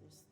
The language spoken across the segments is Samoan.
first.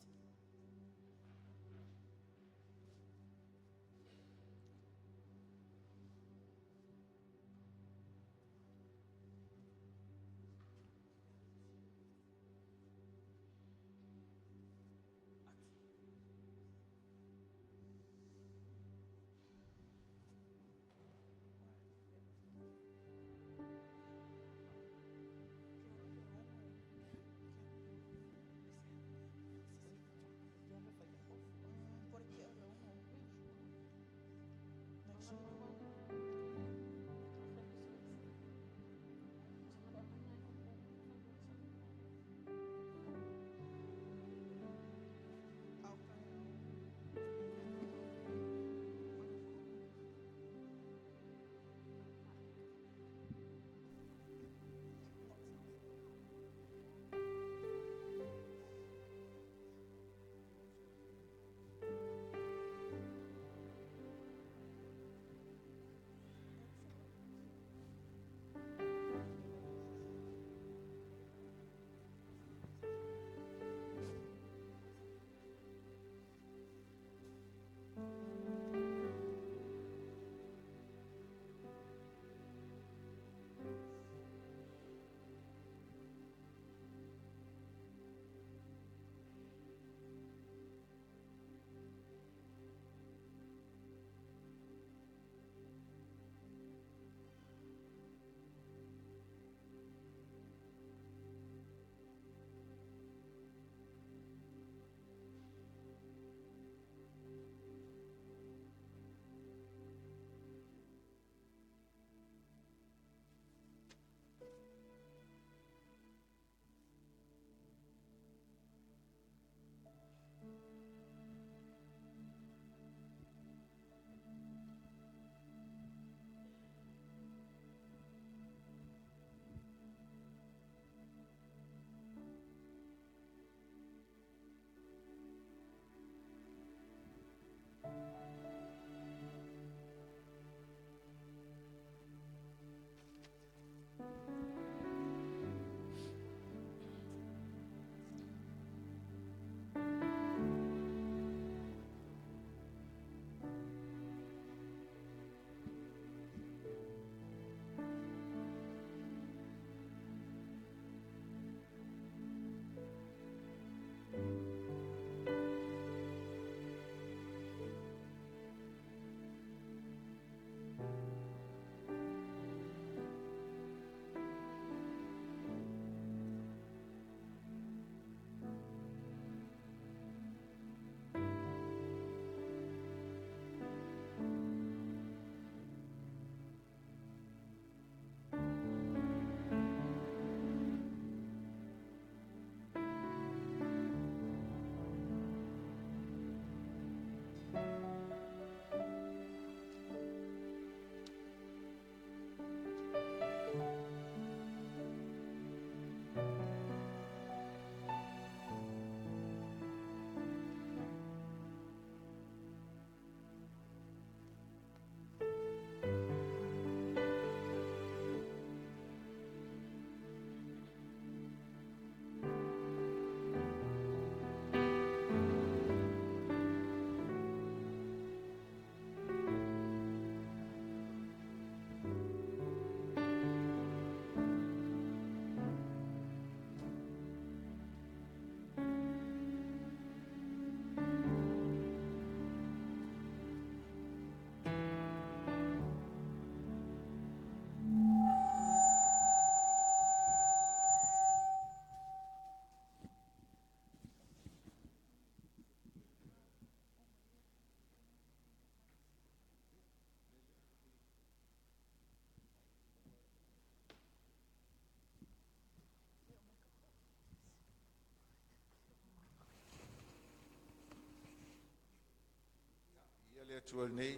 Ia le Atua i lenei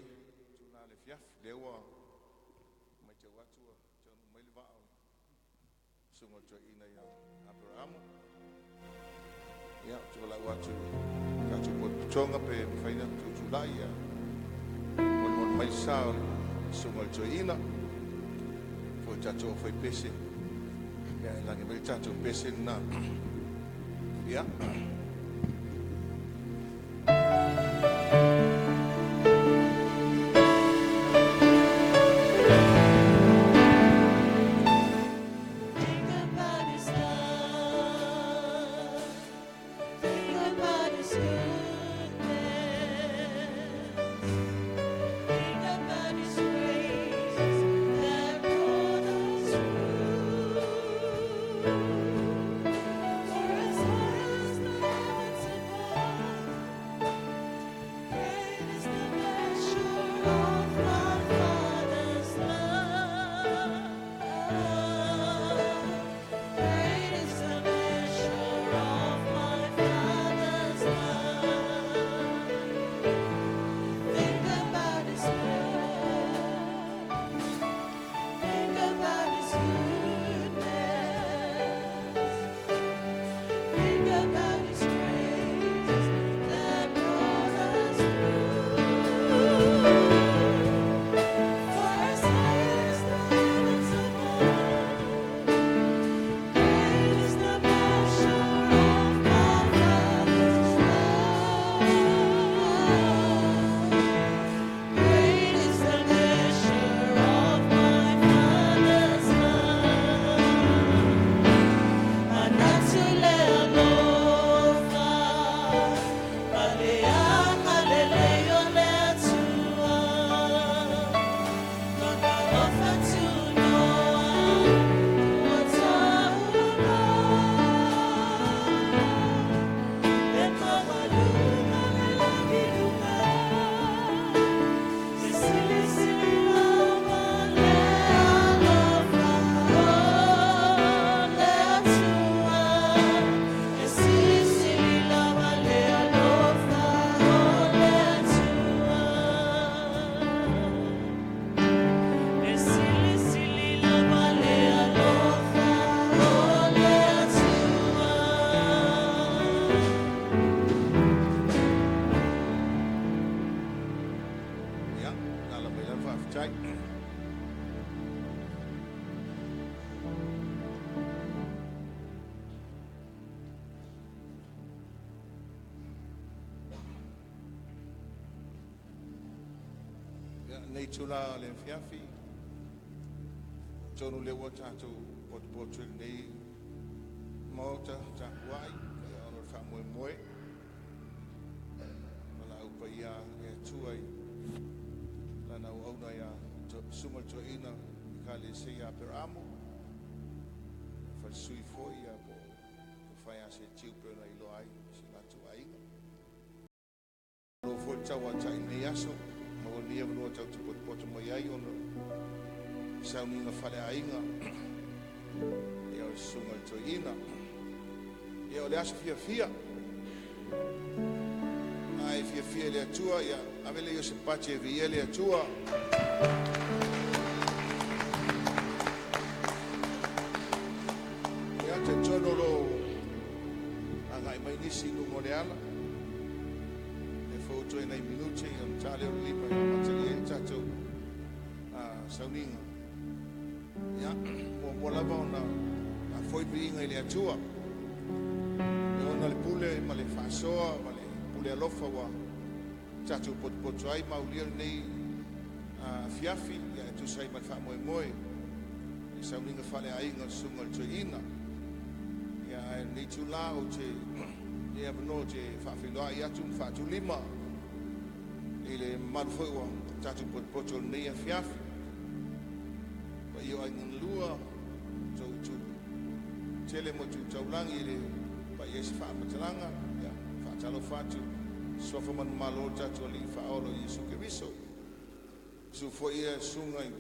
itula o le afiafi, lea ua matau atu ua taunuu mai le vaa o le susuga i le toeaina ia Aperamo. Ia, ou te valaau atu i le tatou potopotoga pe mafai ona outou tulai e molimoli mai le sa o le susuga i le toeaina. Foi le tatou aufaipese, ia e lagi mai le tatou pese lena. Ia, Think about his love. Think about his goodness. Think about his grace that brought us through. For as high as the heavens above, great is the measure of my Father's love. Great is the measure of my Father's love. Think about His love. Think about His goodness. Think about His grace that brought us through. For as high as the heavens above, great is the measure of my Father's love. Great is the measure of my Father's love. Ia, ala mai lava faafetai. Ia, nei tula le afiafi, tonu lea ua tatou potopoto i lenei maota tapuai, ia ona o le faamoemoe ma laau paia e Atua i lana auauna ia Susuga i le Toeaina Ekalesia ia Aperamo, falesui foi ia po o Faiasetiu pei ona iloa ai si o latou aiga. Malo foi le tauatai i lenei aso, maua lenei avanoa tatou te potopoto mai ai ona o sauniga faaleaiga ia o le susuga i le toeaina. Ia o le aso fiafia, a e fiafia i le Atua, ia ave lea o se pati e viia le Atua. Ia talitonu o lo o agai mai nisi i luga o le ala, e fou toe nai minute ia ona ta lea o le 5 e amatalia ai le tatou sauniga. Ia, muamua lava ona faafoi le viiga i le Atua, e ona le pule ma le faasoa ma le pule alofa ua tatou potopoto ai ma aulia lenei afiafi ia e tusa ai ma le faamoemoe i sauniga faaleaiga o le susuga i le toeaina. Ia ae lenei itula ou te lenei avanoa ou te faafeiloai atu ma faatulima i le mamalu foi ua tatou potopoto i lenei afiafi. Paia o aiga na lua, tou itu tele ma itu taulagi i le paia i se faamatalaga. Ia faatalofa atu suafa manumalo o le tatou Alii Faaola o Iesu Keriso. Susu foi ia susuga i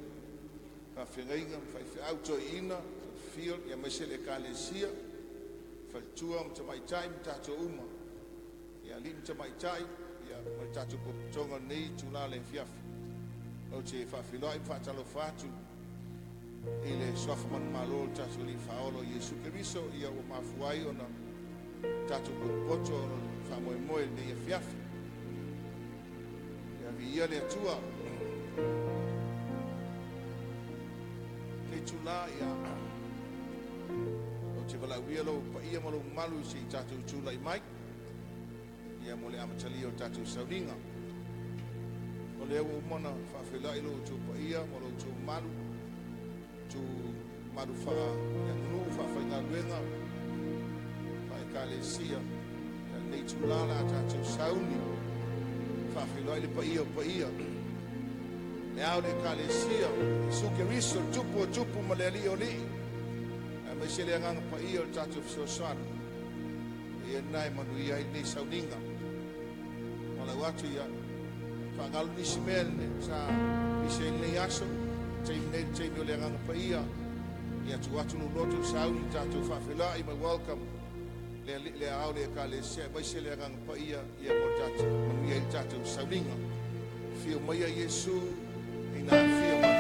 faafeagaiga ma faifeau toeaiina, field ia aemaise le Ekalesia, faletua ma tamaitai ma tatou uma. Ia alii ma tamaitai ia ma le tatou potopotoga o lenei itula o le afiafi. Ou te faafeiloai ma faatalofa atu i le suafa manumalo o le tatou Alii Faaola o Iesu Keriso, ia ua mafua ai ona tatou potopoto ona o le faamoemoe i lenei afiafi. Ia viia le Atua. Lenei itula ia ou te valaaulia lou paia ma lou mamalu se i tatou tulai mai. Ia mo le amatalia o le tatou sauniga. O lea ua uma ona faafeiloai lo outou paia ma lo outou mamalu, outou mamalu faaleaganuu, faafaigaluega, faaekalesia. Ia lenei itulā o le a tatou sauni faafeiloai le paia o paia, le Ao o le Ekalesia, Iesu Keriso, le Tupu o tupu ma le Alii o alii, aemaise le Agaga Paia o le tatou fesoasoani. Ia lena e manuia ai lenei sauniga. Valaau atu ia faagalo nisi mea sa pisi ai lenei aso, taimi nei le taimi o le Agaga Paia. Ia tuu atu lou loto sauni tatou faafeiloai ma welcome le Ao o le Ekalesia aemaise le Agaga Paia ia mo le tatou manuia ai le tatou sauniga. Afio maia Iesu ina afio mai.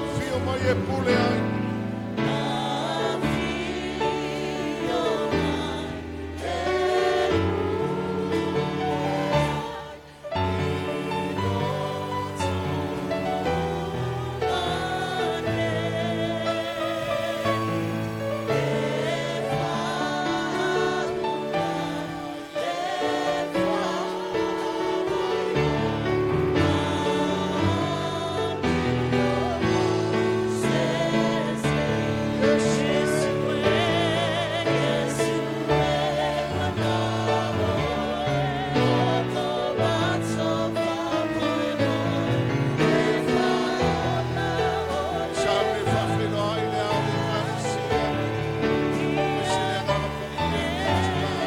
Afio mai e pule ai. Sauni faafeiloai le Ao o le Ekalesia aemaise le Agaga Paia i lenei itulā.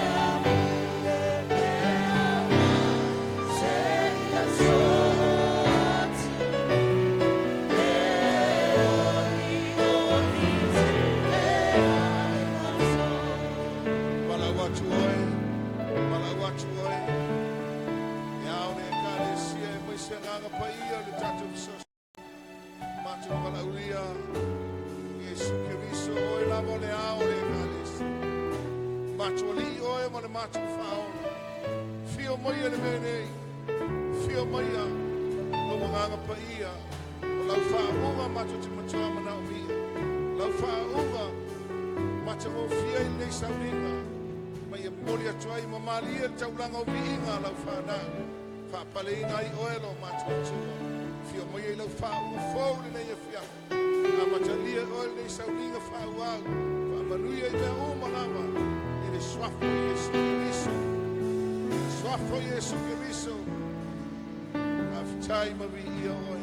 Valaau atu oe, valaau atu oe, le Ao o le Ekalesia aemaise Agaga Paia o le tatou fesoasoani. Matou valaaulia Iesu Keriso oe lava o le Ao o le Ekalesia. Matou Alii oe ma le matou Faaola. Fio maia le mea nei, fio maia lou Agaga Paia, o lau faauuga matou te matua manaomia. Lau faauuga matagofie ai lenei sauniga, ma ia momoli atu ai ma malie le taulaga o viiga a lau fanau. Faapaleina ai oe lo matou Atua. Fio maia i lau faauuga fou lenei afiafi. Amatalia oe lenei sauniga faaauau. Faamanuia i mea uma lava i le suafa o Iesu Keriso. Suafa o Iesu Keriso. Faafetai ma viia oe.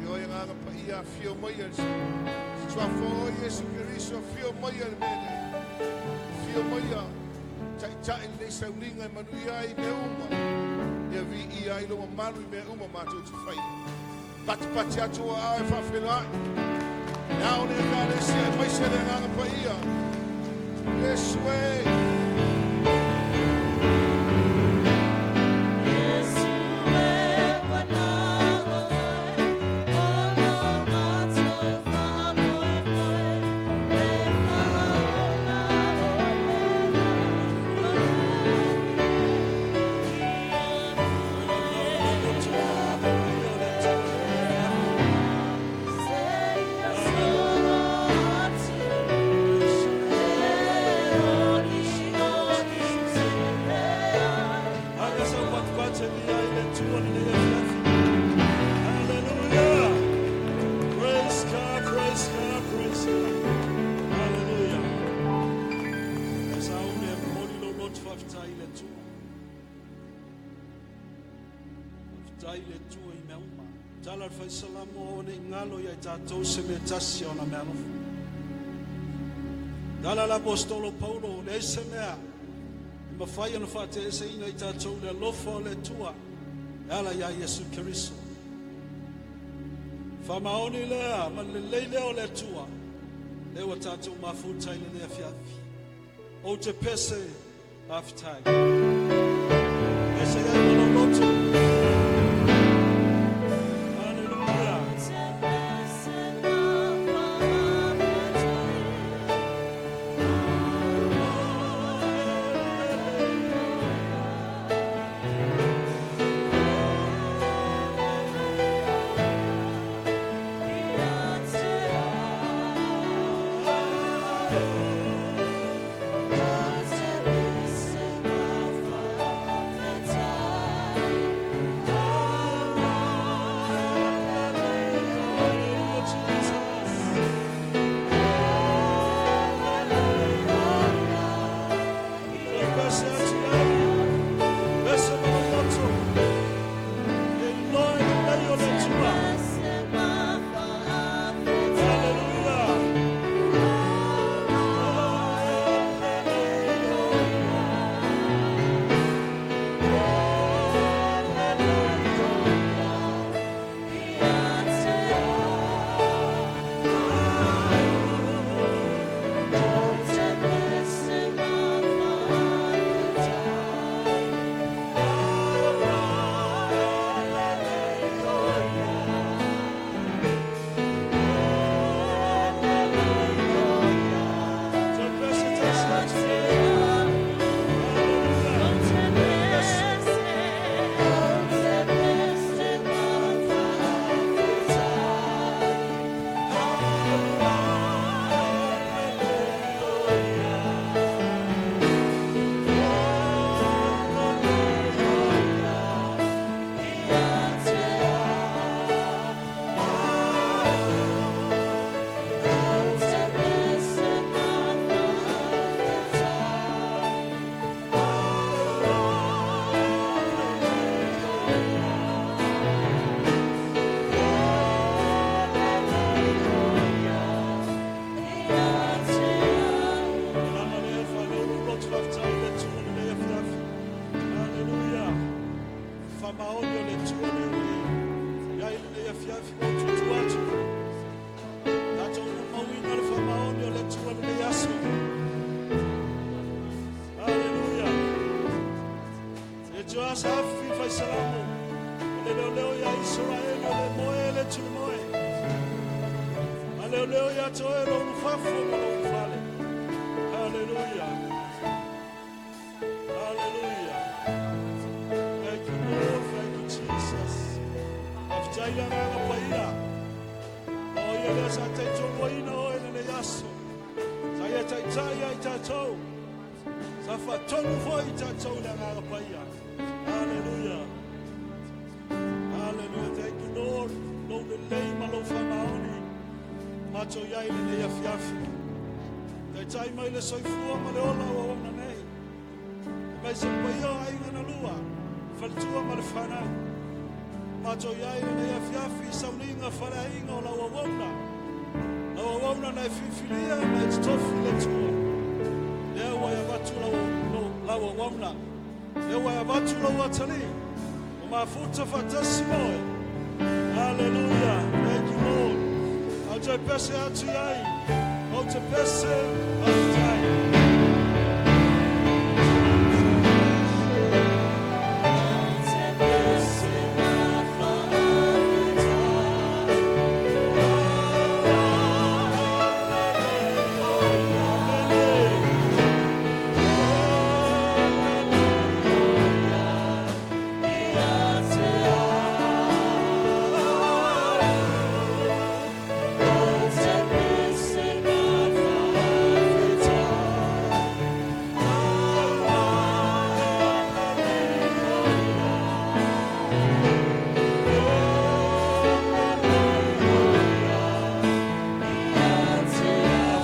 I oe Agaga Paia afio maia le suafa o Iesu Keriso afio maia le mea nei. Afio maia taitai lenei sauniga e manuia ai mea uma. Ia viia ai lou mamalu i mea uma matou te faia. Patipati atu o aao e faafeiloai le Ao o le Ekalesia aemaise le Agaga Paia. Iesu e. Yesu e Faafetai i le Atua i mea uma. Tala le faisalamo o nei ngalo ia i tatou se mea tasi o na mea alofa. Tala le apostolo Paulo le se mea e mafai ona faateeseina i tatou le alofa o le Atua e ala ia Iesu Keriso. Faamaoni lea ma le lelei lea o le Atua lea ua tatou mafuta i lenei afiafi. Ou te pese faafetai. Pese ai ma lou loto. Hallelujah. Hallelujah, Jesus. Pese atu ai. Pese ma lou loto. E iloa i lelei o le Atua. Hallelujah. So pese tasi atu ai. Hallelujah. Lama lea whanau loto faafetai i le Atua lenei afiafi. Hallelujah. Faamaoni o le Atua lea ua i ai lenei afiafi ua tutu atu. Tatou molimauina le faamaoni o le Atua lenei aso. Hallelujah. E te asa afi faisalamo. O le leoleo ia Israeli o le moe le tuli moe. A leoleo ia te oe lo ulufafo ma lo ulufale. Hallelujah. Hallelujah. Thank you, Lord. Thank you, Jesus. Faafetai le agaga paia. O ia lea sa taitoluaina oe lenei aso. Sa ia taitai ai tatou. Sa faatonu foi i tatou le agaga paia. Hallelujah. Hallelujah. Thank you, Lord. Lou lelei ma lou faamaoni. Matou iai lenei afiafi. Taitai mai le soifua ma le ola o ona nei. E mai se paia o aiga na lua. Faletua ma le fanau. Matou iai lenei afiafi sauniga faleaiga o lau auauna. Lau auauna na e filifilia ma e totofi le Atua. Lea ua e avatu lau, lau, lau auauna. Lea ua e avatu lau atalii. O mafuta faatasi moe. Hallelujah. Thank you, Lord. Au te pese atu ai. Au te pese faafetai.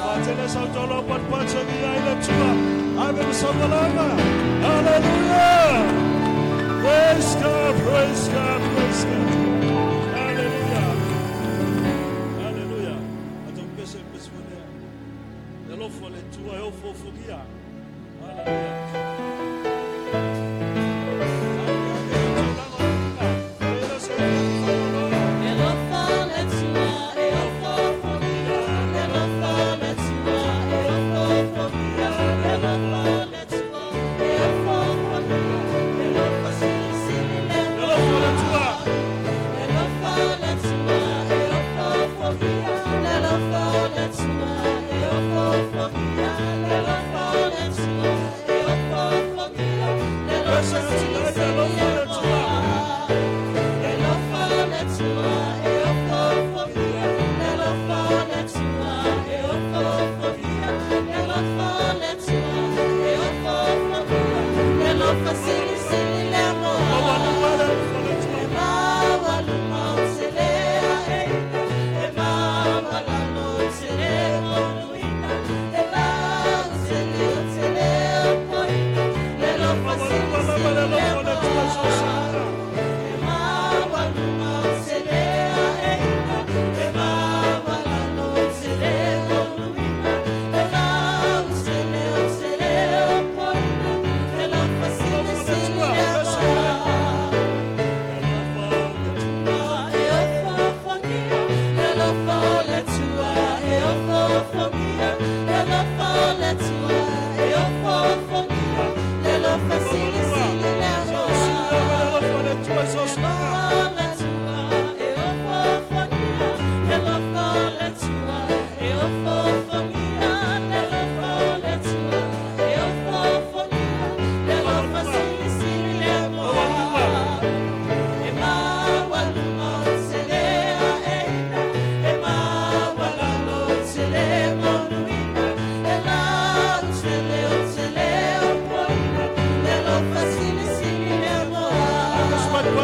Fatele sautolo patpatsa ki ai le Atua. Ave le savalanga. Hallelujah. Praise God, praise God, praise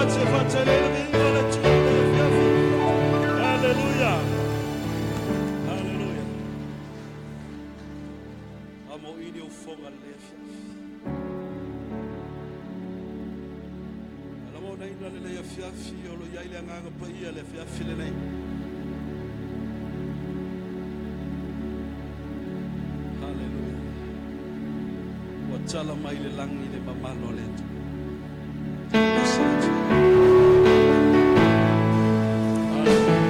faatasi e faatele ai le viiga o le Atua i lenei afiafi. Haleluia. Haleluia. Amoili ufoga lenei afiafi. Alamonaina lenei afiafi o lo iai le agaga paia le afiafi lenei. Haleluia. Ua tala mai le lagi le mamalo o le Atua. Bless le Atua. Haleluia.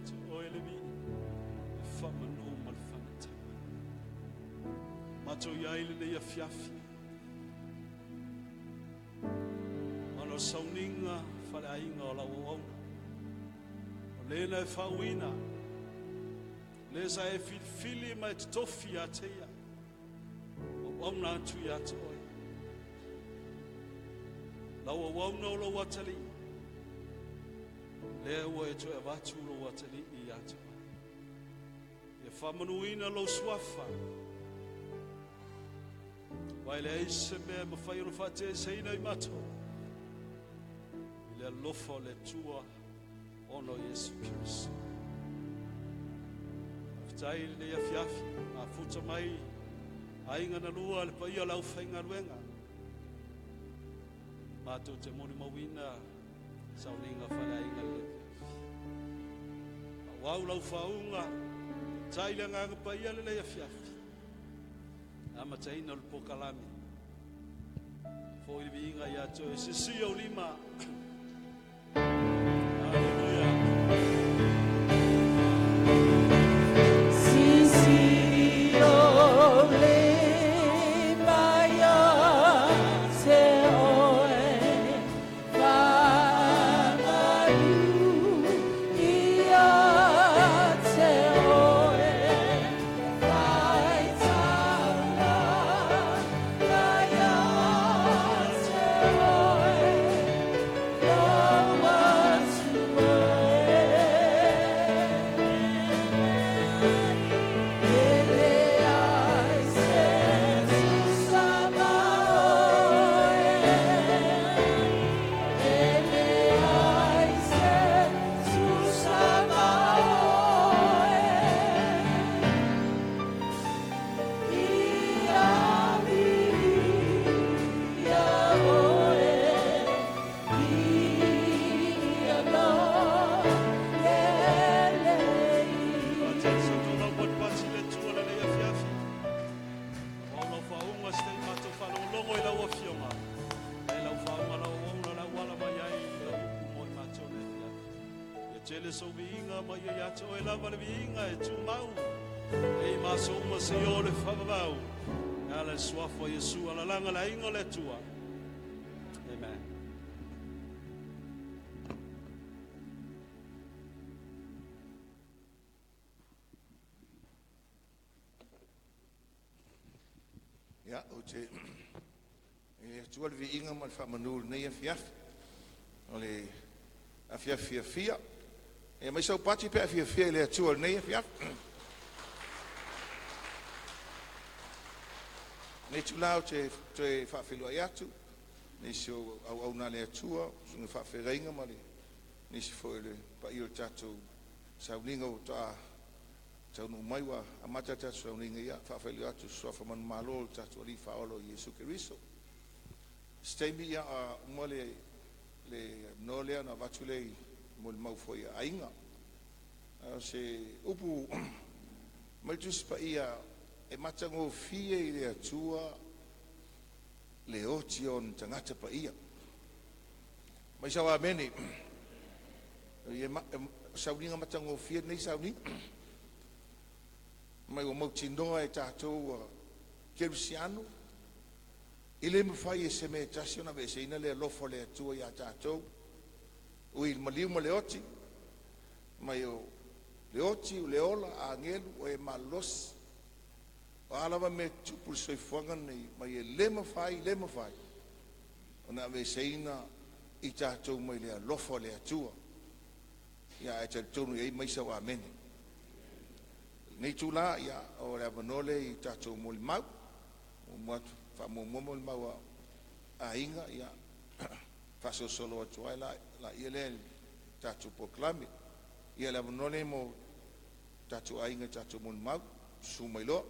te oe le viiga, le faamanu ma le faamataga. Matou i ai lenei afiafi ona o sauniga faaleaiga o lau auauna. O lena e faauuina, le sa e filifili ma e totofi ia te ia, auauna atu ia te oe. Lau auauna o lou atalii, lea ua e toe avatu lou atalii ia te oe. Ia faamanuina lou suafa, aua e leai se mea e mafai ona faateeseina i matou i le alofa o le Atua ona o Iesu Keriso. Faafetai i lenei afiafi, mafuta mai aiga na lua le paia o le aufaigaluega. Matou te molimauina sauniga faaleaiga i le afiafi. Auau lau faauuga, tai le agaga paia lenei afiafi. Amataina o le polokalame. Foi le viiga ia te oe, sisi ou lima. Haleluia. Sisi ou lima ia te oe, faamalu ia te oe, faitaulaga ia te oe, lou Atua e. E leai se tusa ma oe, e leai se tusa ma oe. Ia viia oe, viia lo le lelei. Faatasi lau patipati le Atua lenei afiafi. Au lau faauuga se taimi matou faalogologo i lau afioga. E lau faauuga lau auauna lau ala mai ai lau upu mo i matou le afiafi. Ia tele sou viiga ma ia ia te oe lava le viiga e tumau. Ei maso uma seia oo i le faavavau. E ala i le suafa o Iesu alalaga le aiga o le Atua. Amen. Ia, ou te e atua le viiga ma le faamanu i lenei afiafi. O le afiafi fiafia. E mai sau pati pe a fiafia i le Atua i lenei afiafi. Nei tula ou te toe faafeiloai atu nisi o auauna a le Atua, susuga i faafeagaiga ma le nisi foi o le paia o le tatou sauniga ua toa taunuu mai ua amata le tatou sauniga. Ia faafeiloai atu i suafa manumalo o le tatou Alii Faaola o Iesu Keriso. Se taimi ia uma le no lea na avatu lea i molimau foi a aiga. A o se upu mai le Tusi Paia e matagofie i le Atua le oti o ona tagata paia. Mai sau amene. Ia sauniga matagofie nei sauniga. Mai ua mautinoa e tatou kerisiano i le mafai e se mea e tasi ona aveeseina le alofa o le Atua ia tatou. Ui i le maliu ma le oti, mai o le oti o le ola agelu o e malolosi. O a lava mea tupu i le soifuaga lenei, mai e le mafai, le mafai ona aveeseina i tatou mai le alofa o le Atua. Ia ae talitonu i ai mai sau amene. Nei tula ia o le avanoa lea i tatou molimau. Muamua atu faamuamua molimau a aiga ia faasolosolo atu ai la la ia lea i tatou polokalame. Ia le avanoa lea mo tatou aiga i tatou molimau. Susu mai loa.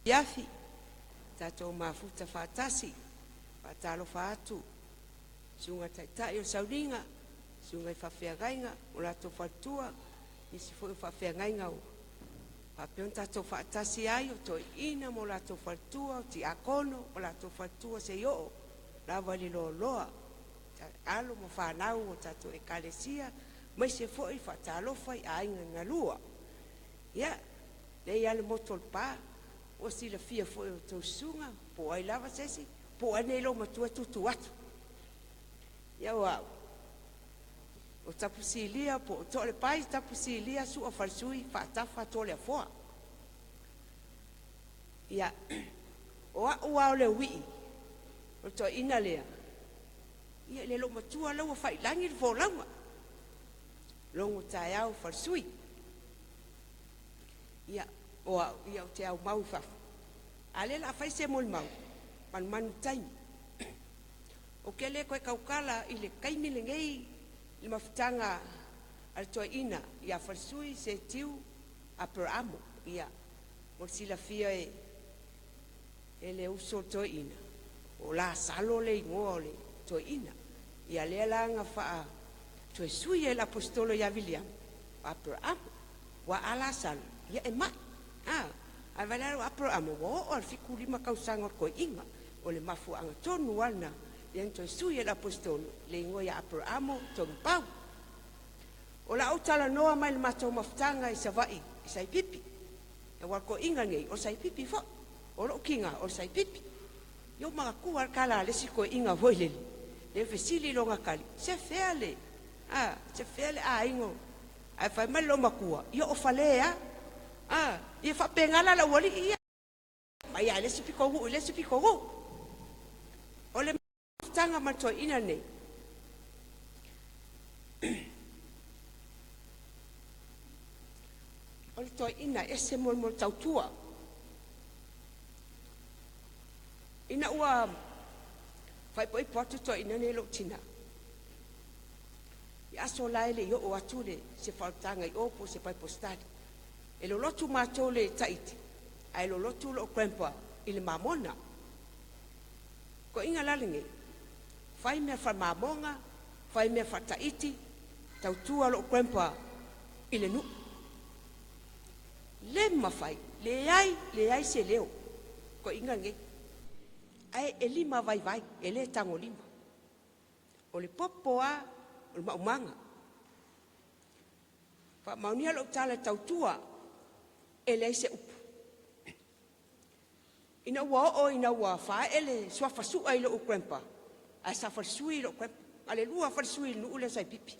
Afiafi tatou mafuta faatasi, faatalofa atu susuga taitai o sauniga, susuga i faafeagaiga o latou faletua, nisi foi o faafeagaiga ua faapea ona tatou faatasi ai, o toeaiina ma o latou faletua, o tiakono ma latou faletua, seia oo lava i le loaloa alo ma fanau o tatou ekalesia, aemaise foi faatalofa i aiga galua. Ia, lea le motu o Lepa ua silafia foi e a outou susuga po o ai lava se isi, po o ai nei loomatua e tutu atu. Ia o au, o Tapusilia po o Toalepai Tapusilia Sua Falesui Faatafa Toleafoa. Ia, o au lava o le uii o le toeaina lea, ia le loomatua lea ua faiilagi le folauga, logo taeao Falesui. Ia, o au, ia ou te aumau i fafo, a o lea o le a fai se molimau, manumanu i le taimi. Ou te le toe tautala i le taimi lenei i le mafutaga a le toeaina ia Falesui Setiu Aperamo. Ia, mo le silafia e le uso a toeaina, o Lasalo le igoa o le toeaina. Ia lea la na toe sui ai e le Aposetolo ia Viliamo o Aperamo, aua a Lasalo, ia e mai. Ae vaai la o Aperamo ua oo lava i le 75 tausaga o le toeaina. O le mafuaaga tonu lava lena lea na toe sui ai e le Aposetolo le igoa ia Aperamo Togipau. O le a ou talanoa mai i le matou mafutaga i Savaii i Saipipi, aua o le toeaina lenei o le Saipipi foi, o lou tina o le Saipipi. Ia ua manatua lava le tala a le isi toeaina foi lele, lea fesili i lona tali, se fea le aiga, ae fai mai le loomatua, ia o Fale a. Ia faapena la le aualii ia, mai lava i le isi pitonuu i le isi pitonuu. O le mafutaga ma le toeaina lenei, o le toeaina e ese mo le tautua. Ina ua faaipoipo atu le toeaina nei i lou tina, i aso la e le i oo atu se faaolataga i o po o se Bible study, e lolotu matou i le Taiti, ae lolotu lou grandpa i le mamona. Toeaina la lenei, fai mea faamamoga, fai mea faataiti, tautua lou grandpa i le nuu. Le mafai, leai leai se leo, toeaina lenei, ae e lima vaivai, e le tagolima. O le popo lava o le maumaga. Faamaonia lau tala i le tautua, e leai se upu. Ina ua oo ina ua faaee le suafa Sua i lou grandpa, ae sa falesui lou grandpa, na o le lua lava falesui i le nuu lea o Saipipi.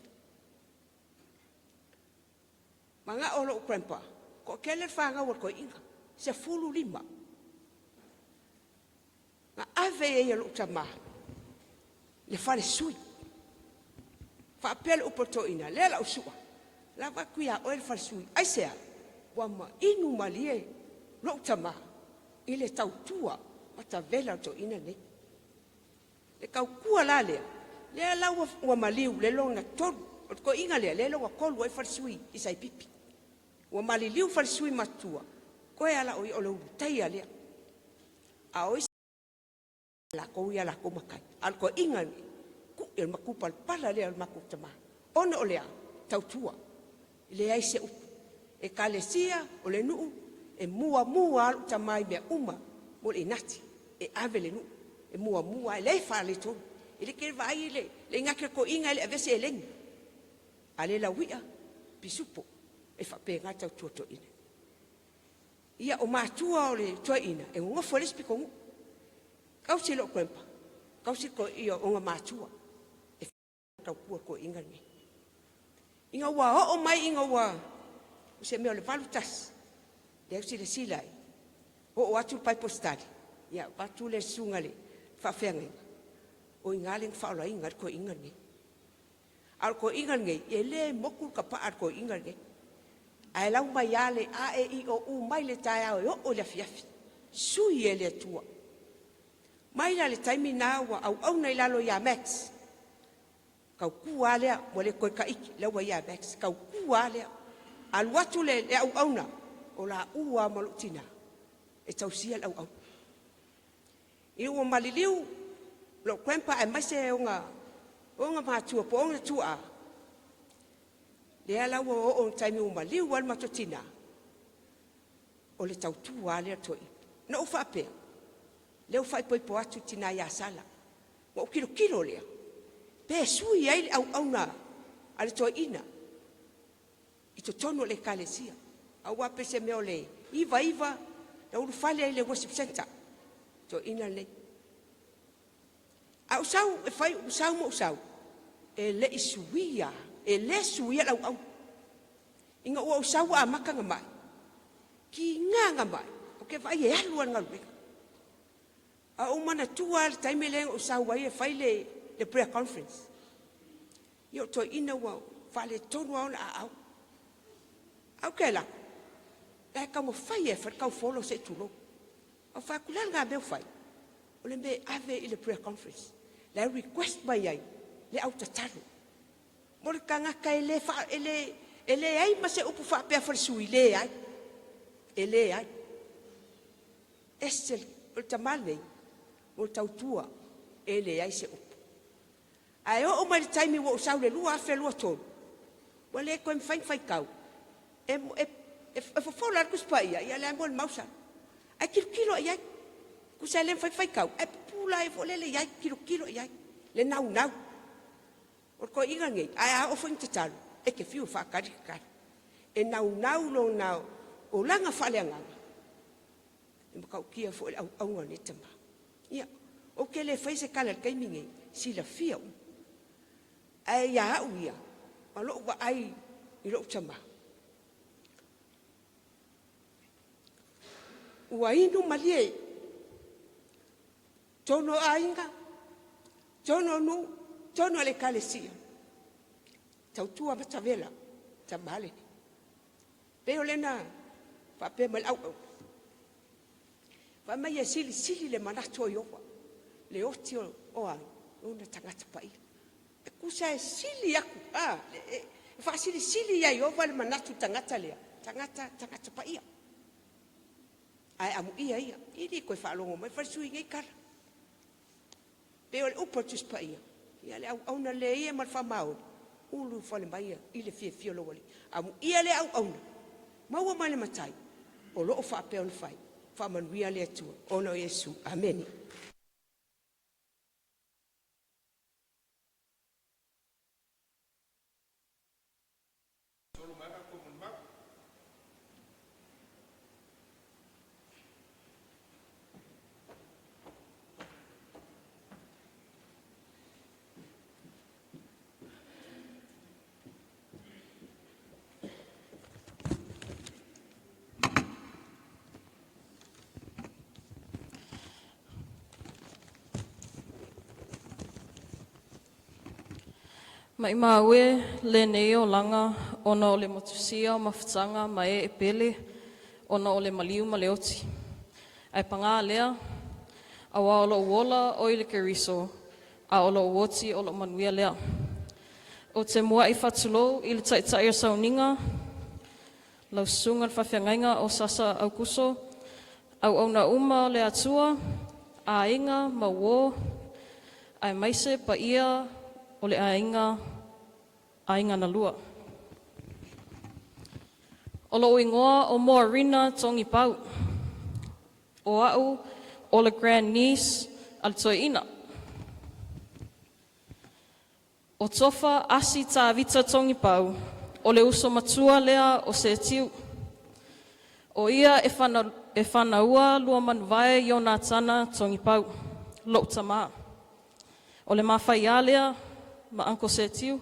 Manao lou grandpa, toatele le fanau a le toeaina, 15. Na ave ai e lou tama le falesui. Faapea le upu a le toeaina, lea la au Sua, lava atu ia oe le falesui. Aisea? Ua inu malie lou tama i le tautua matavela a le toeaina lenei. Le tautua la lea, lea la ua maliu le lona tolu. O le toeaina lea, lea e lona tolu ai falesui i Saipipi. Ua maliliu falesui matutua, toe lava la o ia o le Ulutaia lea. A o isi latou ia latou matai, a o le toeaina lenei, o le matupalapala lea o le matou tama, ona o le a? Tautua. E leai se upu. Ekalesia, o le nuu, e muamua lava lou tama i mea uma mo le inati e ave i le nuu, e muamua lava, e leai se faaletonu. E le te vaai le inati a le toeaina e le avea se seleni, a le lauia, pisupo, e faapena le tautua a le toeaina. Ia, o matua o le toeaina, e nonofo i le isi pitonuu, tausi lou grandpa, tausi ona matua, e tautua le toeaina lenei. Ina ua oo mai ina ua o se mea o le 81, lea ua silasila i, oo atu le Bible study, ia avatu le susuga i le faafeagaiga, o i ina lea na faaolaina ai le toeaina lenei. A o le toeaina lenei, e le motu le tapaa a le toeaina lenei, ae lau mai lava le A, E, I, O, U mai le taeao e oo i le afiafi, sui e le Atua. Mai la le taimi lena ua auauna i lalo ia Max, tautua lava lea, ua le toe Taiti, lea ua ia Max, tautua lava lea. Alu atu le auauna, o laua lava ma lou tina. e tausia le auauna. Ina ua maliliu lou grandpa aemaise ona matua po o ona tuaa, lea la ua oo i le taimi ua maliu ai lo matou tina, o le tautua lava lea a le toeaina. Na ou faapea, o lea ua faaipoipo atu le tina ia Sala, ona ou tilotilo lea, pe sui ai le auauna a le toeaina i totonu o le Ekalesia, aua pei o se mea o le 99 na ulufale ai i le worship centre le toeaina lenei. A ou sau e fai ou sau ma ou sau, e le i suia, e le suia le auauna. Ina ua ou sau ua amata ona mai, tiga ona mai, ou te vaai e alu lava i le galuega. Ae ua ou manatua lava le taimi lea na ou sau ai e fai le prayer conference. Ia o toeaiina ua faaletonu lava ona aau. Ae ou te alu atu, o la e taumafai lava e fai le taufologea se i tulou. Ae ou fai atu, o le a lena mea ua fai? O le mea e ave i le prayer conference. O la e request mai ai le au tatalo. Mo le tagata e leai ma se upu faapea falesui, leai, e leai. Ese o le tama lenei, o le tautua e leai se upu. Ae oo mai i le taimi ua ou sau i le 2023, ua le toe mafai ona faitau, e fofola lava le Tusi Paia, ia o la e molimau sala. Ae tilotilo lava i ai, tusa e le mafai ona faitau, ae pupula ai foi lele i ai, tilotilo i ai, le naunau. O le toeaina lenei, ae a oo foi ina tatalo, e te fiu e faatali, tatalo. E naunau lona olaga faaleagaga, e matautia foi le auauna a lenei tama. Ia, ou te le faia se tala i le taimi lenei, e silafia uma. Ae ia au ia, ma lou vaai i lou tama, ua inu malie totonu o aiga, totonu o nuu, totonu o le Ekalesia, tautua matavela le tama lenei. Pei o lena faapea mai le auauna, fai mai e silisili le manatu o Iofa, le oti o ai? O ona tagata paia. E tusa e sili atu, e faasilisili ia Ieova le manatu i le tagata lea, tagata tagata paia. Ae amuia ia, e le toe faalogo mai falesui i nei tala. Pei o le upu a le Tusi Paia, ia le auauna lelei ia ma le faamaoni, ulufale mai i le fiafia o lou Alii. Amuia lea auauna, maua mai le matai o lo o faapea ona fai, faamanuia le Atua ona o Iesu. Amene. Maimau e lenei olaga ona o le motusia o mafutaga ma e e pele ona o le maliu ma le oti. Ae paga lea, auā o lou ola o i le Keriso, a o lou oti o lou manuia lea. Ou te muai faatulou i le Taitai o Sauniga, lau Susuga i le Faafeagaiga o Sasa Aukuso, auauna uma o le Atua, aiga ma uō, aemaise paia o le aiga, aiga na lua. O lou igoa o Moarina Togipau. O au o le grand niece a le toeaina. O Tofa Asi Tavita Togipau, o le uso matua lea o Setiu. O ia e, whana, e whanaua Luamanuvae Ionatana Togipau, lou tamā. O le mafaiā lea ma Uncle Setiu.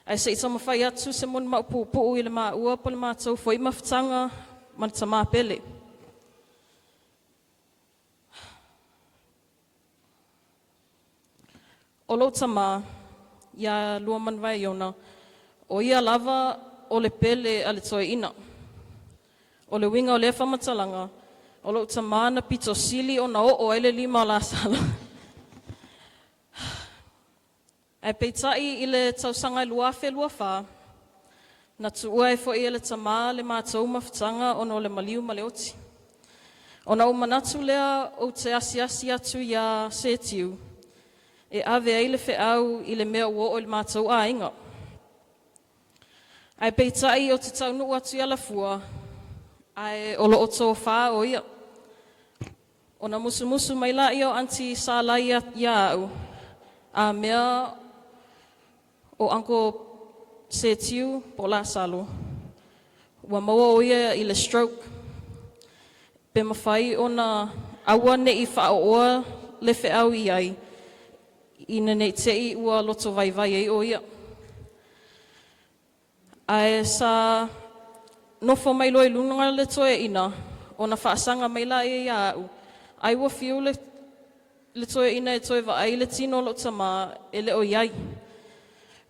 Ae se i taumafai atu se molimau puupuu i le maua po le matou foi mafutaga ma le tamā pele. O lou tamā, ia Luamanuvae Iona, o ia lava o le pele a le toeaina. O le uiga o lea faamatalaga, o lou tamā na pito sili ona oo ai le lima o Lasalo. Ae peitai i le tausaga e 2024, na tuua ai foi e le tamā le matou mafutaga ona o le maliu ma le oti. Ona ou manatu lea ou te asiasi atu iā Setiu e ave ai le feau i le mea ua oo i le matou aiga. Ae peitai ou te taunuu atu i Alafua ae o lo o tofa o ia. Ona musumusu mai laia o Aunty Salai ia au, a mea o Uncle Setiu po o Lasalo, ua maua o ia i le stroke. Pe mafai ona aua ne i faaooa le feau i ai, ina ne i te i ua loto vaivai ai o ia. Ae sa nofo mai loa i luga le toeaina, ona faasaga mai laia ia au, ai ua fiu le toeaina e toe vaai le tino o lou tama e le o i ai.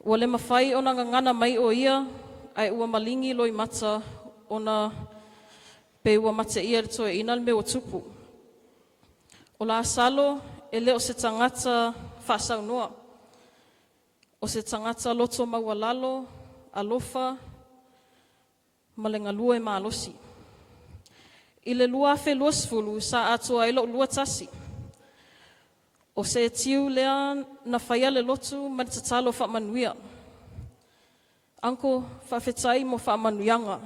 Ua le mafai ona gagana mai o ia, ae ua maligi loimata ona pei ua mateia e le toeaina le mea ua tupu. O Lasalo e le o se tagata faasaunoa, o se tagata loto maualalo, alofa ma le galue malosi. I le 2020 sa atoa ai lou 21. O se tiu lea na faia le lotu ma le tatalo faamanuia. Uncle, faafetai mo faamanuiaga,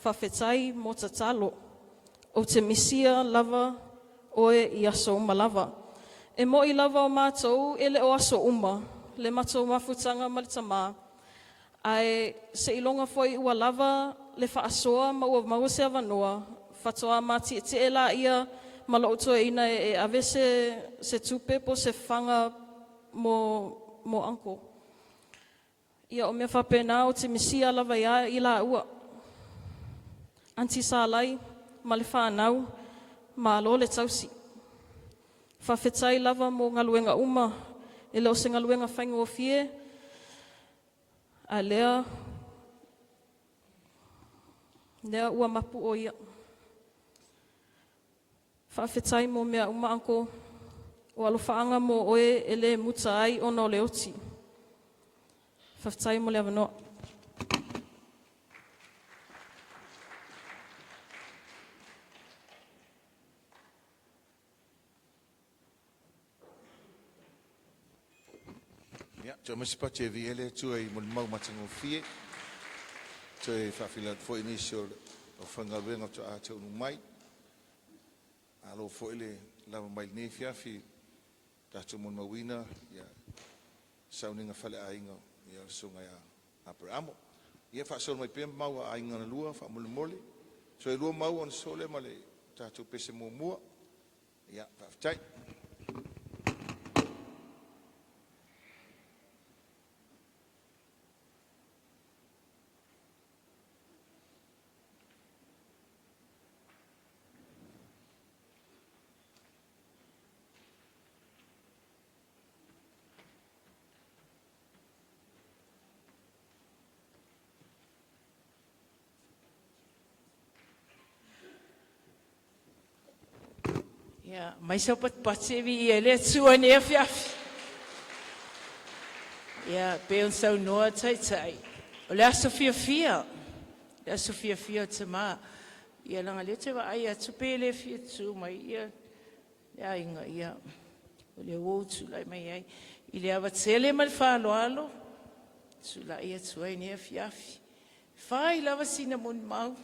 faafetai mo tatalo. Ou te misia lava oe i aso uma lava. E mo'i lava o matou e le o aso uma le matou mafutaga ma le tamā, ae seiloga foi ua lava le faasoa ma ua maua se avanoa, faatoa mati'eti'e laia ma lou toeaina e ave se tupe po o se faga mo Uncle. Ia o mea faapena ou te misia lava iā i laua. Aunty Salai ma le fanau, malo le tausi. Faafetai lava mo galuega uma, e le o se galuega faigofie, a lea ua mapu o ia. Faafetai mo mea uma, Uncle. O alofaaga mo oe e le muta ai ona o le oti. Faafetai mo le avanoa. Ia, toe aumai se pati e viia ai le Atua i molimau matagofie. Toe faafeiloai atu foi i nisi o le aufaigaluega faatoa taunuu mai. Malo foi le lava mai lenei afiafi, tatou molimauina ia sauniga faleaiga ia le susuga ia Aperamo. Ia faasolo mai pea mau a aiga na lua faamolemole. Toe lua mau ona sosoo lea ma le tatou pese muamua. Ia, faafetai. Ia, aumai sau patipati e viia ai le Atua i lenei afiafi. Ia, pei ona saunoa Taitai, o le aso fiafia, le aso fiafia o Tamā. Ia, leaga o lea ou te vaai atu pei e le fia tu mai le aiga, ia, o lea ua ou tulai mai ai. I le ava tele ma le faaaloalo, e tulai atu ai i lenei afiafi. E fai lava sina molimau.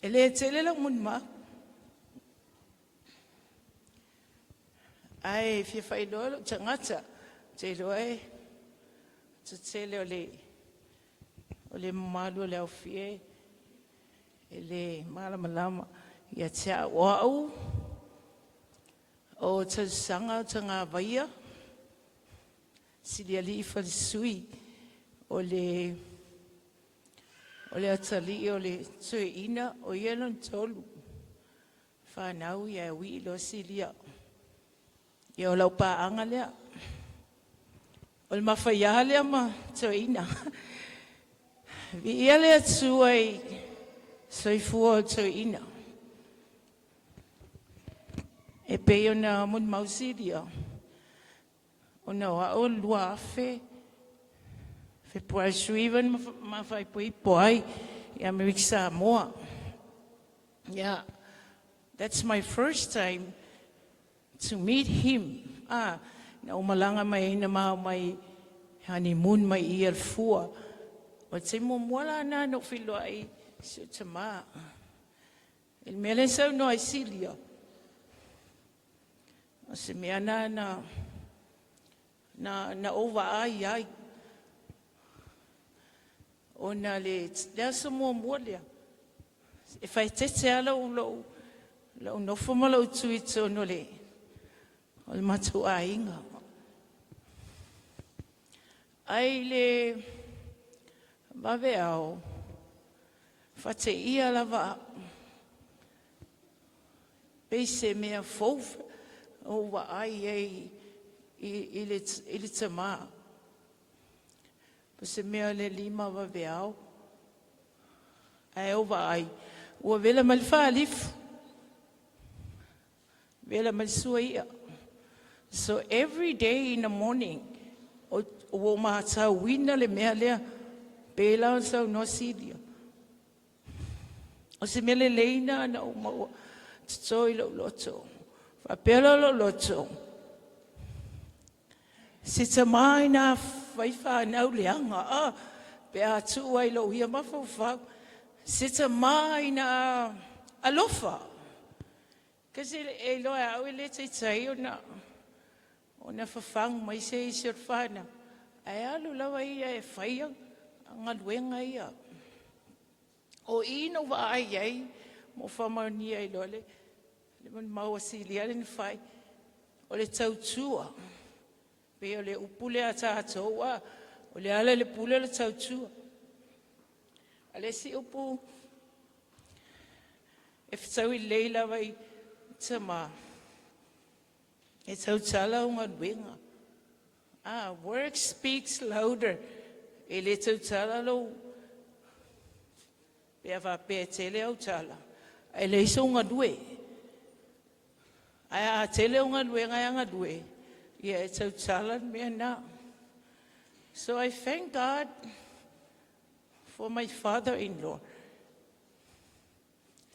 E le tele lau molimau, ae fia faailoa lou tagata. Ou te iloa e toatele o le mamalu o le aufie e le malamalama ia te au. O au, o Tausaga o Tagavaia, Silialii Falesui, o le atalii o le toeaina, o ia lona tolu. Fanau ia e uii loa Silia. Ia o lau paaga lea. O le mafaiā lea ma toeaina. Viia le Atua i soifua o toeaina. E pei ona molimau Silia, ona o au o le 2000, Fepuari 19 na ma faaipoipo ai i Amerika Samoa. Ia, That's my first time to meet him. Ah, na umalaga mai na mau mai honeymoon mai ia le fua. O te muamua la na no filoai si o tamā. Il mea le saunoa i Silia. O se mea na na na na ova ai ai. O na le le aso muamua lea. E faaeteete lava lou lou lou nofo ma lou tu i totonu o le o le matou aiga. Ai le vaveao, faateia lava au, pei se mea fou ou vaai ai i le tamā. O se mea le 5 vaveao, ae ou vaai, ua vela mai le faalifu, vela mai le suaia. So every day in the morning, ua ou matauina le mea lea, pe la o saunoa Silia. O se mea lelei na na ou maua toto i lou loto. Faapea la lou loto, se tamā ina fai fanau leaga, ah, pe a tuu ai lou ia mafaufau, se tamā ina alofa. Kasi e iloa au e le taitai ona fafagu mai se isi o le fanau. Ae alu lava ia e faia galuega ia. O i na vaai ai mo faamaonia i loa le le mau silia le na fai. O le tautua. Pe o le upu lea a tatou a, o le ala i le pule o le tautua. A le isi upu e fetaui lelei lava i tamā, e tautala o galuega. Ah, work speaks louder. E le tautala lou, pe a faapea e tele au tala, ae leai sou galue. Ae a tele au galuega e galue, ia e tautala le mea na. So I thank God for my father-in-law.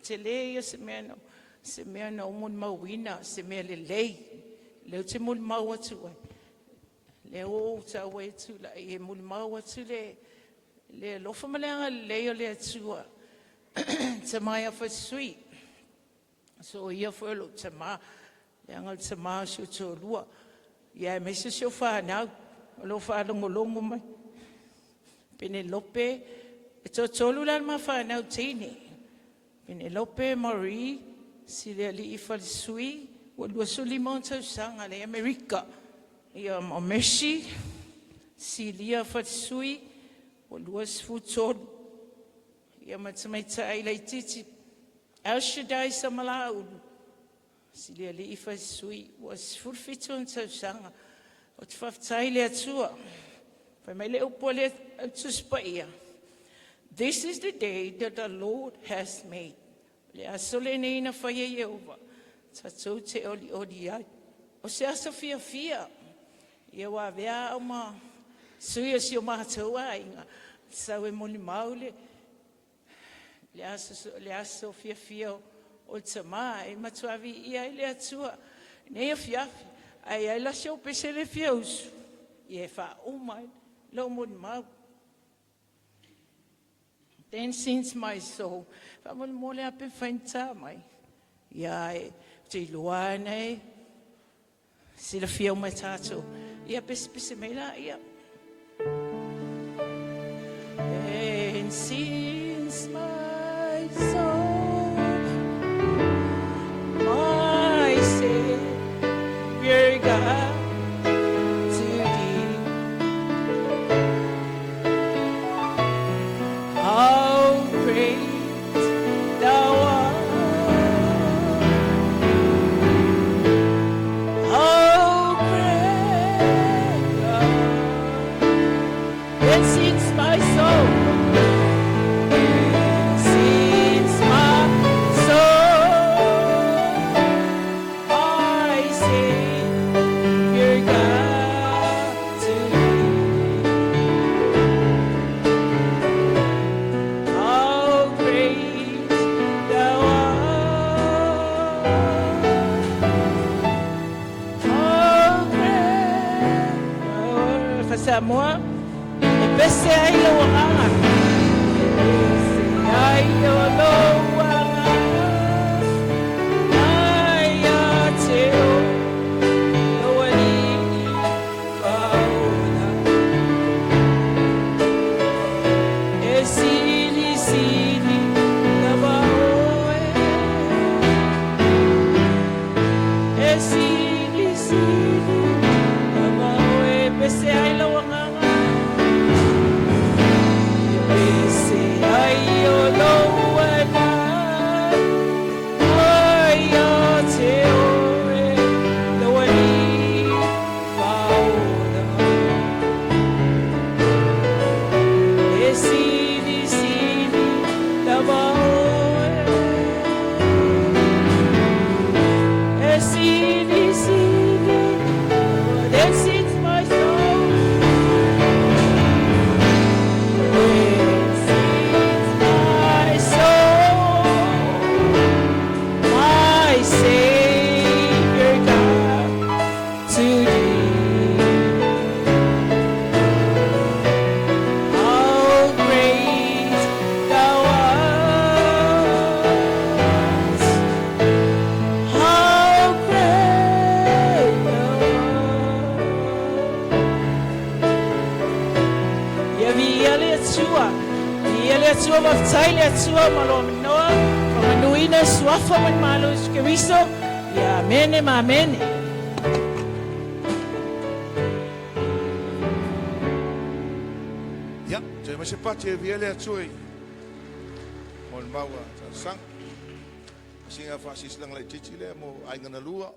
Tele ia se mea na ou molimauina, se mea lelei. Leo te molimau atu ai. Lea ua ou tau ai tulai e molimau atu le alofa ma le agalelei o le Atua. Tama ia sui. So ia foi o lou tamā. Le aga o le tamā o si o toalua. Ia e meise si o whanau. O lo whaalongolongo mai. Penelope, e tolu la ma whanau teine. Penelope Marie, Silia Li'i Falesui, ua 25 ona tausaga le Amerika. Ia ma Mercy, Silia Falesui, ua 23. Ia ma tamaitai laitiiti, El Shaddai Samalaulu, Silia Li'i Falesui, ua 17 ona tausaga. O te faafetai le Atua. Fai mai le upu a le Tusi Paia. This is the day that the Lord has made. Le aso lenei na fai e Iehova, tatou te olioli ai. O se aso fiafia, ia ua avea au ma sui o si o matou aiga, sau e molimau le aso fiafia o le tamā, e matua viia ai le Atua. Nei afiafi, ai ai la si ou pese le fia usu, ia e faauma ai lou molimau. Then sings my soul. Faamolemole a pe faigata mai. Ia e te iloa ana e silafia uma e tatou. Ia pesepese mai la ia. Then sings my soul, my Savior God to thee. How great thou art. How great thou art. Then sings my soul. Samoa, e pese ai lou agaga. E pese ai o lou agaga, ai ia te oe, lou alii faaola. E silisili lava oe, e silisili lava oe, e pese ai lou agaga. E pese ai o lou agaga, ai ia te oe, lou alii faaola. E silisili lava oe, e silisili. Then sings my soul, then sings my soul, my Savior God, to thee. How great thou art! How great thou art! Ia viia le Atua, viia le Atua, faafetai le Atua ma lou avanoa, faamanuina suafa ma le malo o Iesu Keriso. Ia amene ma amene. Ia, toe mai se pati e viia le Atua i molimau a talosaga. Sina faasilasilaga laitiiti lea mo aiga na lua,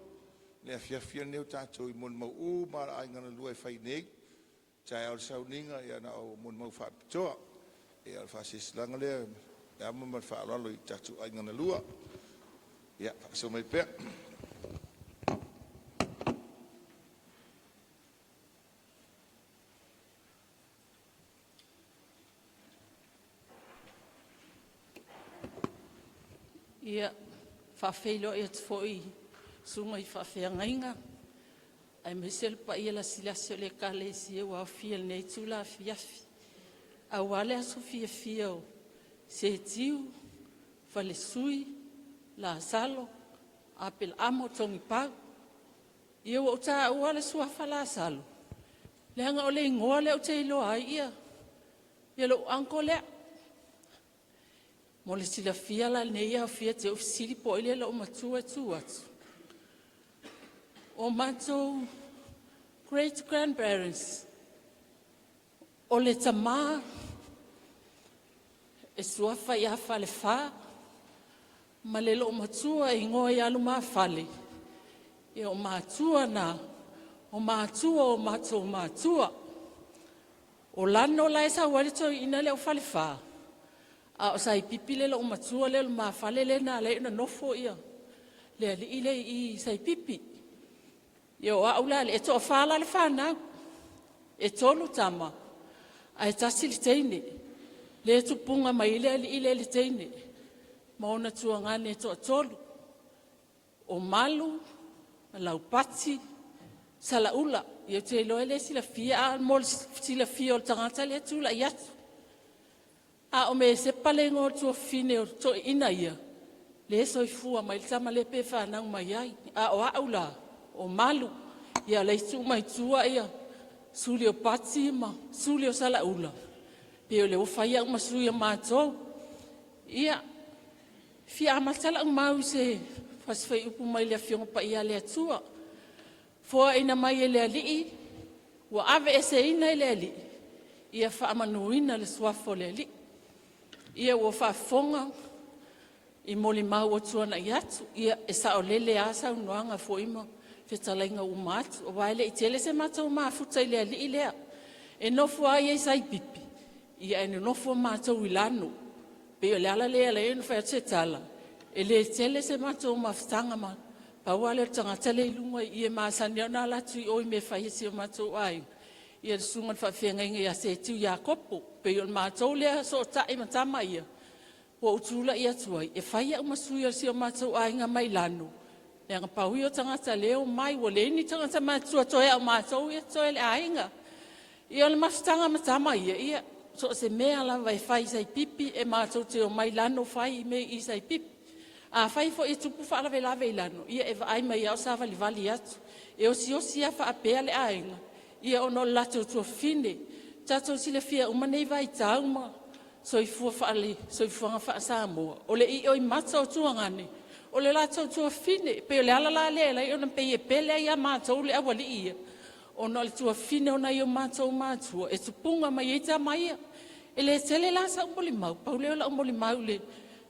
le afiafi lenei o tatou i molimau uma lava a aiga na lua e fai nei. Taeao le sauniga, ia na o molimau faapitoa. Ia o le faasilasilaga lea e ava ma le faaaloalo i tatou aiga na lua. Ia, faasoa mai pea. Ia, faafeiloai atu foi i susuga i faafeagaiga aemaise le paia lasilasi o le Ekalesia ua aofia i lenei itula afiafi, aua le aso fiafia o Setiu, Falesui, Lasalo, Aperaamo Togipau. Ia ua ou taua le suafa Lasalo, leaga o le igoa lea ou te iloa ai lou uncle lea. Mo le silafia la i lenei aofia atu ai, ou fesili po o ai lea loomatua e tu atu. O matou great grandparents, o le tama e suafa ia Falefa ma le loomatua e igoa ia Lumafale, ia o matua na o matua o matou matua. O Lano la e sau ai le toeaina lea o Falefa, a o Saipipi le loomatua lea o Lumafale lea na ala ai ona nofo le alii lea i Saipipi. Ia o au la e toafa la le fanau, e 3 tama ae 1 le teine, lea e tupuga mai ai le alii lea i le teine ma ona tuagane e toatolu, o Malu, Laupati, Salaula. Ia ou te iloa e le silafia, ae mo le silafia o le tagata lea e tulai atu. A o Mesepa le igoa o le tuafafine o toeaiina ia, lea e soifua mai le tama lea pe fanau mai ai. A o au la, o Malu. Ia o la e tuu mai tua Suli o Pati ma Suli o Salaula, pei o lea ua fai au ma sui o matou. Ia, e fia amata lau mau i se Fasi Fuaiupu mai le Afioga Paia a le Atua, foaina mai e le Alii ua aveeseina e le Alii, ia faamanuina le Suafa o le Alii. Ia ua faafofoga i molimau ua tuanai atu, ia e saolele lava saunoaga foi ma fetalaiga uma atu, aua e le i tele se matou mafuta i le alii lea. E nofo lava ia i Saipipi, ae nonofo matou i Lano. E pei o le ala lea e ala ai ona fai atu se tala, e le tele se matou mafutaga ma… pau lava lea o le tagata lea i luga i i e masani lava ona ala atu i o i mea e fai a si o matou aiga, ia le susuga i le faafeagaiga ia Setiu Iakopo. E pei o le matou lea fesootai ma tama ia, ua ou tulai atu ai e fai au ma sui o si o matou aiga mai Lano, leaga pau ia o tagata o lea e omai, ua leai ni tagata matutua toe lava o matou ia e totoe o le aiga. Ia o le mafutaga ma tama ia, ia so o se mea lava e fai i Saipipi e matou te omai lano fai mea i Saipipi. Afai foi e tupu faalavelave i Lano, ia e vaai mai lava o savalivali atu. E osiosi lava faapea le aiga, ia ona o le latou tuafafine. Tatou te silafia uma nei vaitau ma soifuaga faa-Samoa, o le ioimata o tuagane o le latou tuafafine. E pei o le ala la lea e ala ai ona pei e pele lava ia matou le aualii ia, ona o le tuafafine o nai o matou matua e tupuga mai ai tama ia. E le tele la sau molimau, pau lea o lau molimau i le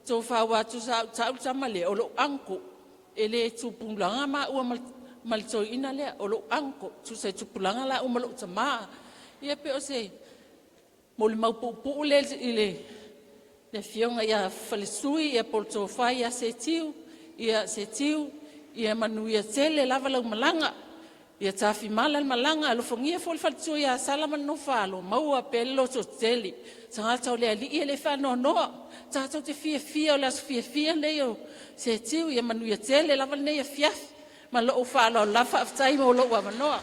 tofa, aua tusa a ou tau le tama lea o lou uncle, e le tupulaga maua ma le toeaina lea, o lou uncle, tusa e tupulaga laua ma lou tama. Ia pei o se molimau puupuu lea i le afioga ia Faletui ia po o le tofa ia Setiu. Ia Setiu, ia manuia tele lava lau malaga, ia tafimala le malaga, alofagia foi le faletua ia Sala ma le nofo a alo, maua pea le lototetele. O le tagata o le Alii e le faanoanoa, tatou te fiafia o le aso fiafia lenei o Setiu. Ia manuia tele lava lenei afiafi. Ma lou faaaloalo lava, faafetai mo lou avanoa.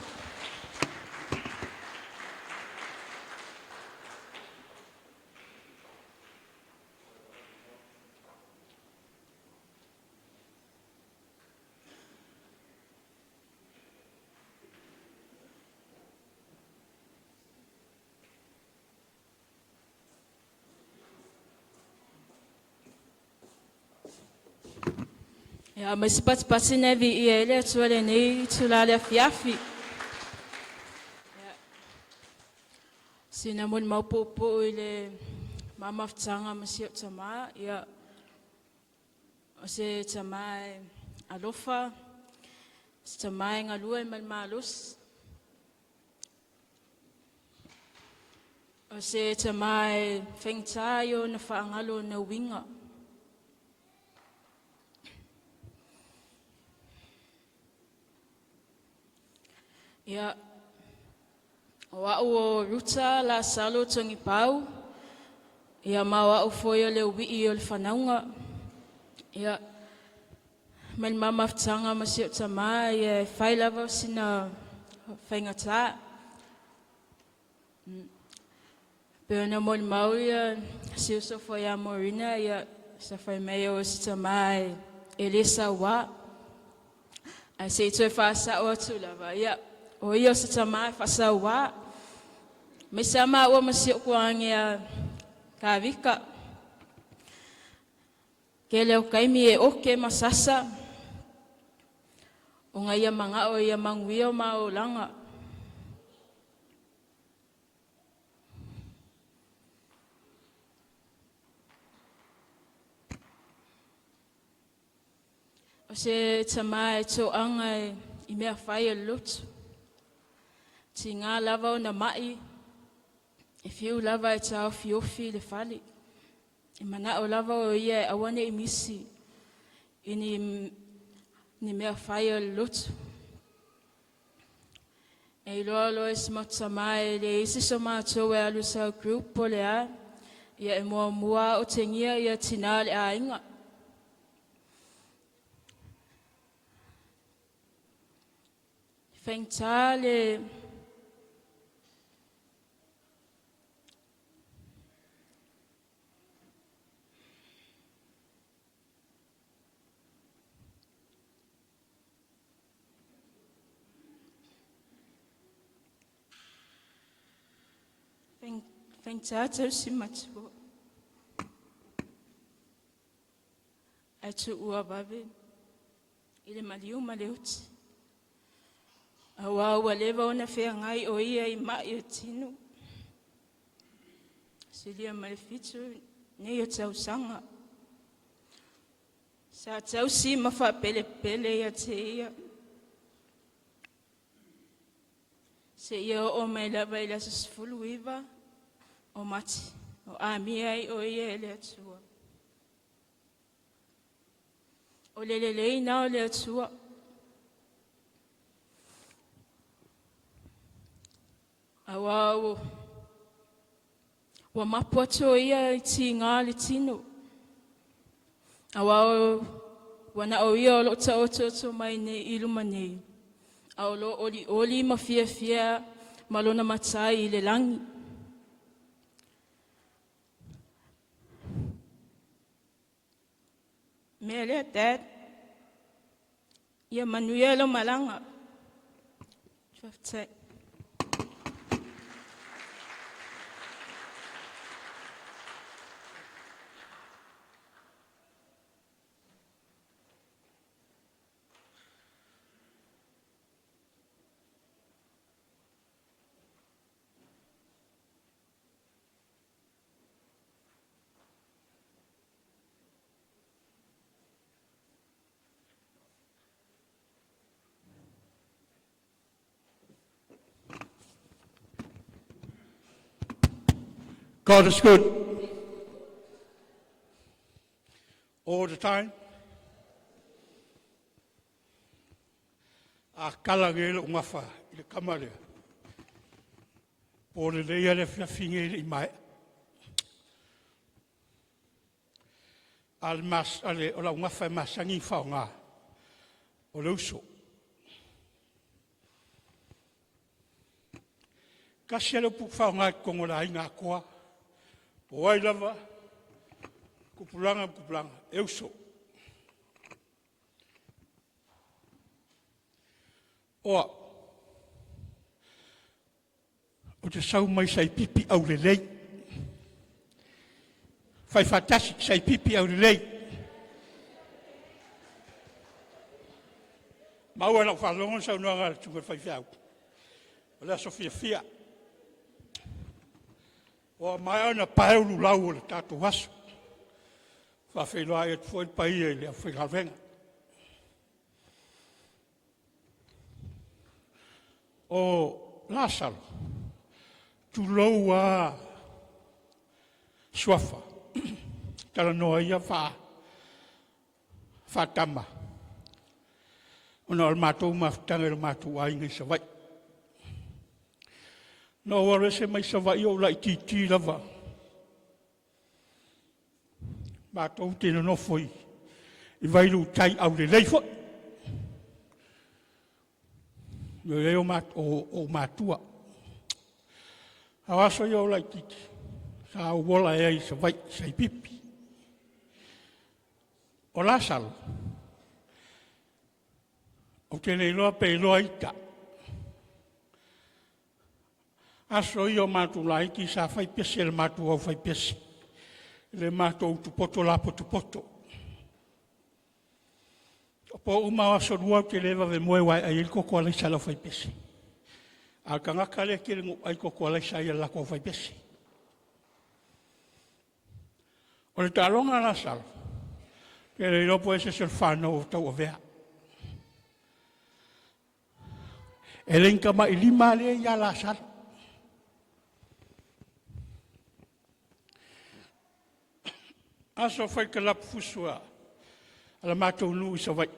Ia, ma isi patipati e viia ai le Atua i lenei itula i le afiafi. Ia, sina molimau puupuu i le ma mafutaga ma si ou tama. Ia, o se tama e alofa, se tama e galue ma le malosi. O se tama e faigata ia ona faagalo ona uiga. Ia, o au o Ruta Lasalo Togipau, ia ma o au foi o le uii o le fanauga. Ia, mai le ma mafutaga ma si ou tama, ia e fai lava sina faigata. Pei ona molimau ia si uso foi ia Morina, ia sa fai mai o se tama e le sauā. Ae se i toe faasa'o atu lava, ia o ia o se tama e faasauā. Aemaise lava maua ma si ou tuage ia Kavika. Tele o taimi e oke ma sasa, ona ia mana'o ia manuia o ma olaga. O se tama e toaga i mea fai a le lotu. Tiga lava ona mai, e fiu lava e taofiofi i le fale. E manao lava o ia e aua ne i misi i ni mea fai a le lotu. E iloa loa e si matou tama e leai se isi o matou e alu i cell group po o le a, ia e muamua otegia ia tina o le aiga. Faigata le faigata tausi matua ae tuua vave i le maliu ma le oti. Aua ua leva ona feagai o ia i mai o tino. Silia ma le 7 nei o tausaga. Sa tausi ma faapelepele ia te ia. Seia oo mai lava i le aso 19 o Mati, o amia ai o ia e le Atua. O le lelei na o le Atua. Aua ua mapu atu o ia i tiga le tino. Aua ua na o ia o lo taoto mai nei i luma nei. A o lo olioli ma fiafia. ma lona Matai i le lagi. Mea lea, Dad, ia manuia lau malaga. Faafetai. God is good. All the time. A kala nei lou gafa i le tama lea, po o lelei lava le afiafi nei e le i maea. A o le mas, a le, o lau gafa e masani ona faaaoga, o le uso. Tasi lava le upu ou te faaaoga i totonu o le aiga atoa, po o ai lava, tupulaga ma tupulaga, e uso. O au, ou te sau mai Saipipi aulelei, fai faatasi Saipipi aulelei. Maua i lau faalogo le saunoaga a le susuga i le faifeau, o le aso fiafia. Ua maea ona pae ululau o le tatou aso. E faafeiloai atu foi i le paia i le aufaigaluega. O Lasalo, tulou lava suafa, talanoa ia faatama, ona o le matou mafutaga i lo matou aiga i Savaii. Na ou alu ese mai Savaii o ou laitiiti lava, matou te nonofo i Vaialua tai aulelei foi, o i ai ou matua. A o aso ia o ou laitiiti, sa ou ola ai i Savaii i Saipipi. O Lasalo, ou te le iloa pe iloa ita. Aso ia o matou laiti sa fai pese e le matou aufaipese i le matou utupoto lapotopoto. O po uma lava o aso Lua ou te le vave moe aua e ai ai le koko alaisa a le aufaipese. A o le tagata lea e tele ina ou ai i le koko alaisa a le latou aufaipese. O le taaloga a Lasalo, ou te le iloa po o ai se isi o le fanau o tauavea. E le ni tamailima lea ia Lasalo. Aso fai talapufusu a le matou nuu i Savaii,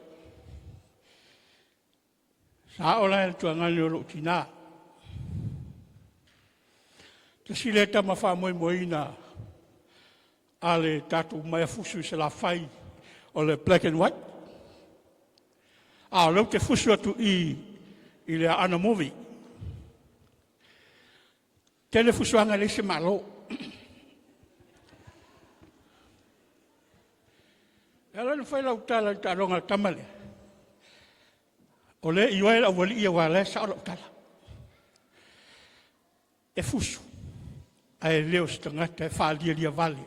sa oo la i le tuagane o lou tina. Tasi lea tama faamoemoeina a le tatou maea fusu i Salafai o le black and white. A o lea ou te fusu atu i i i le Aana Movie. Tele fusuaga e leai se malo. E ala ona fai lau tala i le taaloga a le tama lea, o lea e ioe le aualii aua o la e sao lau tala. E fusu, ae le o se tagata e faalialiavale,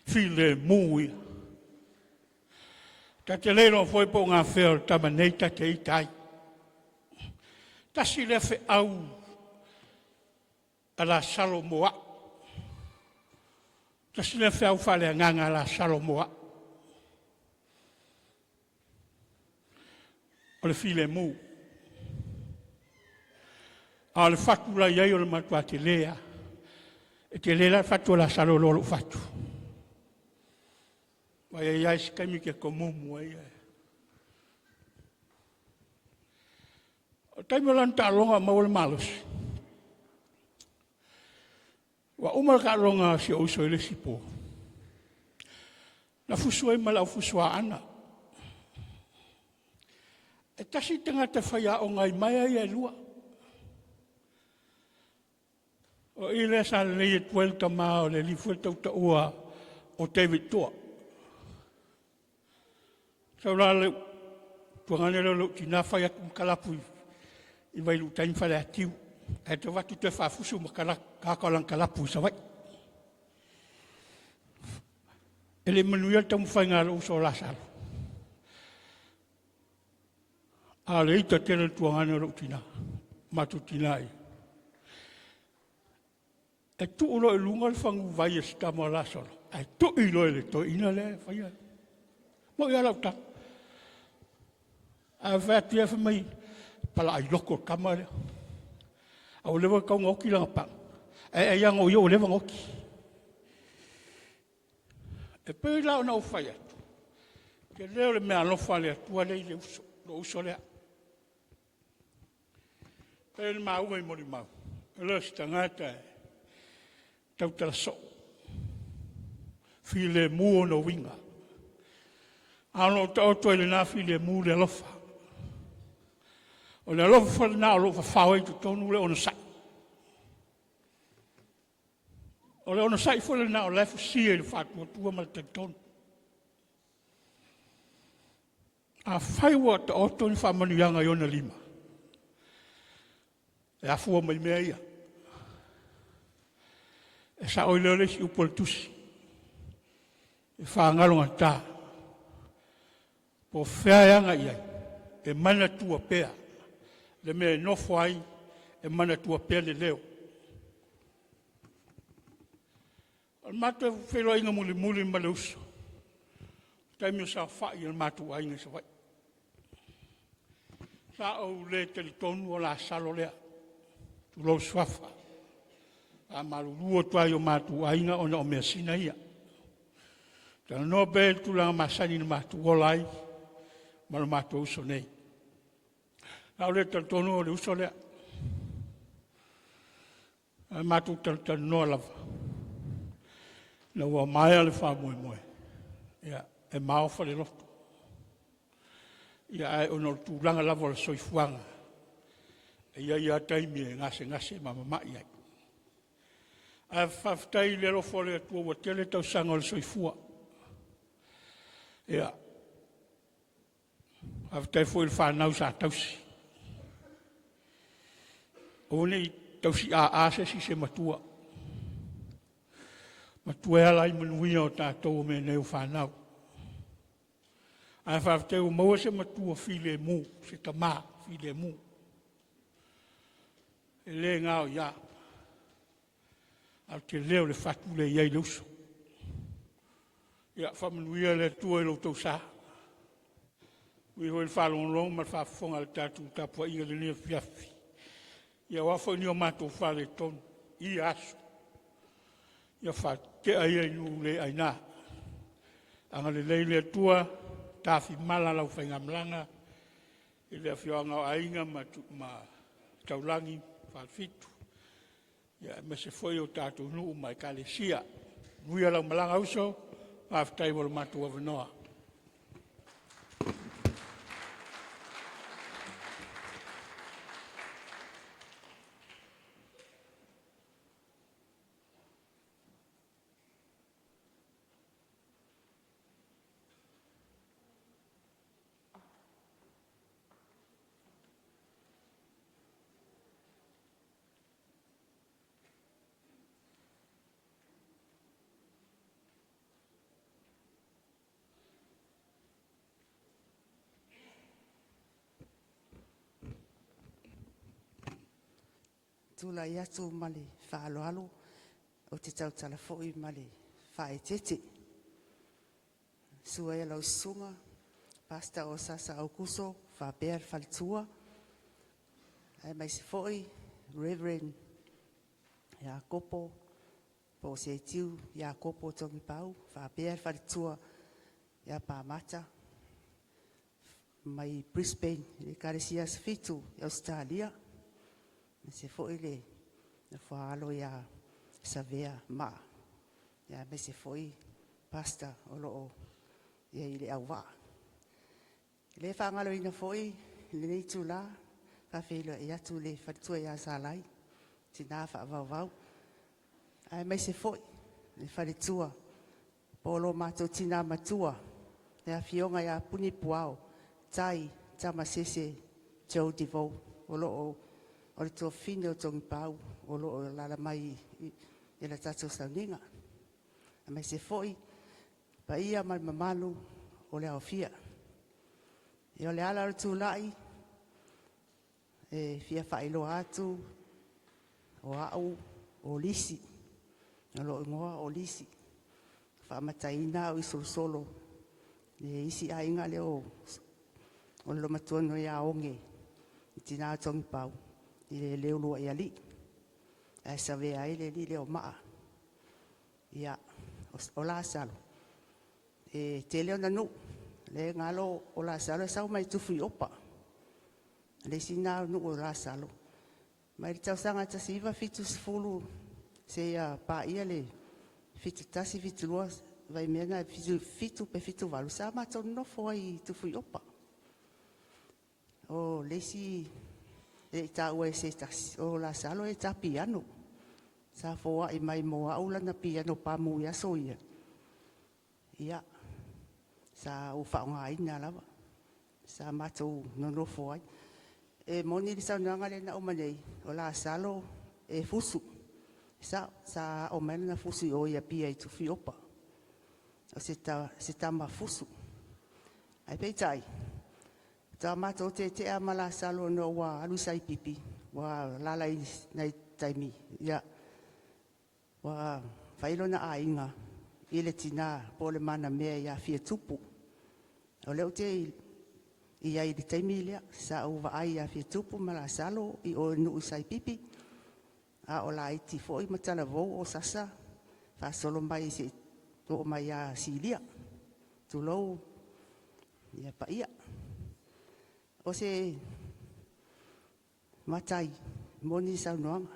filemu ia. Ta te le iloa foi po o gafea o le tama nei ta te ita ai. Tasi lea feau a Lasalo mo au, tasi lea feau faaleagaga a Lasalo mo au, o le filemu. A o le fatu la e i ai o le matua tele lava. E tele la le fatu a Lasalo i lo lou fatu. Aua e i ai lava isi taimi e te tomumu ai ae... O le taimi o lana taaloga o maua le malosi, ua uma le taaloga a si ou uso i le isi po, na fusu ai ma le aufusu Aana. E tasi le tagata e faiaoga ai maea ia e lua. O i lea sa lelei atu ai le tama o le alii foi tautaua o David Tua. Sau la le tuagane lea o lou tina fai atu ma kalapu i Vailuutai ma Faleatiu. Ae tau atu toe faafusu ma tata o lana kalapu i Savaii. E le manuia le taumafaiga a lou uso o Lasalo, a o le ita tele o le tuagane o lou tina, matou tina ia. E tuu loa i luga le faguvai a si tama o Lasalo, ae tui loa e le toeaina lea e faia. Moni lava lau tala. Ae ou fai atu ia fai mai, palai loto le tama lea. A ua leva ona tatau ona oti lana paga, ae ai lava o ia ua leva ona oti. E pei la ona ou fai atu, o le tele o le meaalofa a le Atua lea i le uso, lou uso lea. E pei ona maua i molimau, e le o se tagata e tautala soo, filemu ona uiga, ae o lo o taoto ai i lena filemu le alofa. O le alofa foi lena o lo o fafao ai i totonu le onosai. O le onosai foi lena o la e fusia i le faatuatua ma le talitonu. Afai ua taoto ni faamanuiaga i ona lima, e afua mai mea ia. E sao ai lea o le isi upu a le tusi, e fagalogata, po o fea e aga i ai, e manatua pea le mea e nofo ai, e manatua pea le leo. O le matou feiloaiga mulimuli ma le uso, o le taimi o saofai ai le matou aiga i Savaii. Sa ou le talitonu o Lasalo lea, tulou suafa. E faamalulu atu lava i o matou aiga ona o measina ia. Talanoa pea i tulaga masani na matou ola ai ma lo matou uso nei. Sa ou le talitonu o le uso lea, ae matou talatalanoa lava ina ua maea le faamoemoe, ia e maofa le loto. Ia ae ona o le tulaga lava o le soifuaga, e i ai lava taimi e gasegase ma mamai ai. Ae faafetai i le alofa o le Atua ua tele tausaga o le soifua. Ia, faafetai foi i le fanau sa tausi, aua ne i tausi aa se isi i se matua, matua e ala ai manuia o tatou o mea nei o fanau. Ae faafetai ua maua se matua filemu, se tama filemu, e le gaoia, a o le tele o le fatu lea e i ai le uso. Ia faamanuia le Atua i lo outou sa, manuia foi le faalogologo ma le faafofoga a le tatou tapuaiga i lenei afiafi, aua foi ni o matou faaletonu i ia aso, ia faatetea ia i nuu le aina. Agalelei le Atua, tafimala lau faigamalaga i le afioaga o Aiga ma Taulagi, Falefitu, aemaise foi o tatou nuu ma Ekalesia. Manuia lau malaga uso, faafetai mo le matou avanoa. Tulai atu ma le faaaloalo ou te tautala foi ma le faaeteete. Susu ai lau Susuga Pastor o Sasa Aukuso faapea le faletua, aemaise foi Reverend Iakopo po o Setiu Iakopo Togipau faapea le faletua ia Pamata mai Brisbane i le Ekalesia Asofitu i Ausetalia, aemaise foi le nofo a alo ia Savea Maa, aemaise foi Pastor o lo o i ai i le auvaa. E le faagaloina foi lenei itula e faafeiloai atu i le faletua ia Salai, le tina faavauvau. Aemaise foi le faletua po o lo matou tina matua, le afioga ia Puni Puao Tai Tamasese Joe Devoe, o lo o o le tuafafine o Togipau o lo o alaala mai i le tatou sauniga. Aemaise foi paia ma le mamalu o le aofia. Ia o le ala o le tulai, e fia faailoa atu o au o Lisi, o lou igoa o Lisi. Faamataina au i Solosolo le isi aiga lea o le loomatua ia Oge, le tina o Togipau i le Leuluaialii, ae savea ai le alii lea o Maa. Ia, o Lasalo, e tele ona nuu, lea e galo o Lasalo e sau mai Tufuiopa, le isi lena nuu o Lasalo. Mai le tausaga 1970 seia paia le 71, 72, vaimea na 77 pe 78, sa matou nonofo ai i Tufuiopa. O le isi e le i taua e se tasi, o Lasalo e ta piano. Sa foai mai mo au lana piano pamu i aso ia, ia sa ou faaaogaina lava, sa matou nonofo ai. E moni le saunoaga lea na uma nei, o Lasalo e fusu. Sa aao mai lana fusu i o i Apia i Tufuiopa. O se tama fusu. Ae peitai, faatoa matou tetea ma Lasalo ina ua alu i saipipi, ua alaala i nai taimi, ia, ua fai lona aiga i le tina po o le manamea ia Fiatupu. O lea ou te i ai i le taimi lea, sa ou vaai ia Fiatupu ma Lasalo i o i le nuu i Saipipi, a o laiti foi ma talavou o sasa faasolo mai seia oo mai ia Silia. Tulou ia paia. O se matai, moni le saunoaga,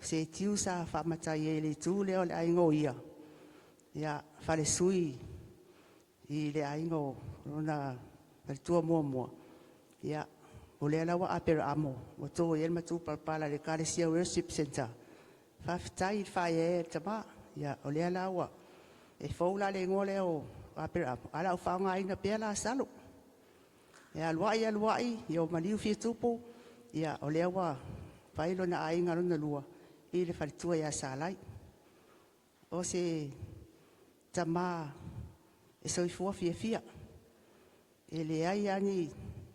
se tiu sa faamatai ai i le itu lea o le aiga o ia, ia falesui i le aiga o lona faletua muamua, ia o lea la ua Aperaamo ua to i ai le matupalapala i le Ekalesia Worship Centre. Faafetai i le faaeaea i le tama. Ia o lea la ua e fou la le igoa lea o Aperaamo, ae o le a ou faaaogaina pea Lasalo. E alu ai alu ai, ia ua maliu Fiatupu, ia o lea ua fai lona aiga lona lua i le faletua ia Salai. O se tama e soifua fiafia, e leai lava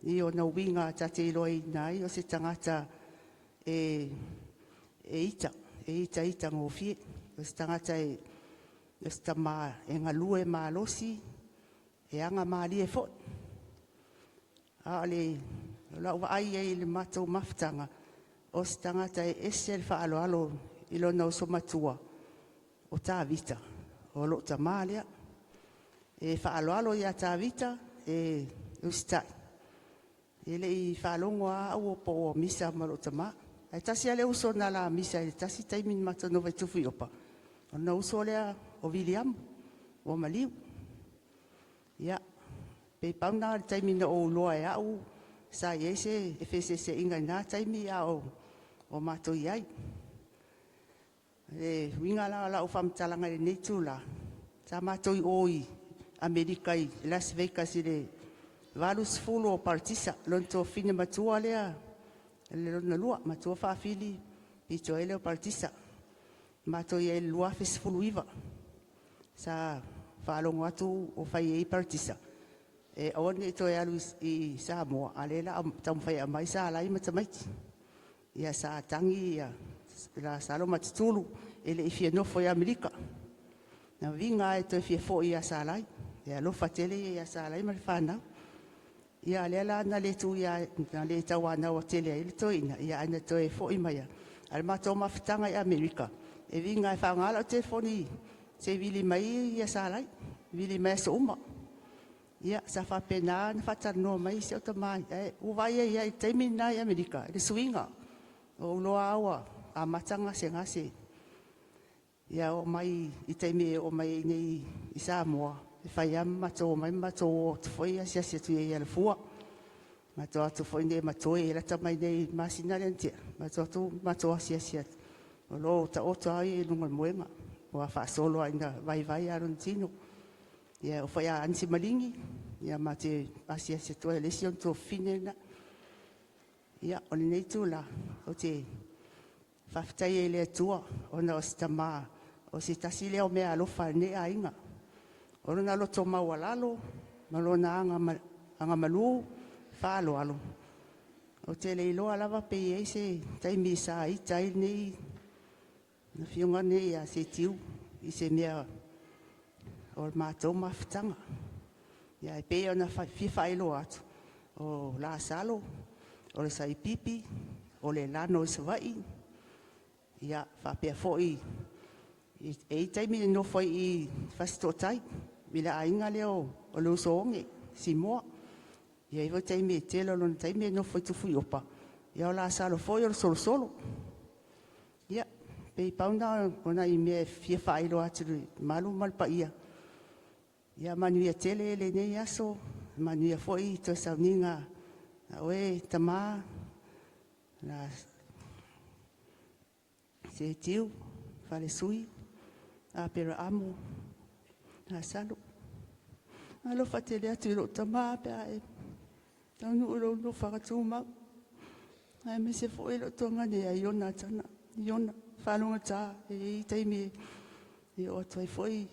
ni ona uiga ta te iloaina ai o se tagata e ita, e itaita gofie. O se tagata o se tama e galue malosi, e agamalie foi. A o lau vaai i ai i le matou mafutaga, o se tagata e ese le faaaloalo i lona uso matua o Tavita, o lou tama lea. E faaaloalo ia Tavita, e usitai, e le i faalogo lava au po o misa ma lou tama. Ae tasi lava le uso na la misa i le tasi taimi na matou nonofo ai i Tufuiopa, ona uso lea o Viliamu ua maliu. Ia, pei pau lena o le taimi na ou iloa ai e au sa i ai se feeseeseaiga i na taimi a o matou i ai. Le uiga la o lau faamatalaga i lenei itula, sa matou i o i Amerika i Las Vegas i le 80 o Paratisa, lona tuafafine matua lea, le lona lua, matua Faafili, pito i ai lea o Paratisa. Matou i ai i le 2019, sa faalogo atu o fai ai Paratisa, e aua ne i toe alu i Samoa, a o lea o le a taumafai e aumai Salai ma tamaiti. Ia sa tagi Lasalo ma tutulu, e le i fia nofo i Amerika. Na viga lava e toe fia foi ia Salai, e alofa tele ia ia Salai ma le fanau. Ia a o lea la na le na le tauanau tele ai le toeaina, ae na toe foi mai lava. A o le matou mafutaga i Amerika, e viga lava e faaaoga lau telefoni se i vili mai Salai, vili mai aso uma. Ia sa faapena ona faatalanoa mai si au tama, ae ua vaai i ai i le taimi lena i Amerika i le suiga, ua ou iloa lava ua amata ona gasegase. Ia oo mai i taimi e oo mai ai i i Samoa, e fai lava ma matou omai ma matou o atu foi asiasi atu i ai i Alafua. Matou o atu foi i inei ma toe, lata mai i inei i le masina lea na tea, matou o atu matou asiasi atu. O lo o taoto lava ia i luga o le moega, ua faasolo lava ina vaivai lava lona tino. Ia, oo foi ia Anisi Maligi, ia ma te asiasi atu ai, o le isi ona tuafafine lena. Ia, o lenei itula, ou te faafetai ai i le Atua ona o si tama, o se tasi lea o meaalofa a lenei aiga. O lona loto maualalo ma lona agamalu faaaloalo, ou te le iloa lava pe i ai se taimi sa ita ai lenei afioga nei ia Setiu i se mea o le matou mafutaga. Ia ae pei ona fia faailoa atu, o Lasalo, o le Saipipi, o le Lano i Savaii, ia faapea foi e i ai taimi e nonofo ai i i Fasitoouta i le aiga lea o le Usoone Simoa. E i ai foi taimi e tele o lona taimi e nofo i Tufuiopa, ia o Lasalo foi o le Solosolo. Ia, pei pau na o nai mea e fia faailoa atu i le mamalu ma le paia. Ia manuia tele lenei aso, manuia foi toe sauniga a oe tama Setiu, Falesui, Aperaamo, Lasalo. Alofa tele atu i lou tama pe a e taunuu i lou nofoaga tumau, aemaise foi lou tuagane ia Iona Atana, Iona, faalogogata, e i ai taimi e oo atu ai foi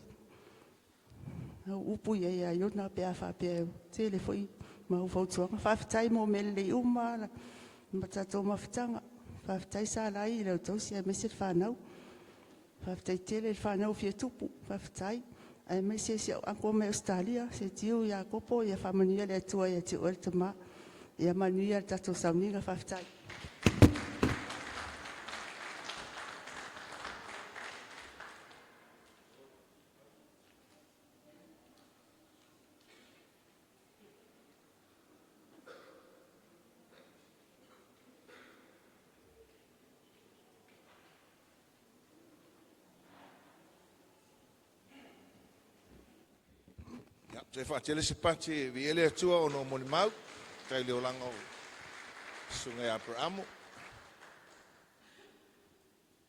au upu i ai ia Iona pe a faapea e tele foi mau fautuaga. Faafetai mo mea lelei uma ma tatou mafutaga. Faafetai Salai i lau tausi aemaise le fanau. Faafetai tele i le fanau fia tupu, faafetai. Aemaise si au uncle mai Ausetalia, Setiu Iakopo, ia faamanuia le Atua ia te oe le tama. Ia manuia le tatou sauniga, faafetai. Ia, toe faatele se pati e viia le Atua ona o molimau, faafetai i le olaga o le susuga ia Aperamo.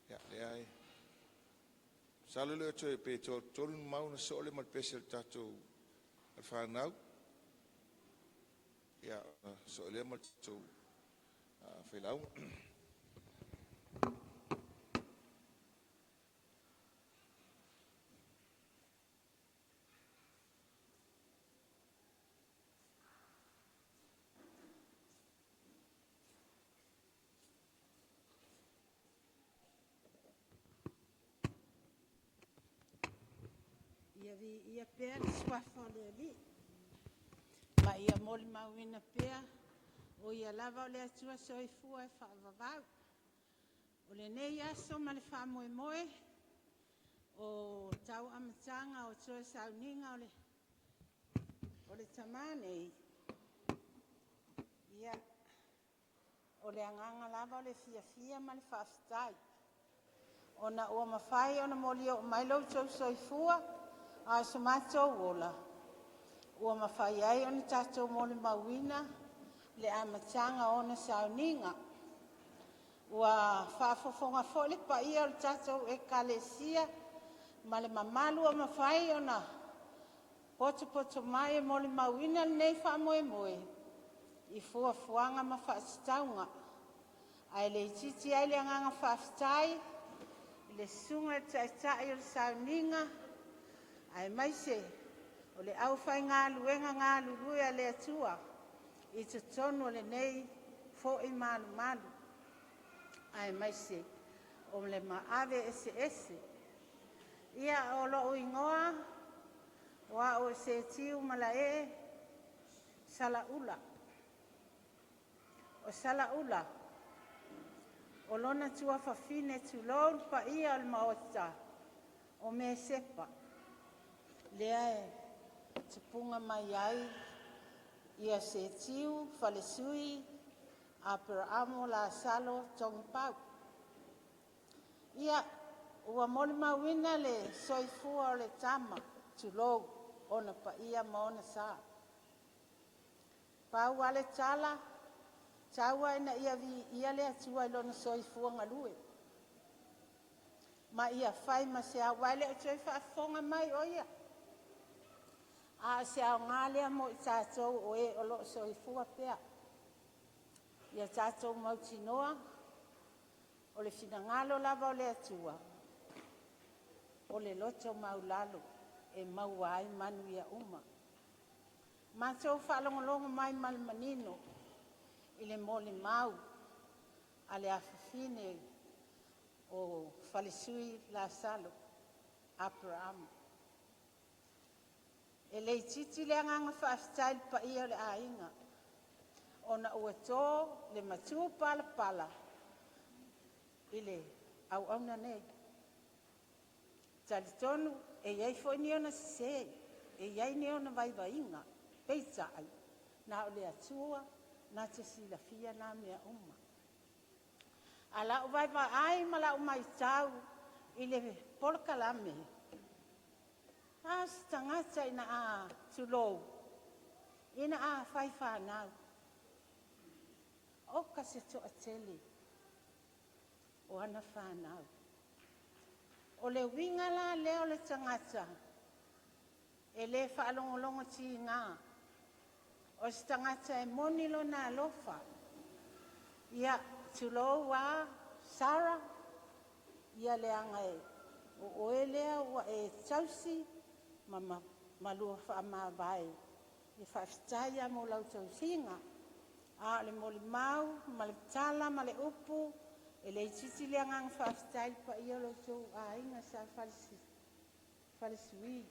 Ia, lea e masalo e le o toe pe tolu ni mau ona sosoo lea ma le pese a le tatou a le fanau. Ia, ona sosoo ai lea ma le tatou failauga. Ia viia pea le Suafa o le Alii ma ia molimauina pea o Ia lava o le Atua Soifua e faavavau. O lenei aso ma le faamoemoe o tau amataga o toe sauniga o le tamā nei, ia, o le agaga lava o le fiafia ma le faafetai ona ua mafai ona molioo mai lo outou soifua a o so matou ola ua mafai ai ona tatou molimauina le amataga o ona sauniga. Ua faafofoga foi le paia o le tatou Ekalesia ma le mamalu ua mafai ona potopoto mai e molimauina lenei faamoemoe i fuafuaga ma faatatauga. Ae le itiiti ai le agaga faafetai i le susuga i le Taitai o le sauniga aemaise o le aufaigaluega galulue a le Atua i totonu o lenei foi malumalu aemaise o le maave eseese. Ia, o lou igoa o au o Setiu Malaee Salaula. O Salaula, o lona tuafafine, tulou le paia o le Maota, o Mesepa, lea e tupuga mai ai Setiu, Falesui, Aperamo, Lasalo, Togipau. Ia, ua molimauina le soifua o le tama, tulou, ona paia ma ona sa. Pau lava le tala, tau lava ina ia viia le Atua i lona soifua galue. Ma ia fai ma se aua e le o toe faafofoga mai o ia. A o se aoga lea mo i tatou o e o lo o soifua pea. Ia tatou mautinoa o le finagalo lava o le Atua, o le loto maualalo e maua ai manuia uma. Matou faalogologo mai ma le manino i le molimau a le afafine o Falesui Lasalo Aperamo. E le itiiti le agaga faafetai i le paia o le aiga ona ua to le matupalapala i le auauna nei. Talitonu e i ai foi ni ona sese, e i ai ni ona vaivaiga, peitai na o le Atua na te silafia na mea uma. A lau vaavaai ma lau matau i le polokalame, a se tagata ina a tulou, ina a fai fanau, oka se toatele o ana fanau. O le uiga la lea o le tagata e le faalogologo tiga, o se tagata e moni lona alofa. Ia tulou a Sara, ia leaga o oe lea ua e tausi ma lua faamavae. Ia faafetai lava mo lau tausiga. A o le molimau ma le tala ma le upu, e le itiiti le agaga faafetai i le paia o lo outou aiga sa Falesui,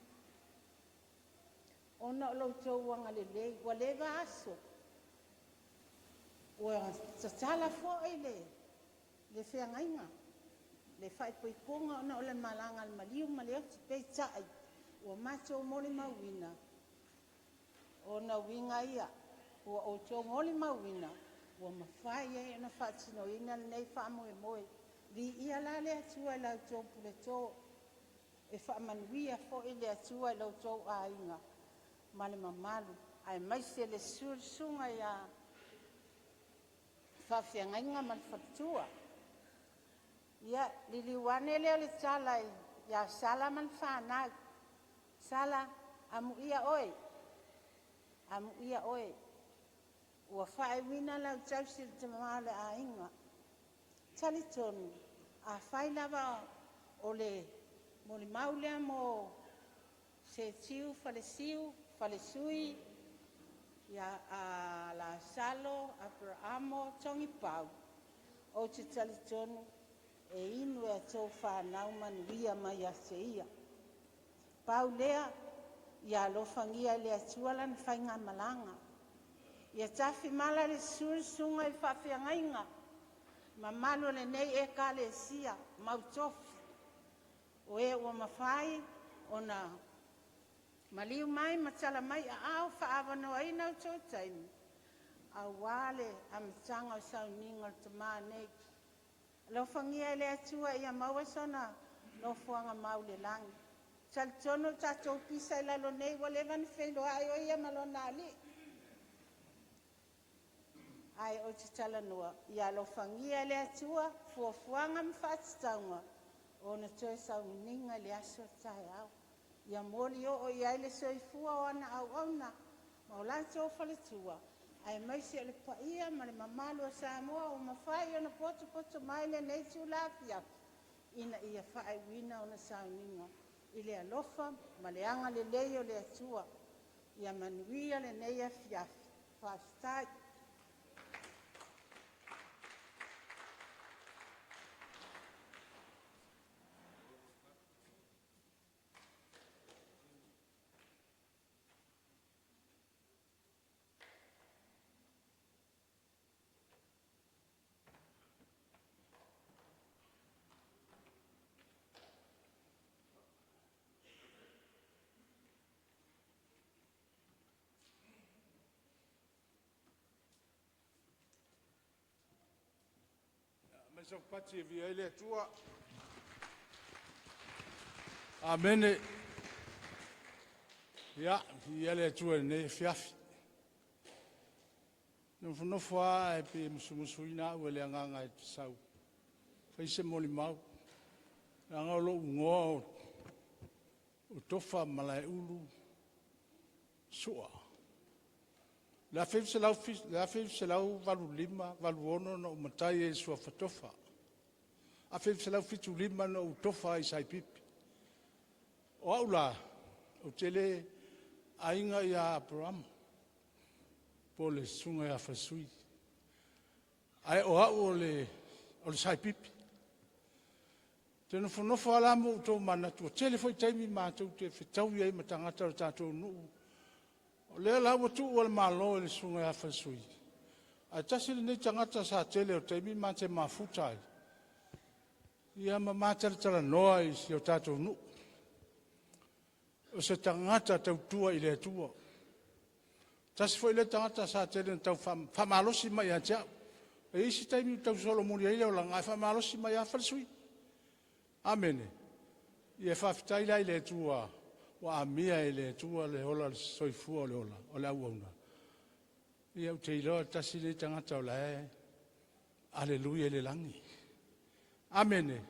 ona o lo outou agalelei. Ua leva aso, ua tatala foi le feagaiga, le faaipoipoga ona o le malaga a le maliu ma le oti. Peitai, ua matou molimauina, ona uiga ia, ua outou molimauina ua mafai ai ona faatinoina lenei faamoemoe. Viia la le Atua i la outou puleto, e faamanuia foi le Atua i lo outou aiga ma le mamalu, aemaise le susu o le susuga ia Faafeagaiga ma le faletua. Ia, liliu ane lea o le tala ia Sala ma le fanau. Sala, amuia oe, amuia oe, ua faaiuina lau tausi e le tama o le aiga. Talitonu, afai lava o le molimau lea mo Setiu, Falesiu, Falesui, ia a Lasalo, Aperamo, Togipau, ou te talitonu e inu e a outou fanau manuia mai ia te ia. Pau lea, ia alofagia e le Atua lana faigamalaga, ia tafimala le susu le susuga i le faafeagaiga, mamalu o lenei Ekalesia mautofi, o e ua mafai ona maliu mai ma tala mai aao, faaavanoaina outou taimi aua le amataga o sauniga o le tama nei. Alofagia e le Atua ia maua sona nofoaga mau i le lagi. Talitonu o le tatou pisa i lalo nei ua leva ona feiloai o ia ma lona Alii. Ae ou te talanoa, ia alofagia e le Atua fuafuaga ma faatatauga o ona toe sauniga i le aso a taeao. Ia moli oo i ai le soifua o ana auauna ma o latou faletua, aemaise o le paia ma le mamalu o Samoa ua mafai ona potopoto mai lenei itula afiafi ina ia faaiuina ona sauniga i le alofa ma le agalelei o le Atua. Ia manuia lenei afiafi. Faafetai. Aumai sau pati e viia ai le Atua. Amene. Ia, viia le Atua i lenei afiafi. Nofonofo lava ae pei e musumusuina au e le Agaga ou te sau e fai se molimau. Leaga o lou igoa o Tofa Malaeulu Sua. Le 1985, 86 na ou matai ai i le suafa Tofa. 1975 na ou tofa ai i Saipipi. O au la, ou te le aiga ia Aperamo, po o le susuga ia Falesui, ae o au o le Saipipi. Ou te nofonofo lava la ma ou tomanatu, ua tele foi taimi matou te fetaui ai ma tagata o le tatou nuu. O lea la ua tuu le Malo i le susuga ia Falesui, ae tasi lenei tagata sa tele o taimi ma te mafuta ai, ia ma ma talatalanoa i si o tatou nuu. O se tagata tautua i le Atua. Tasi foi lea tagata sa tele ina tau faamalosi mai ia te au. E i ai isi taimi ua tau solomuli ai le olaga, ae faamalosi mai lava Falesui. Amene. Ia faafetai la i le Atua ua amia e le Atua le ola le soifua o le ola o le auauna. Ia ou te iloa tasi lenei tagata o la e aleluia i le lagi. Amene.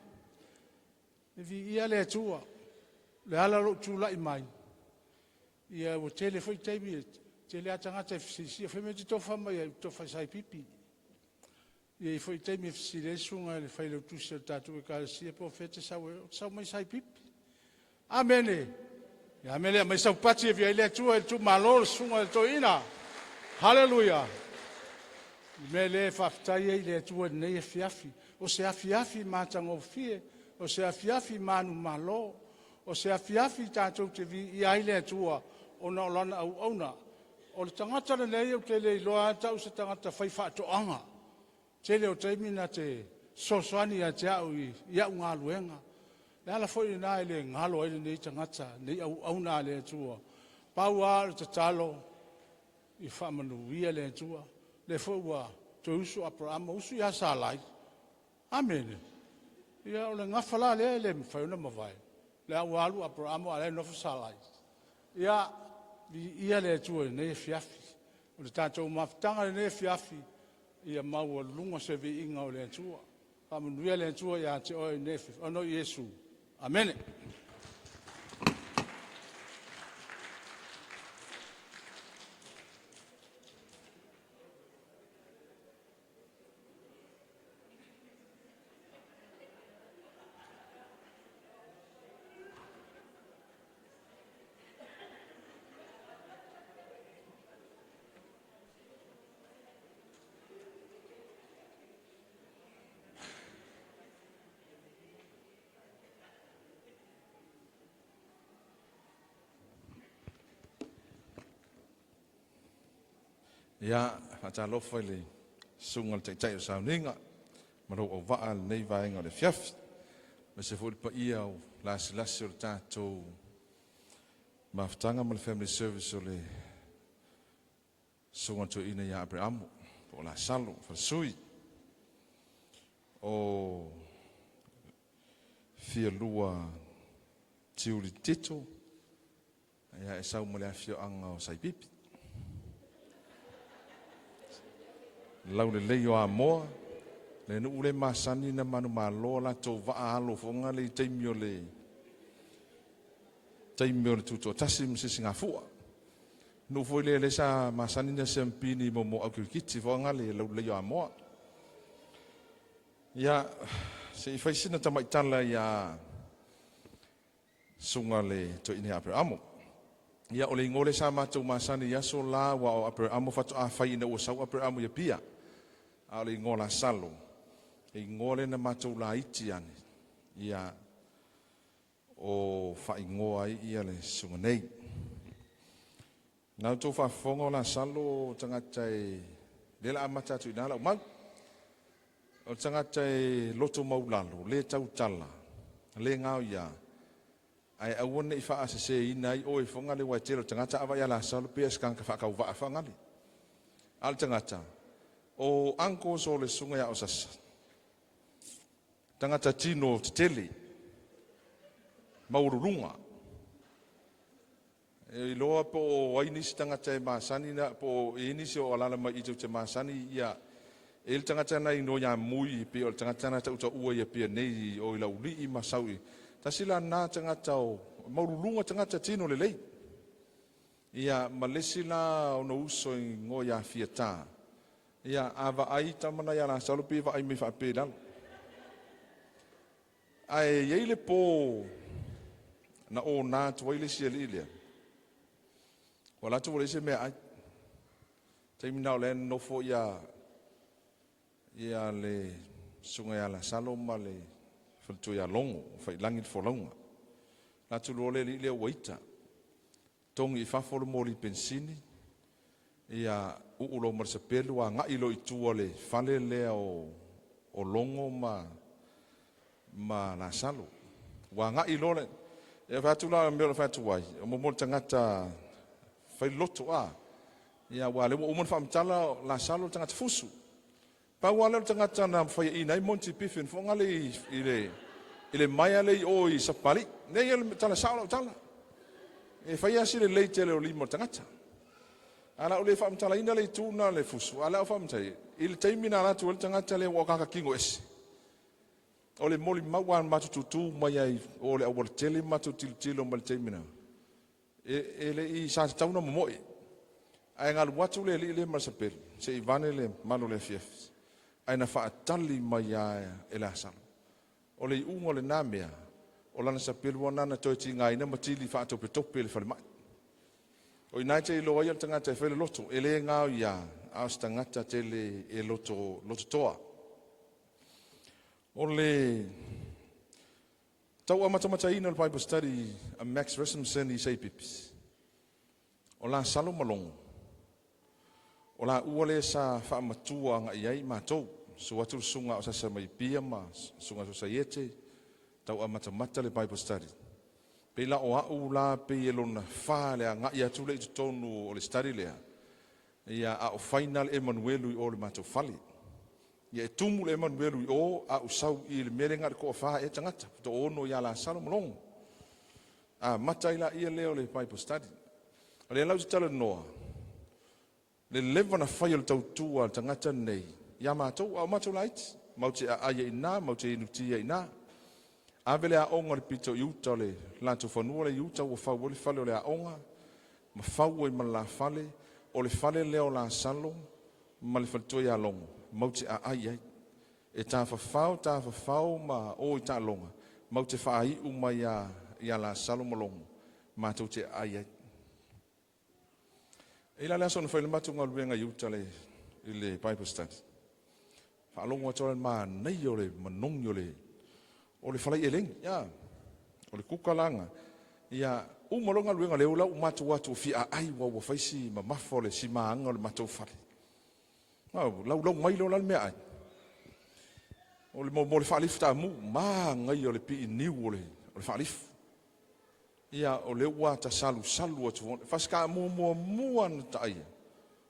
E viia le Atua. O le ala o lou tulai mai, ia ua tele foi taimi e tele lava tagata e fesilisili, o fea le mea e te tofa mai ai? Ou te tofa i Saipipi. E i ai foi taimi e fesili ai le susuga i le failautusi o le tatou Ekalesia po o fea e te sau ai, ou te sau mai Saipipi. Amene. Ia a mea e aumai sau pati e viia ai le Atua i le tuumalo o le susuga i le toeaina. Haleluia. Le mea lea e faafetai ai i le Atua i lenei afiafi. O se afiafi matagofie, o se afiafi manumalo, o se afiafi tatou te viia ai le Atua ona o lana auauna. O le tagata lenei ou te le iloa lava ta'u o se tagata faifaatoaga. Tele o taimi na te fesoasoani ia te au i au galuega. Le ala foi lena e le galo ai lenei tagata, lenei auauna a le Atua. Pau lava o le tatalo, ia faamanuia le Atua. O lea foi ua toe usu Aperamo usu ia Salai. Amene. Ia o le gafa la lea e le mafai ona mavae. O lea ua alu Aperamo a o la e nofo Salai. Ia, viia le Atua i lenei afiafi. O le tatou mafutaga i lenei afiafi, ia maualuga se viiga o le Atua. Faamanuia le Atua ia te oe i lenei afiafi, ona o Iesu. Amene. Ia, faatalofa i le susuga i le Taitai o le Sauniga ma lou auvaa i lenei vaega o le afiafi, aemaise foi le paia o lasilasi o le tatou mafutaga ma le Family Service o le susuga i le Toeaina ia Aperamo po o Lasalo Falesui. O Fialua Tiuli Tito, ia e sau ma le afioaga o Saipipi. Laulelei o Amoa, le nuu le masani na manumalo latou vaa alo foga le taimi o le tutoatasi ma Sisigafua. Nuu foi lea lea sa masani na siampini mo au kirikiti foga le laulelei o Amoa. Ia, se i fai sina tamaitala ia susuga le toeaina ia Aperamo. Ia, o le igoa lea sa matou masani i aso la ua o Aperamo faatoa fai ina ua sau Aperamo i Apia. A o le igoa Lasalo, e igoa lea na matou laiti ane, ia o faaigoa ai ia le susuga nei. Na outou faafofoga o Lasalo o tagata e lea la amata atu i ina lau mau. O le tagata e loto maulalo, le tautala, le gaoia, ae aua ne i faaseseina ai oe foga le ua e tele o tagata a vaai ia Lasalo pei o se tagata faatauvaa fagali. A o le tagata, o uncles o le susuga ia Osasa, tagata tino tetele, maualuluga. E iloa po o ai nisi tagata e masani na, po o i nisi o alala mai i te masani ia E i ai le tagata na igoa ia Mui, pei o le tagata na tautaua i Apia nei i o i Laulii ma sau i, tasi la lena tagata o maualuluga tagata tino lelei. Ia, ma le isi la ona uso i igoa ia Fiata, ia, a vaai tama na ia Lasalo pei e vaai mai faapea i lalo. Ae i ai le po na ona atu ai le isi alii lea, ua alu atu ua leai se meaai. Taimi na o lea e nonofo ia ia le susuga ia Lasalo ma le faletua ia Logo, ua faiilagi le folauga. Alu atu loa le alii lea ua ita, togi i fafo le moli penisini, ia uu loa ma le sapelu agai loa i tua i le fale lea o Logo ma Lasalo. Ua agai loa le e fai atu la o le mea o le fai atu ai, o mo le tagata fai loto a. Ia aua o lea ua uma ona faamatala o Lasalo le tagata fusu. Pau lava lea o le tagata na faiaina ai Monty Biffin Fogale i le maea lea i o i Sapapalii. Nei o le tala sao lau tala. E fai lava si lelei tele o lima o le tagata. Ae o le a ou le faamatalaina le itu lena o le fusu, a o le a ou faamatalaina, i le taimi na alu atu ai le tagata lea ua akaka tino ese. O le molimau lava na matou tutu mai ai o le aualatele ma matou tilotilo mai i le taimi na, e le i sa tatau ona momoe. Ae na alu atu le alii lea ma le sapelu, se i vane le malu o le afiafi, ae na faatali mai lava e Lasalo. O le iuga o lena mea, o lana sapelu lava lena na toe tigaina ma tili faatopetope i le falemai. O i ina e te iloa ai o le tagata e fai le loto, e le gaoia, a o se tagata tele e loto, lototoa. O le tau amatamataina o le Bible study a Max Rasmussen i Seipipi, o Lasalo ma Logo, o laua lea sa faamatua agai ai matou. Susu atu le susuga a o Sasa mai Apia ma susuga Sosaiete, tau amatamata le Bible study. Pei la o au la pei e lona fa le agai atu lea i totonu o le study lea, ia a o faina le Emanuelu i o le matou fale. Ia e tumu le Emanuelu i o, a ou sau i le mea lea na o le toafa ea tagata, toaono ia Lasalo ma Logo. Amata ai laia lea o le Bible study. O lea la ou te talanoa, le leva na fai o le tautua a le tagata lenei ia matou, a o matou laiti. Matou te aai ai i ina, matou te inuti ai i ina. Ave le aoga i le pito i uta o le latou fanua lea i uta ua fau ai le fale o le aoga, ma fau ai ma le la fale. O le fale lea o Lasalo ma le faletua ia Logo, matou te aai ai. E tafafao, tafafao ma o i taaloga, matou te faaiu mai ia Lasalo ma Logo, matou te aai ai. E i ai la le aso na fai ai le matou galuega i uta i le Bible study. Faalogo atu le manaia o le manogi o le falai elegi. Ia, o le kuka laga. Ia, uma loa galuega lea ua matou atu o fia aai ua fai si mamafa o le simaaga o le matou fale. Laulau mai loa la le meaai. O le mo le faalifu taamu, manaia o le piiniu o le faalifu. Ia, o lea ua tasalusalu atu. Fasitaamu muamua na taaia,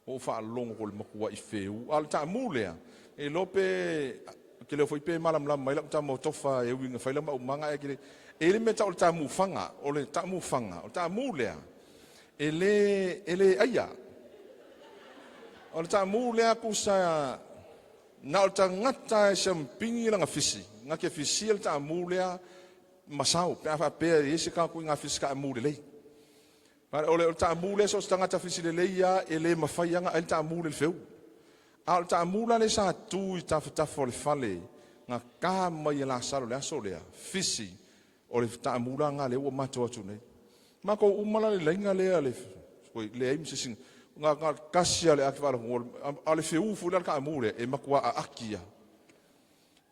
ua ou faalogo ko le matuai feu. A o le taamu lea, e iloa pe, ke leo foi pe malamalama mai lau tama o tofa e ui ina fai la maumaga e ke e le mea tau o le taamu faga, o le taamu faga, o le taamu lea, e le aia. O le taamu lea kusa na o le tagata e siampigi lana fisi, na ke fisia le taamu lea masao, pe a faapea e ese ka ngā fisi taamu lelei. O le taamu lea so o se tagata fisi lelei ia e le mawhai anga ai le taamu le feu. A o le taamu la le sa tu i tafatafa o le fale, ngā ka mai e Lasalo le aso lea, fisi o le taamu la ngā lea ua matou atu nei. Mākou uma la le lainga lea le, le ai misisi, ngā kasi a le ake whaala, a le feu fu le taamu lea, e matua a aki ia.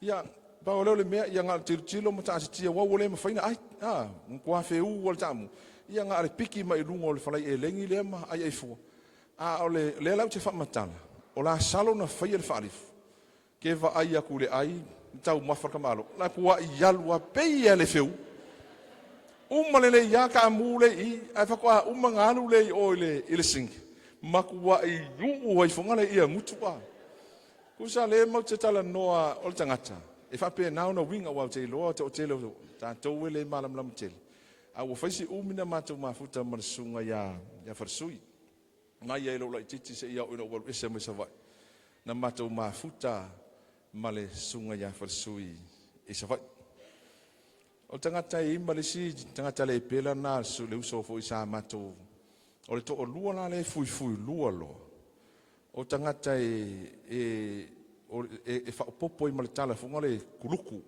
Ia, pau lea o le mea, ia ngā tilotilo ma taatitia ua ua le mawhaina ai. Ah, ngā feu o le taamu. Ia ngā le piki mai lunga o le falai e lengi lea ma ai ai fua. A o le lea lau te whaamatala, o Lasalo na whaia le whaalifu. Ke va ai aku le ai, tau mafa ka malo. La kua i alu a pei le feu. Uma le le ia ka amu le i, ai whakoa uma ngā alu le i o i le singi. Makua i uu ai fonga le ia ngutu a. Kusa le mau te tala noa o le tangata. E whape nā ona winga wau te iloa te o tele o tātou e le malamalama tele. A ua faisi umi na matou mafuta ma le susuga ia Faresui. Mai ai lou laitiiti seia oo ina ou alu ese mai Savaii. na matou mafuta ma le susuga ia Falesui i Savaii. O le tagata e i ai ma le isi tagata le pela na le uso foi sa matou, o le toalua la lea e fuifui lua loa, o tagata e faaopoopo ai ma le tala foi le kuluku.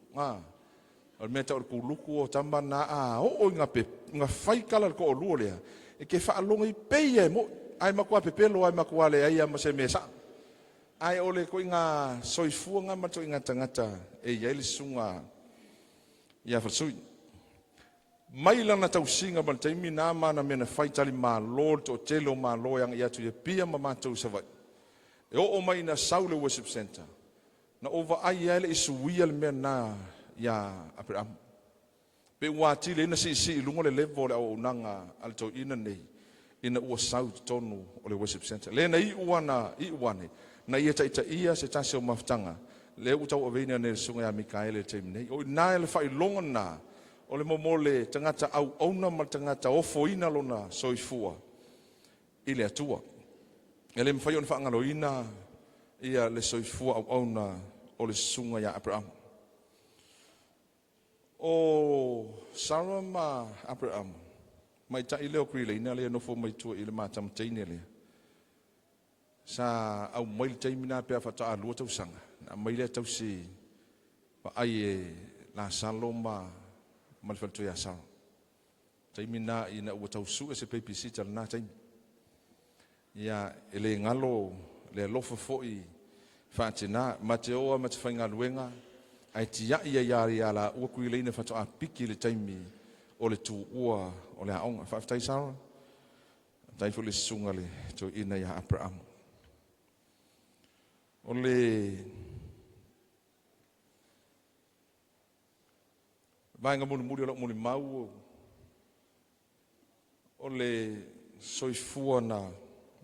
O le mea tau o le kuluku o tama na a oo ina fai tala le toalua lea, e te faalogo i pei e mo'i, ae matua pepelo ai matua leai ma se mea sao. Ae o le toiga soifua na ma toiga tagata e i ai le susuga ia Falesui. Mai lana tausiga ma le taimi na ma na mea na fai tali malo le toatele o malo e agai atu i Apia ma matou i Savaii. E oo mai ina sau le worship center, na ou vaai ai le isuia le mea na ia Aperamo. Pe ua atili ai na siisii i luga le level o le auaunaga a le toeaina nei, ina ua sau i totonu o le worship center. Le na iu ana iu ane, na ia taitaia se tasi o mafutaga, lea ua tauaveina nei e le susuga ia Mikaele i le taimi nei. O i ina le faailoga lena, o le momo le tagata auauna ma le tagata ofoina lona soifua i le Atua. E le mafai ona faagaloina ia le soifua auauna o le susuga ia Aperamo. O Sarah ma Aperamo, maitai lea o Kuileina lea nofo mai tua i le matamateine lea. Sa au mai le taimi na pe faatoa 2 tausaga, na aumai lea tausi vaai e Lasalo ma le faletua ia Sarah. Taimi na ina ua tausue se babysitter lena taimi. Ia e le galo le alofa foi faatina, ma te oa ma te faigaluega, ae tiai ai ia la ua kuileina faatoa piki le taimi o le tuua o le aoga. Faafetai Sarah, faafetai foi le susuga le toeaina ia Aperamo. O le vaega mulimuli o lau molimau, o le soifua na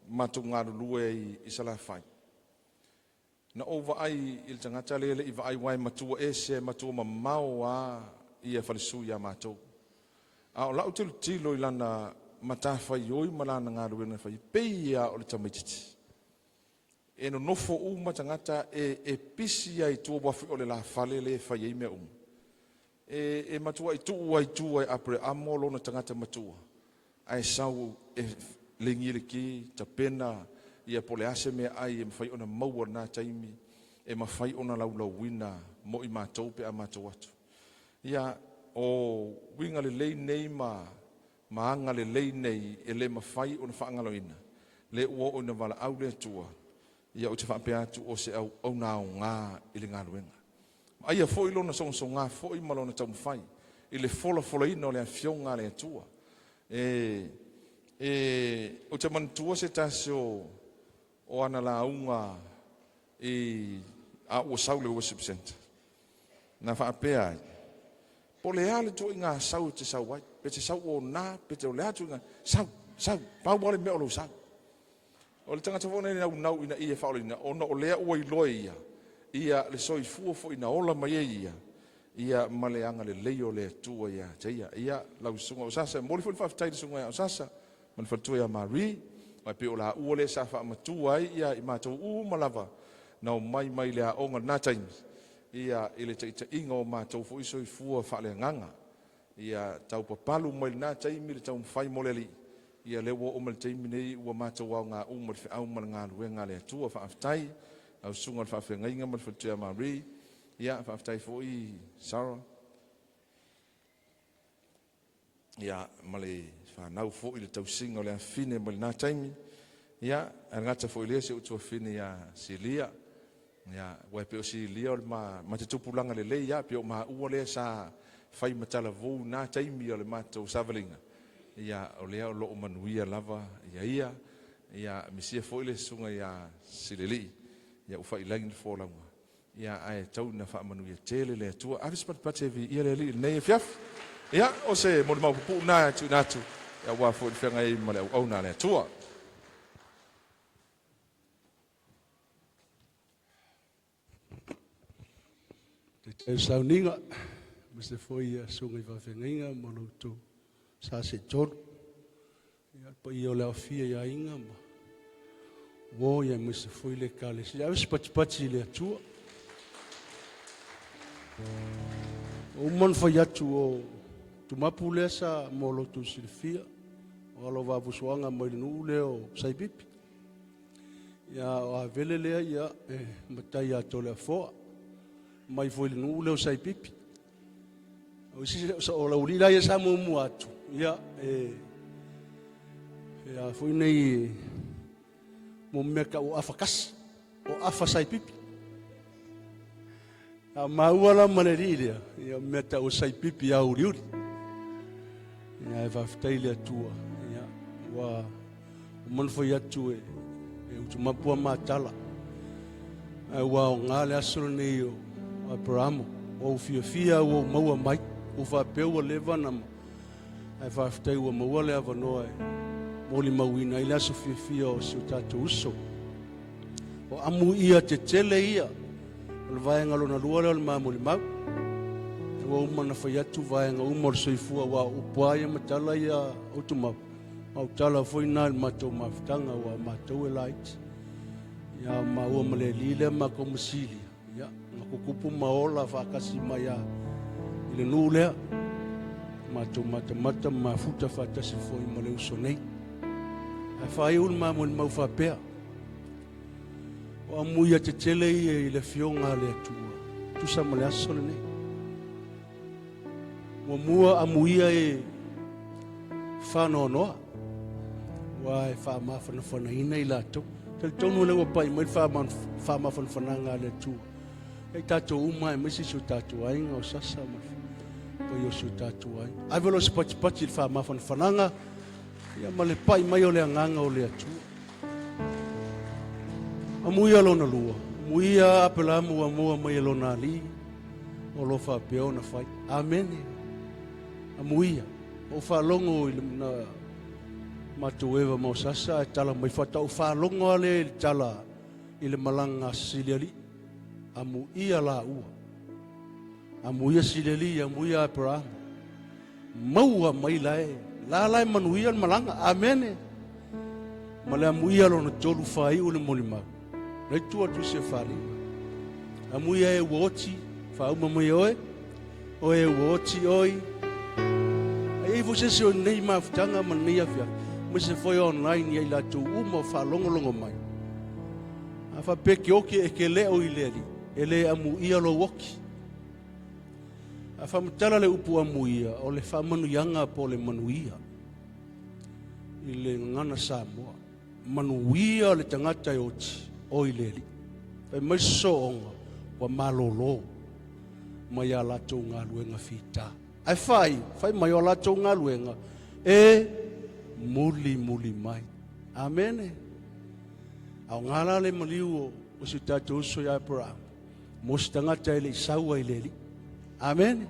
matou galulue ai i Salafai. Na ou vaai i le tagata lea le i vaai uae matua ese, matua mamao a ia Falesui ia matou. A o lau tilotilo i lana matafaioi ma lana galuega e fai, pei ia o le tamaitiiti. E nonofo uma tagata e pisi ai tua wafi o le lafale le e fai ai mea uma. E matua i tuu ai tua e Aperamo lona tagata matua, ae sau e lengi le ki, tapena ia po le ase mea ai e mawhai ona maua na taimi, e mawhai ona laulauina mo i mātou pe a mātou atu. Ia, o winga le lei nei ma anga le lei nei e le mawhai ona whaangaloina. Le ua o ina wala au le atua, ia o te whaapea atu o se au au nā o ngā i le ngaluega. Aia foi lona songasonga foi ma lona taumafai i le folafolaina o le afioga a le Atua. O te manatua se tasi o ana lauga i a ua sau le worship center. Na faapea ai, po le a le tuuaiga sau e te sau ai, pe te sau o nā, pe te o le atu sau, sau, pau le mea o lou sau. O le tagata foi nei nau ina ia faaleina, ona o lea ua iloa ia, ia le soifua foi na ola mai ai ia, ia ma le agalelei o le Atua ia te ia. Ia lau susuga o Sasa, momoli foi le faafetai i le susuga ia Sasa, ma le faletua ia Marie, mai pe o la ua le sa faamatua ai ia i matou uma lava, na o mai mai le aoga lena taimi, ia i le taitaiga o matou foi soifua faaleagaga. Ia taupapalu mai lena taimi le taumafai mo le Alii, ia le ua oo mai le taimi nei ua matou aoga uma le feau ma le galuega a le Atua. Faafetai lau susuga o le faafeagaiga ma le faletua ia Marie, ia faafetai foi Sarah, ia ma le whanau foi le tausiga o le afine mai lena taimi, ia angata foi lea se utuafine ia Silia, ia ua pe o Silia o le ma te tupulaga lelei ia pe o maua lea sa fai matalavou na taimi o le matou savalinga, ia o lea o loo manuia lava ia ia, ia misia foi le susuga ia Sileli, ia ufailangi le folauga, ia ae tau na faamanuia tele le Atua. Ave se patipati e viia le Alii lenei afiafi. Ia o se molimau pupuu na e tuuina atu, ia ua foi le feagai ma le auauna a le Atua. Te sauniga, ma se foi ia sunga i faafeagaiga ma lo outou sa se tolu. Ia pa ia o le aofia ia aiga ma Uo ia aemaise foi le Ekalesia. Ave se patipati i le Atua. Ua uma ona fai atu o Tumapu lea sa mo lo outou silafia, o alo o Vaafusuaga mai le nuu lea o Saipipi. Ia o Avele lea ia e matai ia Toleafoa mai foi le nuu lea o Saipipi. O isi o lau alii la ia sa muamua atu, ia e a foi nei mo mea tau o afa kasi, o afa Saipipi. A maua la ma le alii lea, ia mea tau o Saipipi a uliuli. Ia e faafetai le Atua, ia ua manufai atu e utumapu a matala. Ae ua aoga le aso lenei o Aperamo, ua ou fiafia ua ou maua mai, ua faapea ua leva na ae faafetai ua maua le avanoa e molimauina ai le aso fiafia o si o tatou uso. O amu ia tetele ia, o le vaega lona lua lea o le mamolimau. Ua uma na fai atu vaega uma o le soifua, ua upu lava ia ma tala ia utumau. Ma o tala foi na i le matou mafutaga ua matou e laiti. Ia maua ma le alii lea matou masili, ia na tutupu ma ola faatasi mai a i le nuu lea. Matou matamata ma mafuta faatasi foi ma le uso nei. Ae faaiu le mamolimau faapea. O amuia tetele ia i le afioga a le Atua, tusa ma le aso lenei. Muamua amuia e faanoanoa, ua e faamafanafanaina i latou. Talitonu lea ua pai mai le faamafanafanaga a le Atua. E tatou uma aemaise si o tatou aiga o Sasa ma pai o si o tatou aiga. Ave loa se patipati i le faamafanafanaga ia ma le pai mai o le agaga o le Atua. Amuia lona lua, amuia Apelamu ua mua mai e lona alii, o lo faapea ona fai. Amene. Amuia. O faalogo i le na matou eva ma Sasa ae tala mai faatoa ou faalogo lava lea i le tala i le malaga a Silialii. Amuia laua. Amuia Silialii, amuia Aperahama. Maua mai lae, la lae manuia le malaga. Amene. Ma le amuia lona tolu faaiu le molimau. Nei tua atu se faaaliga. Amuia e ua oti, faauma mai oe, oe ua oti oi. Ai ai foi se isi o nei mafutaga ma lenei afiafi, aemaise foi online ia i latou uma o faalogologo mai. A faapea ke oki e ke leo i le alii, e le amuia lou oki. A faamatala le upu amuia, o le faamanuiaga po o le manuia i le gagana Samoa. Manuia le tagata e oti, oi le alii. Fai mai sosooga, ua malolo mai a latou galuega fita. Ae fai, fai mai o a latou galuega e mulimuli mai. Amene. Aoga la le maliu o si o tatou uso ia Aperahama mo se tagata e le i sau ai i le Alii. Amene.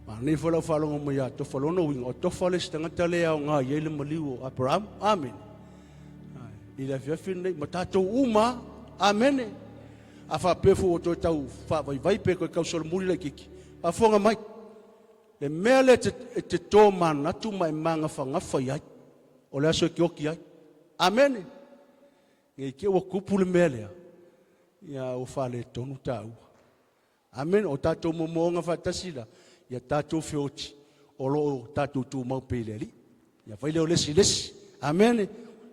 Manaia foi lau faalogo mai ia Tofa lona uiga, o Tofa le isi tagata lea e aoga i ai le maliu o Aperahama. Amene. I le afiafi lenei, ma tatou uma, amene. A faapea foi ua toe tau faavaivai pe toe tau solomuli laitiiti, faafofoga mai. Le mea lea e te tomanatu ma e magafagafa i ai, o le aso e te oti ai. Amene. Nei te i ua tupu le mea lea, ia ua faaletonu taua. Amene. O tatou moomooga faatasi la, ia tatou feoti o lo o tatou tumau pea i le Alii. Ia fai lea o le isi i le isi. Amene.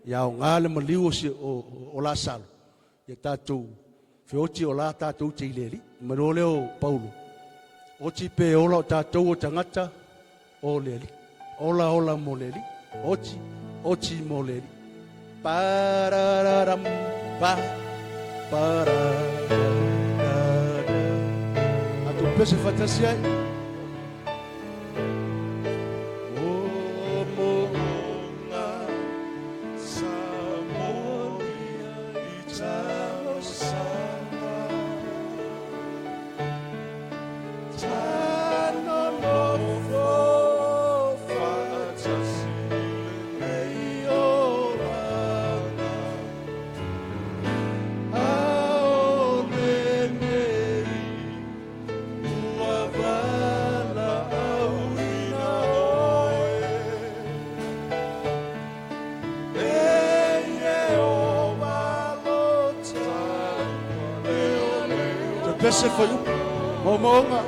Ia aoga le maliu o, si, o, o Lasalo, ia tatou feoti o la tatou te i le Alii. Malo lea o Paulo. Oti pe ola o tatou o tagata o le Alii. Ola ola mo le Alii. Oti, oti mo le Alii. Parararam pa pararara. Atu pese faatasi ai. O moonga sa molia i talosaga. Tanonofo faatasi lenei olaga. Aole nei ua pese fuaiupu. Moomooga.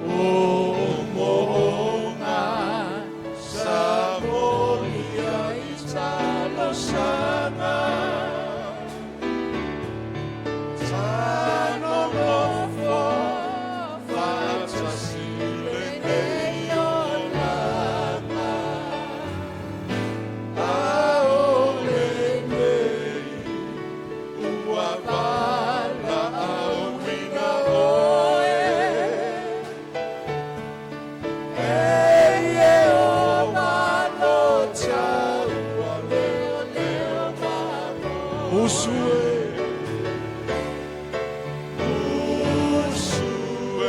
Moomooga sa molia i talosaga Sa nonofo faatasi lenei olaga A o lenei ua valaauina oe E Ieova lo taua leoleo ma Musu e Musu e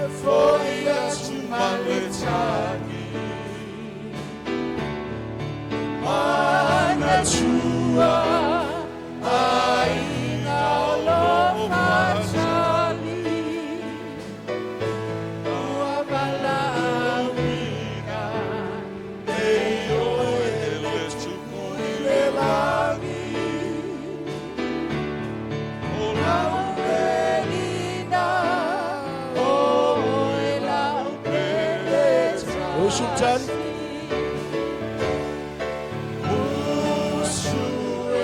E fo'i atu ma le tagi Manatua aiga o lo fatali Ua valaauina Nei oe le tupu i le lagi O lau pelina O oe lau pele Musu tali Musu e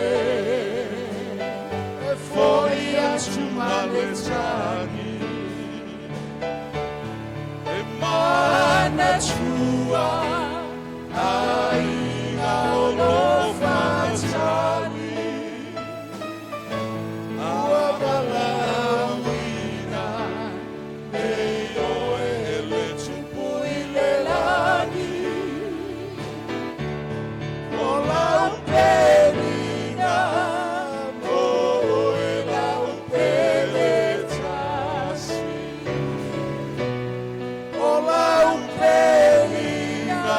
E fo'i atu ma le tagi E manatua aiga o lo fatali Ua valaauina Nei oe le tupu i le lagi O lau pelina O oe lau pele tasi O lau pelina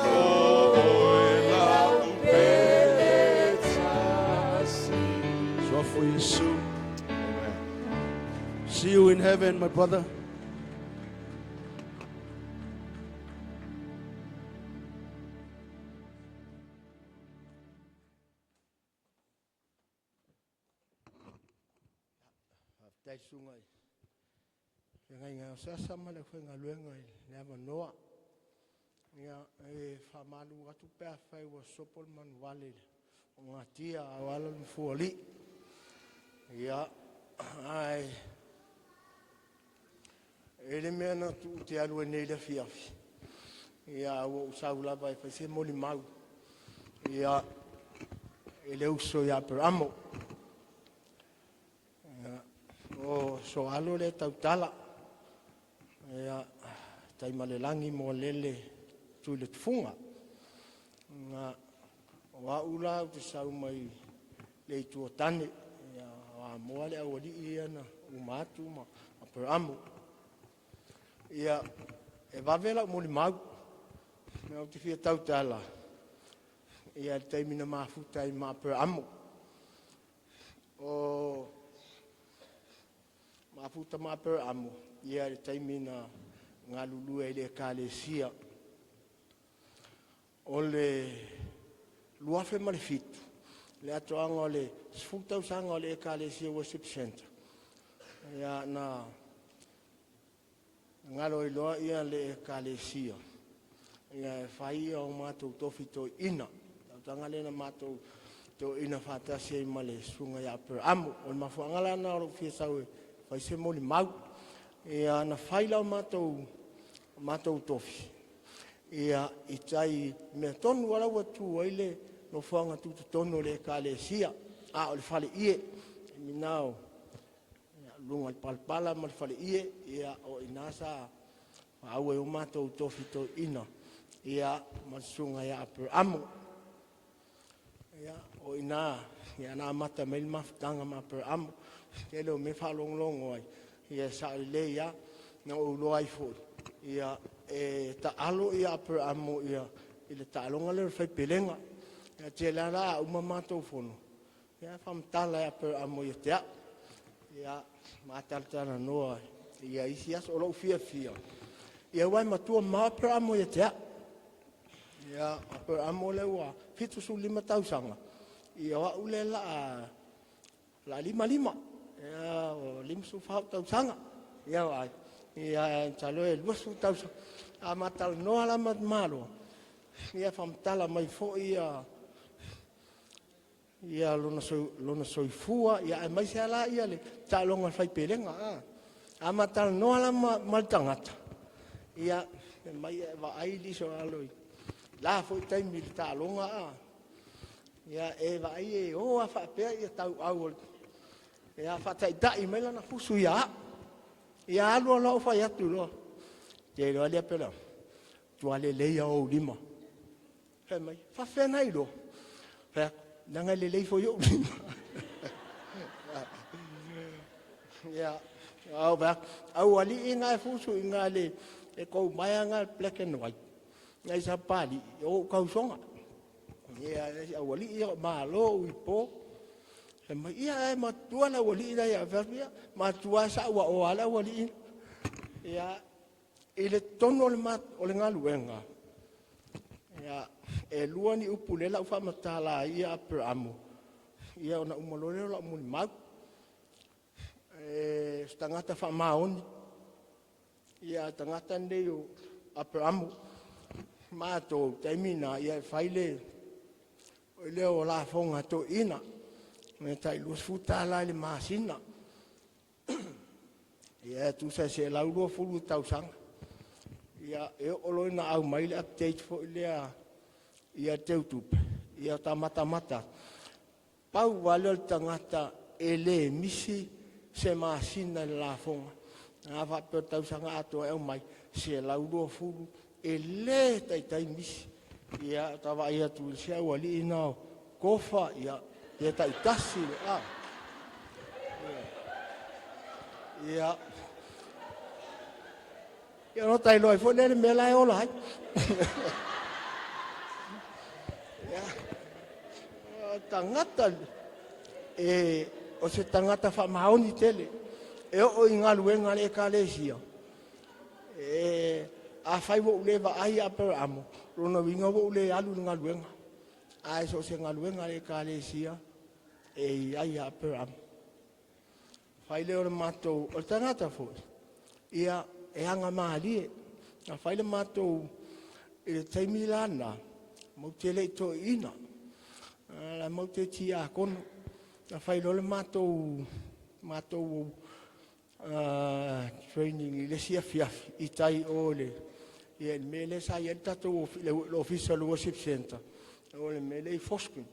O oe lau pele tasi Suafa o Iesu. See you in heaven, my brother. Faafetai susuga i feagaiga o Sasa ma le aufaigaluega i le avanoa. Ia, e faamalulu atu pe afai ua sopo le manuvale i le fogatia a o ala le mafuaalii. Ia, ae e le mea na tu'u ou te alu ai nei i le afiafi, ia ae ua ou sau lava e fai se molimau ia i le uso ia Aperamo. Ia, o Sooalo lea e tautala, ia Taimalelagi Moalele Tuiletufuga. Na o au la ou te sau mai le itu o tane, ia o Amoa le aualii ia na uma atu ma Aperamo. Ia, e vave lau molimau, ou te fia tautala ia le taimi na mafuta ai ma Aperamo. O mafuta ma Aperamo ia le taimi na galulue ai i le Ekalesia. O le 2007, le atoaga o le 10 tausaga o le Ekalesia Worship Centre, ia na galo ai loa le Ekalesia ia e fai o matou tofi toeaina. Tausaga lea na matou toeaina faatasi ai ma le susuga ia Aperamo. O le mafuaaga la lena o lou fia sau e fai se molimau. Ia na fai la o matou tofi ia i tai i le mea tonu lava la ua tu ai le nofoaga tutotonu o le Ekalesia, a o le faleie. I le taimi lena o luga i le palapala ma le faleie, ia o i ina sa faaauau ai o matou tofi toeaina ia ma le susuga ia Aperamo. Ia, o i ina na amata mai ai le mafutaga ma Aperamo. Tele o mea e faalogologo ai, ia e sao lelei lava. Na ou iloa ai foi, ia e taalo Aperamo i le taaloga lea o le fai pelega. E tele lava la a uma matou fono, ia faamatala e Aperamo ia te au, ia ma talatalanoa i isi aso. O lou fiafia, aua e matua mamao Aperamo ia te au. Ia, o Aperamo lea ua 75 tausaga, Ia o a'u lea la 55 ia o 54 tausaga ia vaai ia masalo e 20 tausaga a ma talanoa la ma Malo ia faamatala mai foi ia ia lona soifua ia aemaise lava la ia le taaloga o le faipelega a ma talanoa la ma le tagata ia fai mai e vaai nisi o alo i la foi taimi i le taaloga ia e vaai e o a faapea ia tauau o le ia faataitai mai lana fusu ia a'u ia alu loa ou fai atu loa te iloa lia pele tua lelei a ou lima fai mai faafefea na iloa fai atu leaga e lelei foi ou lima ia au fai atu aualii na e fusu i na le e kou maea na black and white na i Sapapalii o ou tausoga ia aualii ia o Malo Uipo fai mai ia ae matua le aualii la ia fai atu ia matua sa ua oa le aualii ia i le totonu o le galuega ia e lua ni upu lea lau faamatala ai ia Aperamo ia ona uma loa lea o lau molimau e se tagata faamaoni ia tagata nei o Aperamo matou taimi na ia e fai le lea o lafoga toeaiina e tai $20 i le masina ia e tusa e $120 i le tausaga ia e oo loa ina aumai le update foi lea ia teutupe ia ta matamata pau lava lea o le tagata e le misi se masina i le lafoga a faapea o le tausaga atoa e aumai $120 e le taitai misi ia ta vaai atu i si aualii na o Kofa ia pe taitasi le ia ia ona ta iloa ai foi lea le mea la e ola ai ia tagata e o se tagata faamaoni tele e oo i galuega a le Ekalesia e afai ua ou le vaai ia Aperamo lona uiga ua ou le alu i le galuega ae so o se galuega a le Ekalesia e i ai a Aperamo fai lea o le matou o le tagata foi ia e agamalie na fai le matou i le taimi lana matou te le i toeaina la matou te tiakono na fai loa le matou training i le isi afiafi i tai o le ia le mea lea sa i ai le tatou le ofisa o le worship center o le mea lea i Foscreen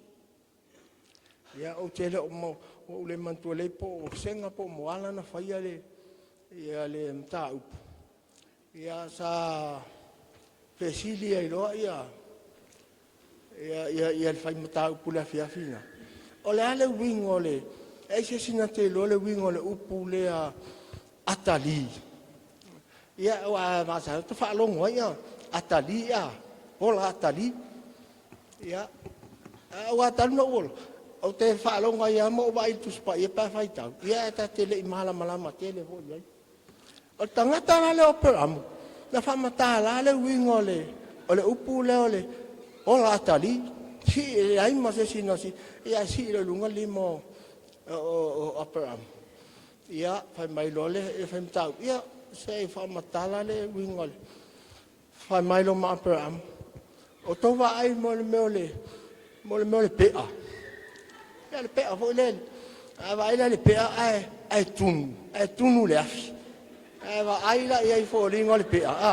ia ou te le o ua ou le manatua lelei po o Sega po o Moala na faia le ia le mataupu ia sa fesili ai loa ia ia le fai mataupu i le afiafi na o le a le uiga o le e ai se isi na te iloa le uiga o le upu lea atalii ia aua masani ona faalogo ai atalii a ola atalii ia aua talu ona ou ou te faalogo ai lava ma ou vaai i le Tusi Paia pe a faitau ia ae ta te le i malamalama tele foi i ai. O le tagata la lea o Aperamo na faamatala le uiga o le upu lea o le ola atalii si e leai ma se isi na si ia sii loa i luga le lima o Aperamo ia fai mai loa le fai mataupu ia se i faamatala le uiga o le fai mai loa ma Aperamo o tou vaai mo le mea o le mo le mea o le pea ia le pea foi lea a vaai la i le pea ae tunu ae tunu le afi ae vaai la i ai i foliga o le pea a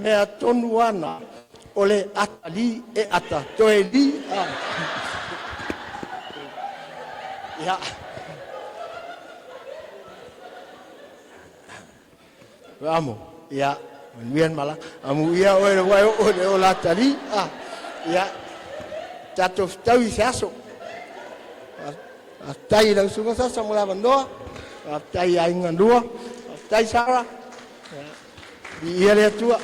mea tonu ana o le atalii e ata toe li a ia Amo, ia, manuia le malaga. Amuia oe le wae o le ola atalii. Ah, ia, tatou fetaui i se aso. Faafetai i lau susuga Sasa mo le avanoa. Faafetai i aiga lua. Faafetai Sara. Viia le Atua.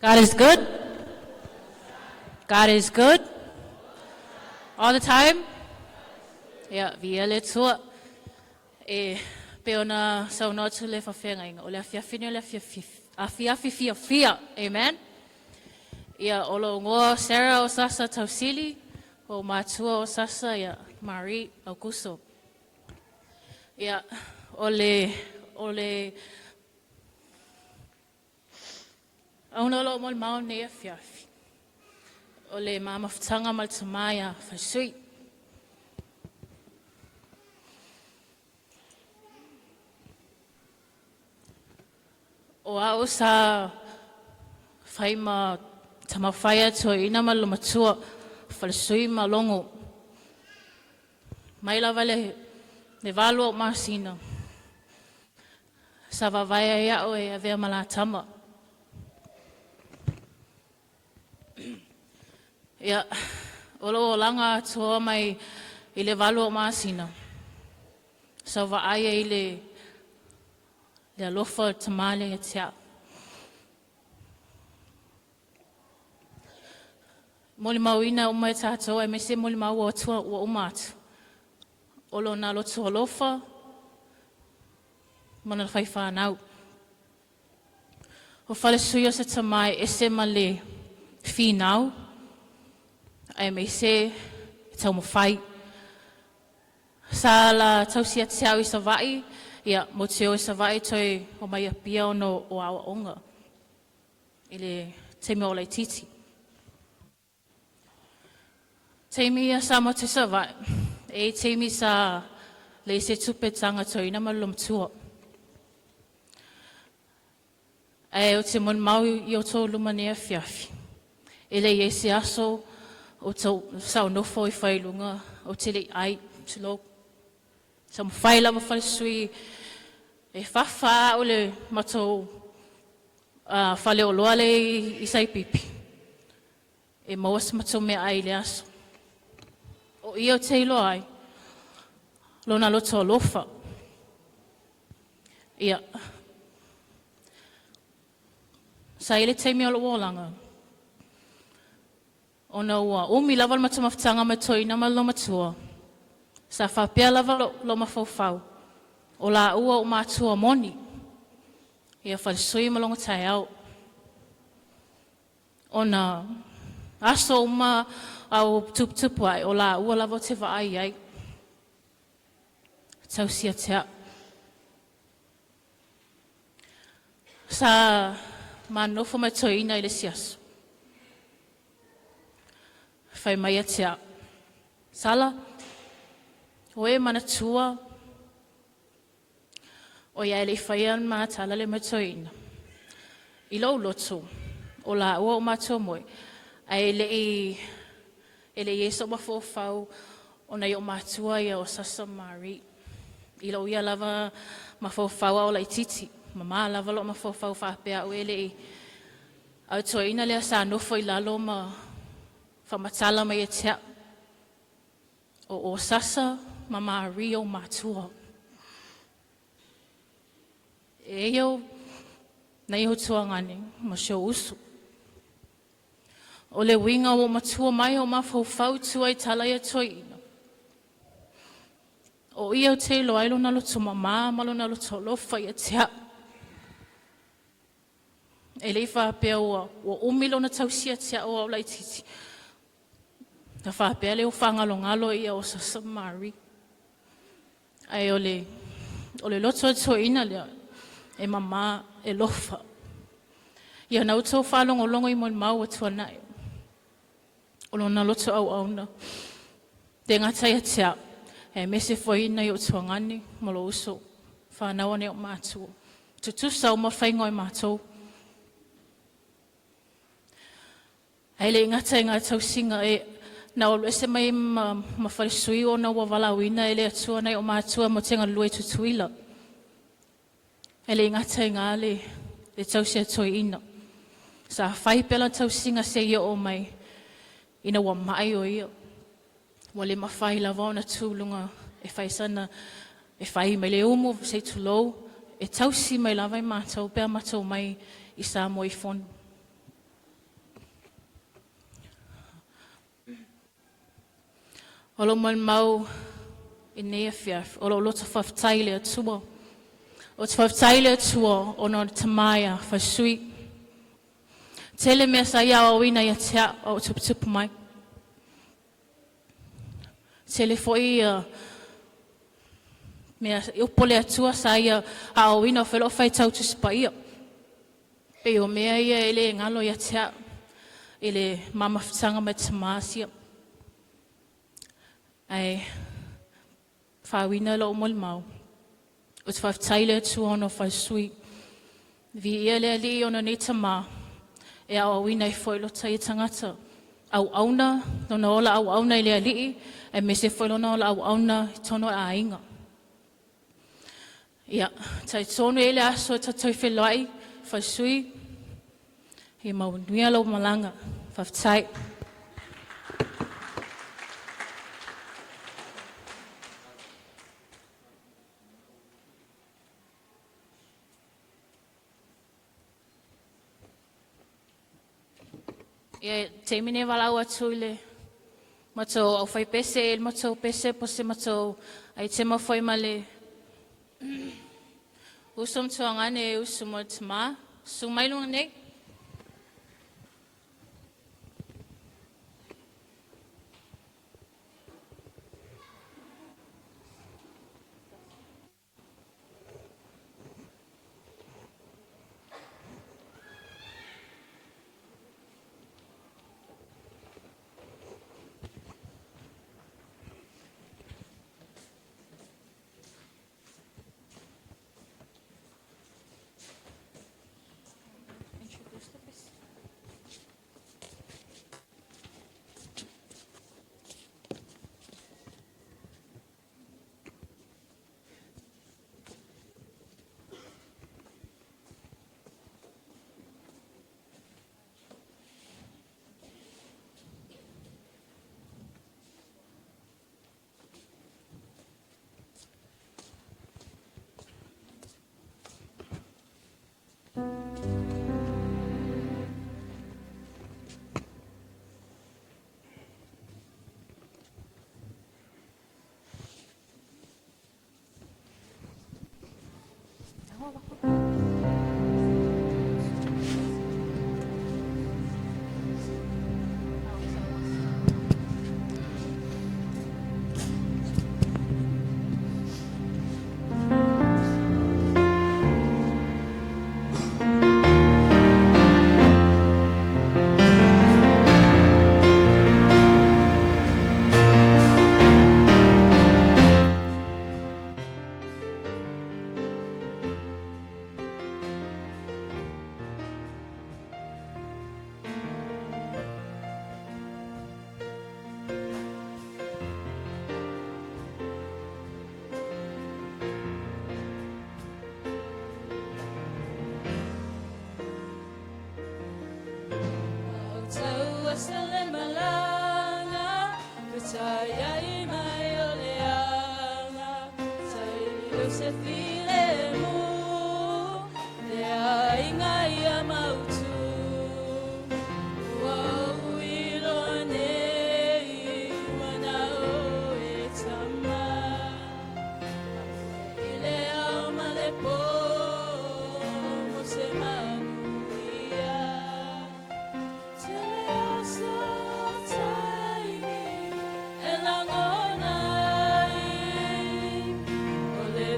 God is good. God is good. All the time. Ia, viia le Atua. E pei ona saunoa atu le faafeagaiga, o le afiafi nei o le afiafi, afiafi fiafia. Amen. Ia, o lou igoa o Sarah o Sasa Tausili, o matua o Sasa, ia, Marie Auguso. Ia, o le auga o lou molimau nei afiafi, o le mamafutaga ma le tamā ia Falesui. O au sa fai ma tamafai atoina ma le matua Falesui ma logo. Mai lava le 8 o masina. Sa vavae ai au e avea ma la tama. Ia, o lou olaga atoa mai i le 8 o masina. Sa vaai ai le alofa o le tamā lea ia te au. Molimauina uma e tātou aemaise molimau o atua ua uma atu. O lona loto alofa ma lona faifanau. O Falesui o se tamā e ese ma le finau, aemaise taumafai. Sa la tausi ia te au i Savaii, ia mo te o i Savaii toe o mai Apia ona o aoaoga i le taimi o laititi. Taimi ia sa mo te Savaii, e i taimi sa le se tupe taga toina ma le matua. Ae ou te molimau i o outou luma nei afiafi. E le i ai se aso o tau saunofo i failuga o te le i ai, tulou. Sa mafai lava Falesui e fafa au le matou fale oloa le i Saipipi e maua se matou mea ai i le aso. O ia o te iloa ai, lona loto alofa. Ia, sa i le taimi o lou olaga, ona ua umi lava le matou mafutaga ma toina ma le matua. Sa faapea lava lo mafaufau, o la ua o matua moni, ia Falesui ma logo taeao. Ona aso uma au tuputupu ai, o la ua lava o te vaai ai. Tausi ia te au. Sa manofo mai toina i le isi aso. Fai mai ia te au. Sala, o e manatua o ia e le i faia le matala le matoina. I lou loto, o la ua o matua moe, ae e le i eso mafaufau o nai o matua ia o Sasa Marie. I lou ia lava mafaufau ao laititi, ma lava lo mafaufau faapea au e le i au toina lea sa nofo i lalo ma whamatala mai e te au. O Sasa ma Marie o matua. E ia nei o tuagane ma si o usu. O le winga o matua mai o mafaufau tua i tala ia toina. O ia o te iloa ai lona loto mamā ma lona loto alofa ia te au. E le i faapea ua umi lona tausi ia te au au laititi. Na faapea le o whangalongalo ia o Sasa Marie. Ae o le loto toina lea, e mama e lofa. Ia na utou whaalongolongo i molimau ua tuanai. O lona loto au auna. Te ngata ia te au. E mese foina i o tuagane ma lo uso. Whanau ane o mātua. Tutusa o mawhainga o mātou. Ai le ingata i ngā tausinga e na olu ese mai ma Falesui o na ua walauina e le atua nei o mātua mo te ngalue tutuila. E le ingata i ngā le tausi a toina. Sa whai pela tausinga se ia o mai ina ua mai o ia. Ua le mawhai lava ona tūlunga e whai sana e whai mai le umu se tulou e tausi mai lava i mātou pea mātou mai i Samoa i fono. O lou molimau i lenei afiafi, o lou loto faafetai i le Atua. Ou te faafetai i le Atua ona o le tama ia Faresui. Tele mea sa ia aoaoina ia te au a o tuputupu mai. Tele foi ia mea upu a le Atua sa ia aoaoina o fai lo'u faitau Tusi Paia. Pei o mea ia e le galo ia te au i le ma mafutaga ma le tama sia. Ae faauiina lou molimau, ou te faafetai i le Atua ona o Faresui. Viia le Alii ona o nei tama e aoaoina ai foi lo taia tagata auauna, lona ola auauna i le Alii aemaise foi lona ola auauna i totonu o aiga. Ia, talitonu e i ai le aso e tatou te toe feiloai Faresui, ia manuia lau malaga. Faafetai. Ia, taimi nei e valaau atu i le matou aufaipese, e i ai le matou pese po o se matou aitema foi ma le uso ma tuagane e usu mo le tama. Susu mai luga nei. Introduce the pese.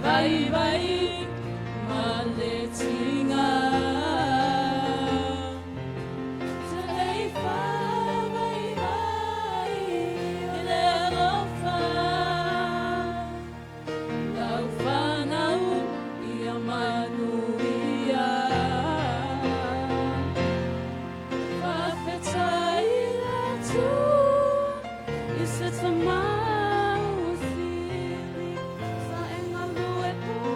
Vai ma le tiga. Vai i le alofa lau whanau ia manuia. Faafetai le Atua i se tamau sili sa e galue punouai.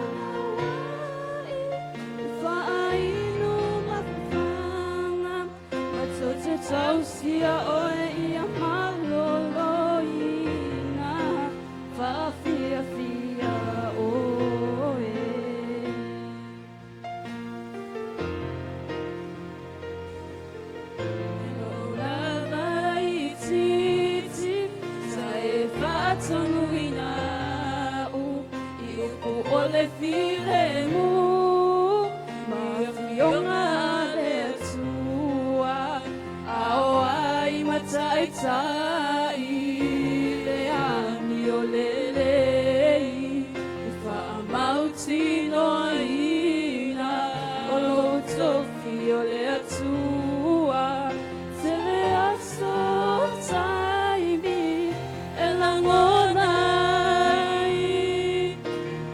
Upu o le filemu ma afioga a le Atua, a o ai mataitai le amio lelei e faamautinoaina o lou tofi o le Atua. Tele aso taimi e lagona ai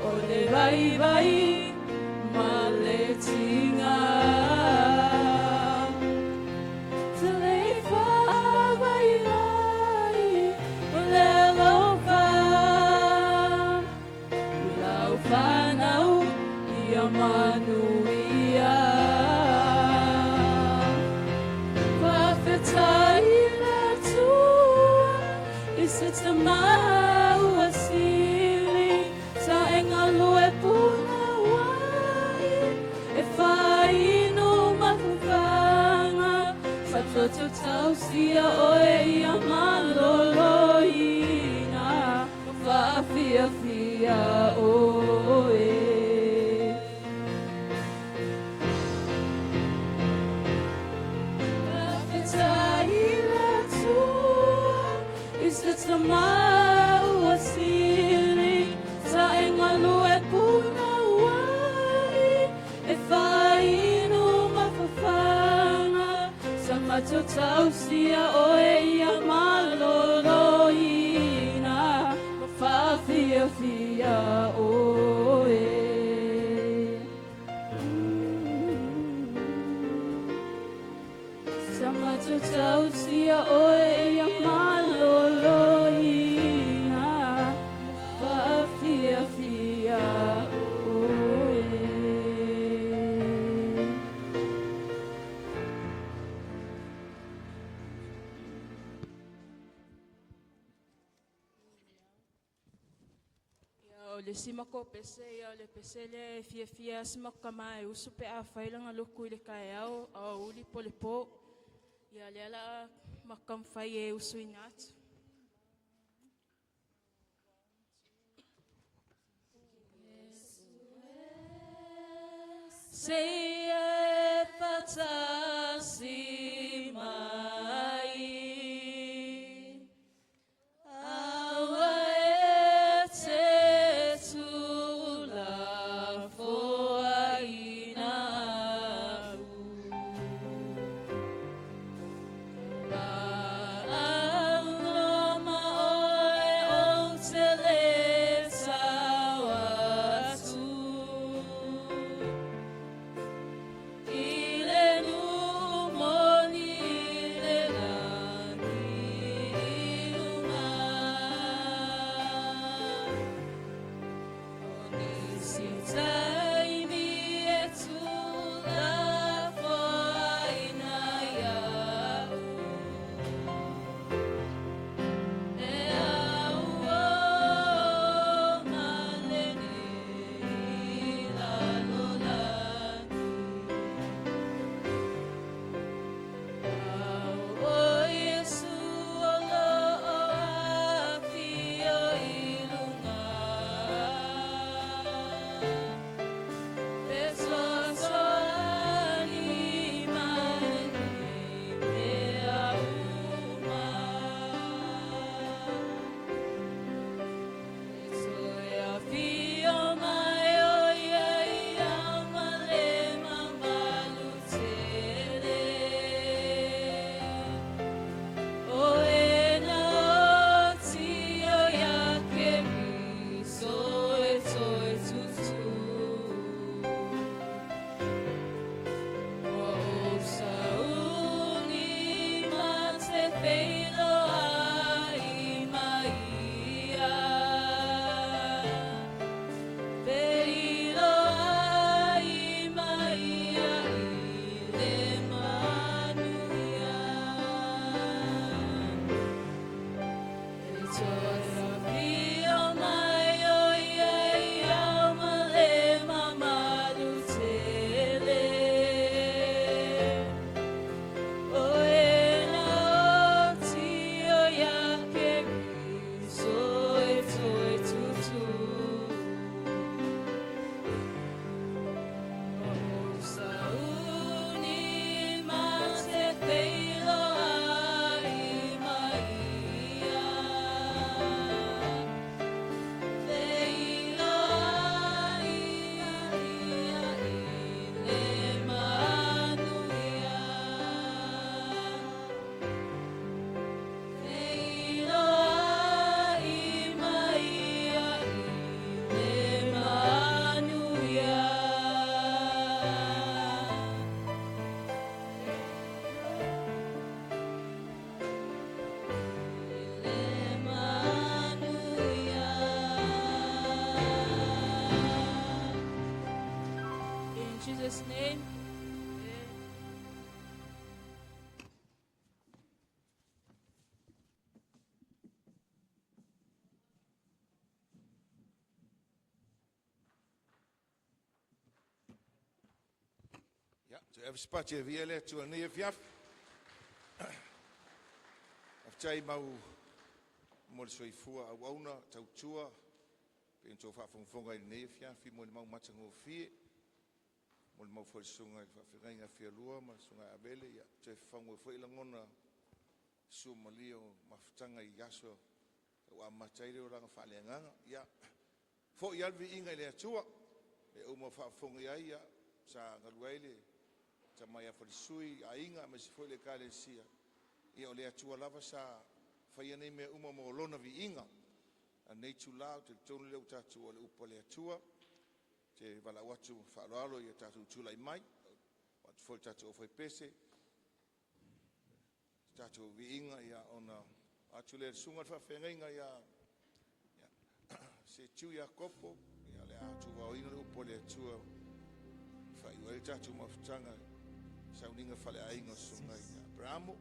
o le vaivai ma le tiga. Te le faavailai o le alofa i lau fanau ia manuia. Faafetai i le Atua i se tama ua sili sa e galue punouai e fainu mafafaga sa toto tausia oe ia malōlōina faafiafia oe. Faafetai i le Atua i se tama ua sili sa e galue punouai e fainu mafafaga sa matou tausia oe ia malōlōina ma faafiafia oe. Sa matou tausia oe ia malōlōina faafiafia oe. Ia, o le isi makou pese, ia o le pese lea e fiafia si makou kama e usu pe afai laga luku i le taeao aoauli po o le pō. Ia lea la makou taumafai e usuina atu. Seia e faatasi mai. Aua e te tuulafoaina a'u. Aauloa ma oe ou te lē tau atu. I le nuu moni i le lagi i luga. O nisi taimi e tuulafoaina iaʻu. E auō ma lenei lalolagi. O Iesu o loo afio i luga. Jesus' name. Amen. Ia, toe ave se pati e viia le Atua i lenei afiafi. Faafetai mau mo le soifua auauna tautua pei ona outou faafogafoga i lenei afiafi mo le mau matagofie. Molimau foi i le susuga i le faafeagaiga Fialua ma le susuga ia Avele, ia toe fofogo ai foi lagona suamalie o mafutaga i aso ua amata ai le olaga faaleagaga. Ia, foi lava le viiga i le Atua, e uma faafofoga i ai, ia, sa galue ai le tama ia Falesui, aiga aemaise foi le Ekalesia. Ia o le Atua lava sa faia nei mea uma mo lona viiga. A o lenei itula ou te talitonu lea ua tatou oo i le upu a le Atua, ou te valaau atu ma le faaaloalo ia tatou tulai mai, vaeatu foi le tatou aufaipese, le tatou viiga, ia ona atu lea i le susuga i le faafeagaiga ia Setiu Iakopo, ia o le a tuvaoina le upu a le Atua e faaiu ai le tatou mafutaga i sauniga faaleaiga o le susuga ia Aperamo.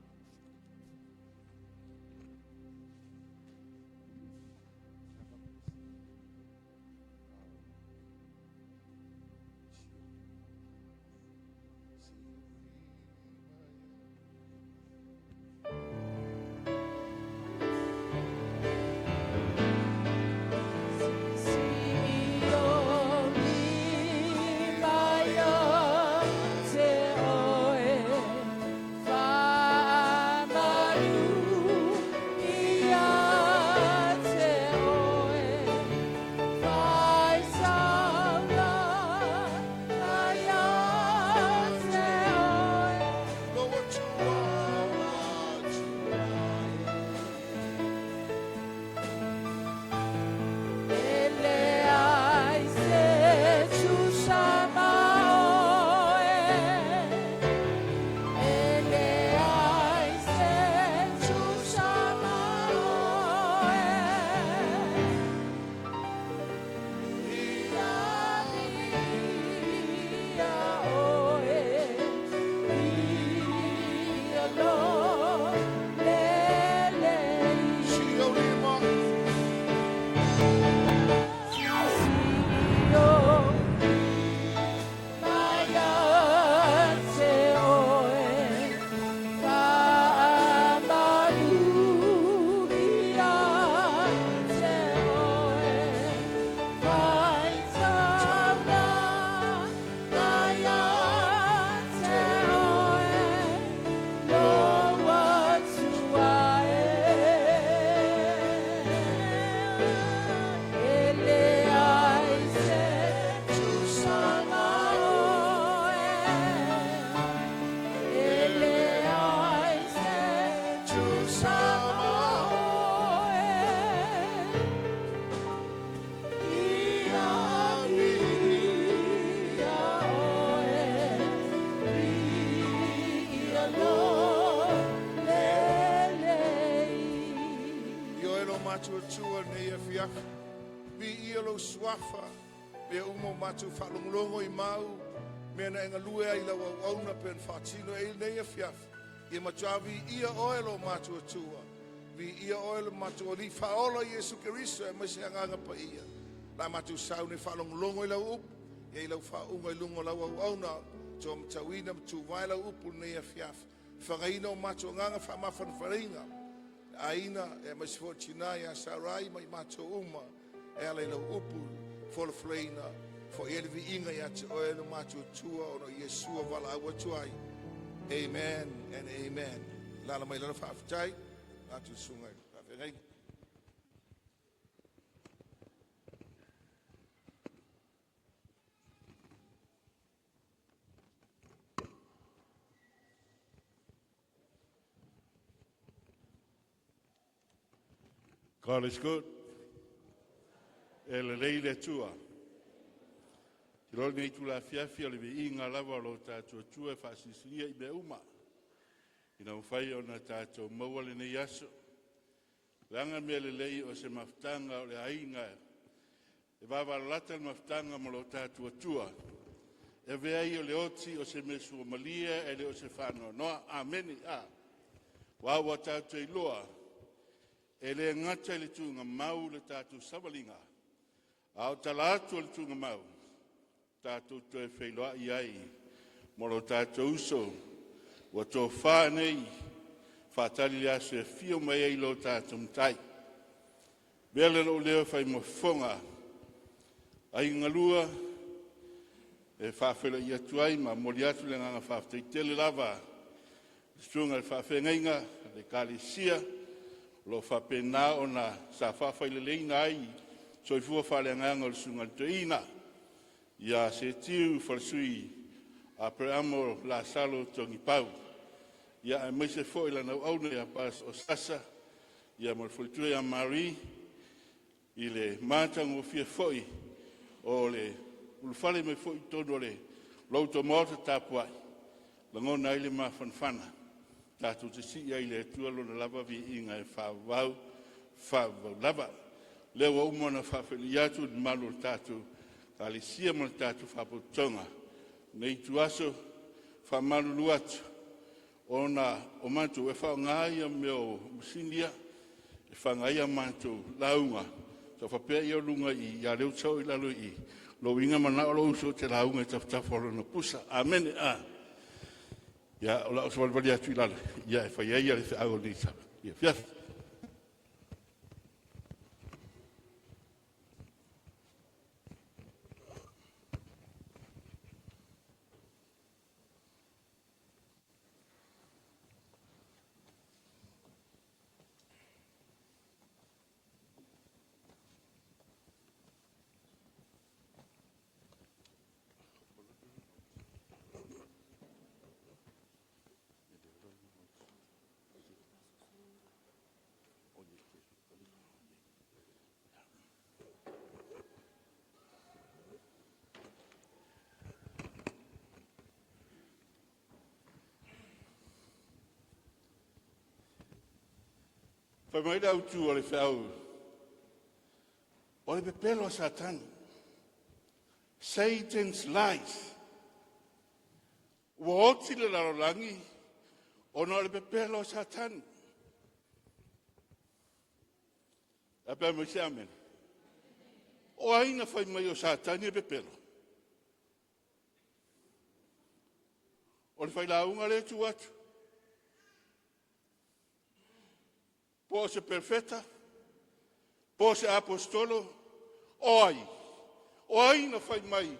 Ioe lo matuatua i lenei afiafi, viia lou suafa, mea uma o matou faalogologo i mau, mea na e galue ai i lau auauna pei ona faatino ai lenei afiafi. Ia matua viia oe lo matuatua, viia oe lo matou Alii Faaola Iesu Keriso aemaise Agaga Paia. La matou sauni e faalogologo i lau upu, ia i lau faauuga i luga o lau auauna, tuamatauina ma tuvae lau upu i lenei afiafi. Fagaina o matou agaga faamafanafanaina, aiga aemaise foi o le tina ia Sarai ma i matou uma e ala i lau upu folafolaina. Foi ai le viiga ia te oe le matuatua ona o Iesu valaau atu ai. Amen and amen. Lala mai lalo faafetai atu le susuga i le faafeagaiga. God is good. E lelei le Atua. Te loa lenei itula afiafi o le viiga lava o lo tatou Atua e faasilisili i mea uma. Ina mafai ona tatou maua lenei aso. Leaga mea lelei o se mafutaga o le aiga e vavalalata le mafutaga ma lo tatou Atua. E avea ai o le oti o se mea suamalie e le o se faanoanoa. Amene. A. Ua ua tatou iloa e le gata i le tuugamau le tatou savaliga, a o tala atu o le tuugamau, tatou toe feiloai ai ma lo tatou uso ua tofa nei faatali le aso e afio mai ai lo tatou Matai. Avea lea o lou leo e fai ma fofoga ai galua e faafeiloai atu ai ma momoli atu le agaga faafetai tele lava i susuga i le faafeagaiga a le Ekalesia o lo o faapena ona sa faafaileleina ai soifua faaleagaga o le Susuga i le Toeaina ia Setiu Falesui Aperamo Lasalo Togiepau, ia aemaise foi lana auauna ia Pass Osasa ia ma le faletua ia Marie i le matagofie foi o le ulufale mai foi i totonu o lo outou maota tapuai, lagona ai le mafanafana tatou te sii ai i le Atua Lona lava viiga e faavavau, faavavau lava. O lea ua uma ona faafeiloai atu i le mamalu o le tatou Ekalesia ma le tatou Faalapotopotoga i lenei ituaso. E faamalulu atu ona o matou e faaaoga ia mea o masini ia e faga ai a matou lauga. Sa ou faapea ai o luga i i, a o lea ou te sau i lalo i i. O lona uiga e manao lou uso ou te lauga i tafatafa o lona pusa. Amene. A. Ia, o le a ou savalivali atu i lalo ia e fai ai le feau o lenei afiafi. Fai mai le autu o le feau, o le pepelo a Satani, Satan's lies. Ua oti le lalolagi ona o le pepelo a Satani. A pe mai se amene. O ai na fai mai o Satani e pepelo? O le failauga lea e tu atu. Po o se perofeta, po o se aposetolo, o ai? O ai na fai mai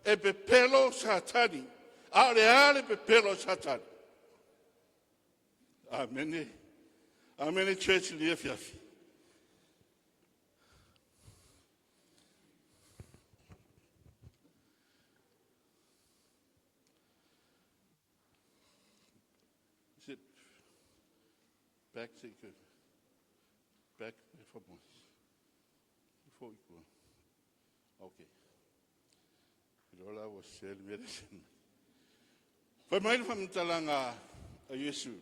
e pepelo Satani? A o le a le pepelo a Satani? Amene. Amene church i lenei afiafi. Is it back to back Okay. Iloa la ua sese le mea lea e mai. Fai mai le faamatalaga a Iesu,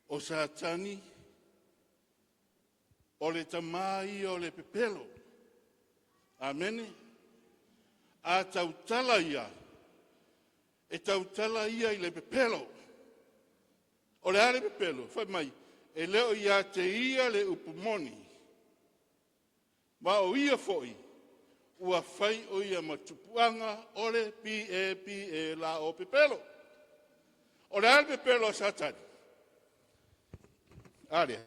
o Satani o le tama ia o le pepelo. Amene. A tautala ia, e tautala ia i le pepelo. O le a le pepelo? Fai mai, e le o ia te ia le upu moni, ma o ia foi ua fai o ia ma tupuaga o le p e p e l o pepelo. O le a le pepelo a Satani? A lea.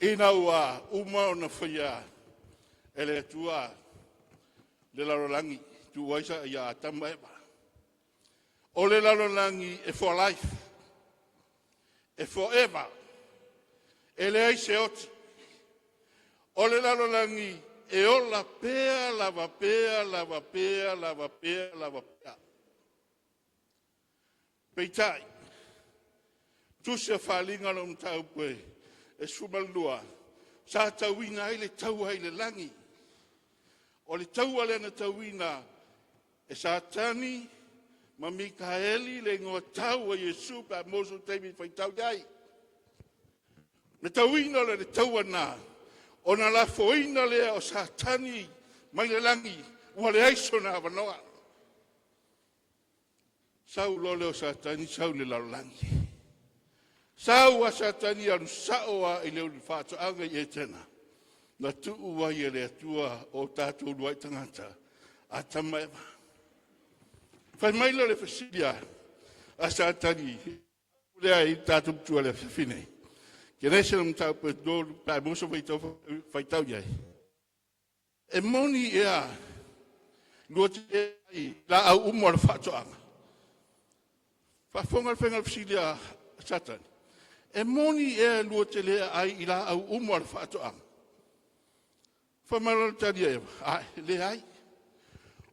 Ina ua uma ona faia e le Atua le lalolagi, tuu ai ia Atama ma Eva. O le lalolagi e for life, e forever, e leai se oti. O le lalolagi e ola pea lava pea lava pea lava pea lava pea. Peitai, tusi a faaaliga lau mataupu e 12, sa tauina ai le taua i le lagi. O le taua lea na tauina e Satani ma Mikaeli le igoa tau a Iesu pe a maua sou taimi e faitau i ai. Le tauina o le taua lena, ona lafoina lea o Satani mai le lagi, ua leai sona avanoa. Sau loa lea o Satani sau i le lalolagi. Sau a Satani alu sao a i le faatoaga i Etena, na tuu ai e le Atua o tatou luai tagata, Atama Eva. Fai mai lea o le fesili a Satani, lea i tatou matua le afiafi nei. Kenese le mataupu e 3, pe a maua se faitau i ai. E moni ea lua te ai laau uma o le faatoaga. Faafofoga le faiga o le fesili a Satani. E moni ea lua te le aai i laau uma o le faatoaga? Fai mai loa le tali a Eva, ai, leai.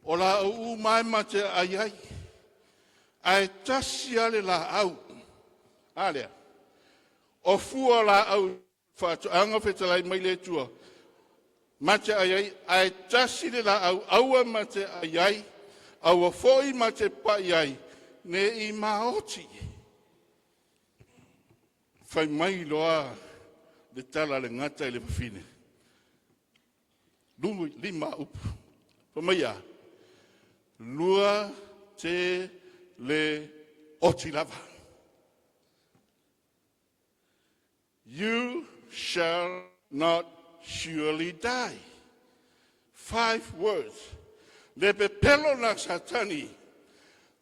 O laau uma e ma te aai ai, ae tasi lava le laau. A lea, o fua o laau faatoaga fetalai mai le Atua, ma te ai ai, ae tasi le laau, aua ma te ai ai, aua foi ma te pai ai, ne i maoti. Fai mai loa le tala a le gata i le fafine, 5 upu. Fai mai a, lua te le oti lava. You shall not surely die. 5 words. Le pepelo na Satani,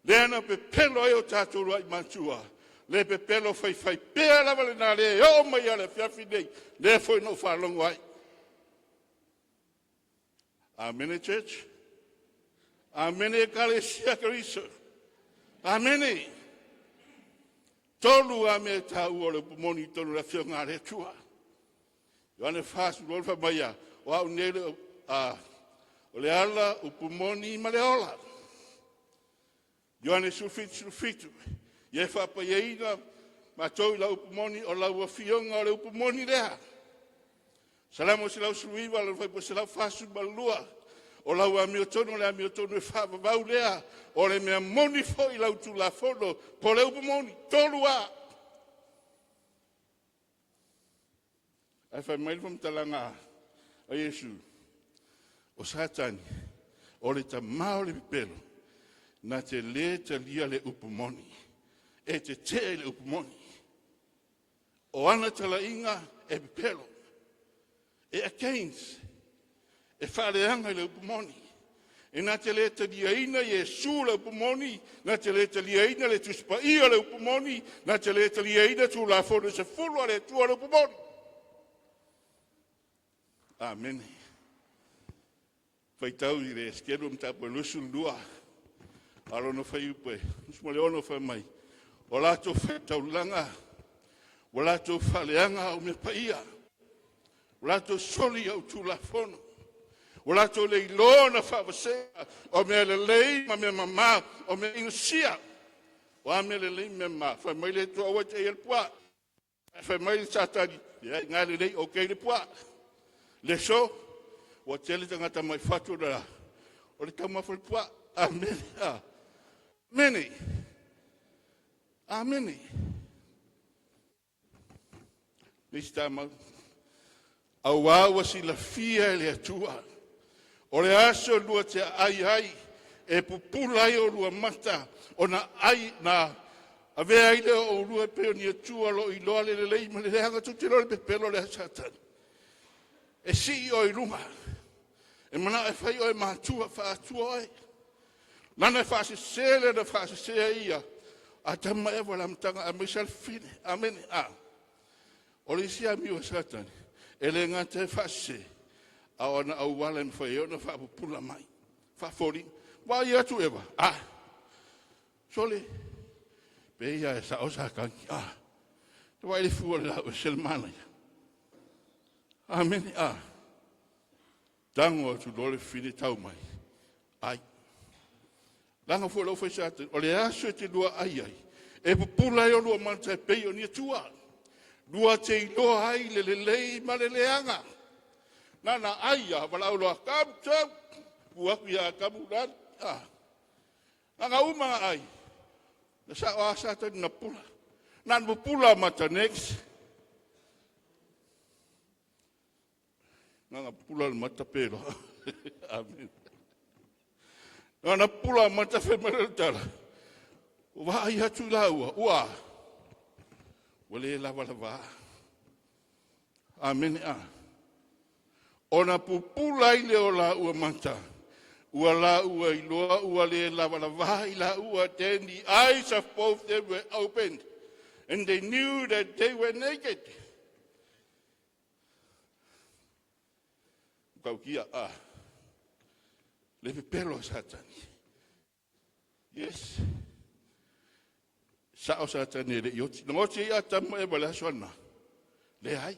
lea na pepelo ai o tatou luai matua, le pepelo faifai pea lava le na le oo mai a le afiafi nei, lea foi na ou faalogo ai. Amene, church. Amene, Ekalesia Keriso. Amene. Tolu a mea taua o le upu moni i tonu le afioga a le Atua. Ioane 4:18 fai mai a, o au nei le, o le ala upu moni ma le ola. Ioane 17:17, ia e faapaiaina matou i lau upu moni, o lau afioga o le upu moni lea. Salamo 119, lona fuaiupu 142, o lau amiotonu o le amiotonu e faavavau lea, o le mea moni foi lau Tulafono, po o le upu moni, tolu a. Ae fai mai le faamatalaga a Iesu, o Satani, o le tama o le pepelo, na te le talia le upu moni, e tetee i le upu moni. O ana talaiga e pepelo, e against, e faaleaga i le upu moni. E na te le taliaina Iesu le upu moni, na te le taliaina le Tusi Paia le upu moni, na te le taliaina Tulafono 10 a le Atua le upu moni. Amene. Faitau i le Esekielu mataupu e 22, a lona fuaiupu e 16 fai mai, o latou faitaulaga, ua latou faaleaga au mea paia, ua latou soli au Tulafono, ua latou le iloa ona faavasega o mea lelei ma mea mama, o mea inosia. O a mea lelei ma mea mama? Fai mai le Atua, aua e te ai le puaa. Fai mai le Satani, leai, nga lelei, ok le puaa. Le so, ua tele tagata mai fatu na, o le taumafa le puaa. Amene. Amene. Amene. Nisi tamau. Auā ua silafia e le Atua, o le aso lua te ai ai, e pupula ai o lua mata, ona ai na avea ai lea o ulua e pei o ni Atua lo iloa le lelei ma le leaga, tou te iloa le pepelo lea Satani. E sii oe i luga, e manao e fai oe matua, faatua oe. Lana e faasese le na faasese ia, Atama ma Eva i le amataga aemaise le fafine. Amene. A. O le isi amio a Satani, e le gata e faasese, a o ana auala e mafai ai ona faapupula mai, faafoliga. Vaai atu Eva, a, sole, pe ia e sao Satani, a, te vaai le fua o le lau e se le manaia. Amene, a. Tago atu loa le fafine tau mai, ai. Laga foi lau fai Satani, o le aso e te lua ai ai, e pupula ai o lua mata e pei o ni Atua. Lua te iloa ai le lelei ma le leaga. Nana ai a valaau loa, kamu tau, pu atu ia Atamu lali. Ah. Nana uma na ai, na sao a Satani na pupula. Na pupula mata next. Nana pupula le mata pe loa. Amen. Na ona pupula mata fai mai le tala. Ua vaai atu i laua, ua ua le lava lava. Amene a. Ona pupula ai lea o laua mata, ua laua iloa ua le lava lava i laua. Then the eyes of both them were opened, and they knew that they were naked. Kaukia a. Le pepelo a Satani. Yes. Sa'o Satani e le i oti. Na oti ai Atamu ma Eva le aso ana. Le ai.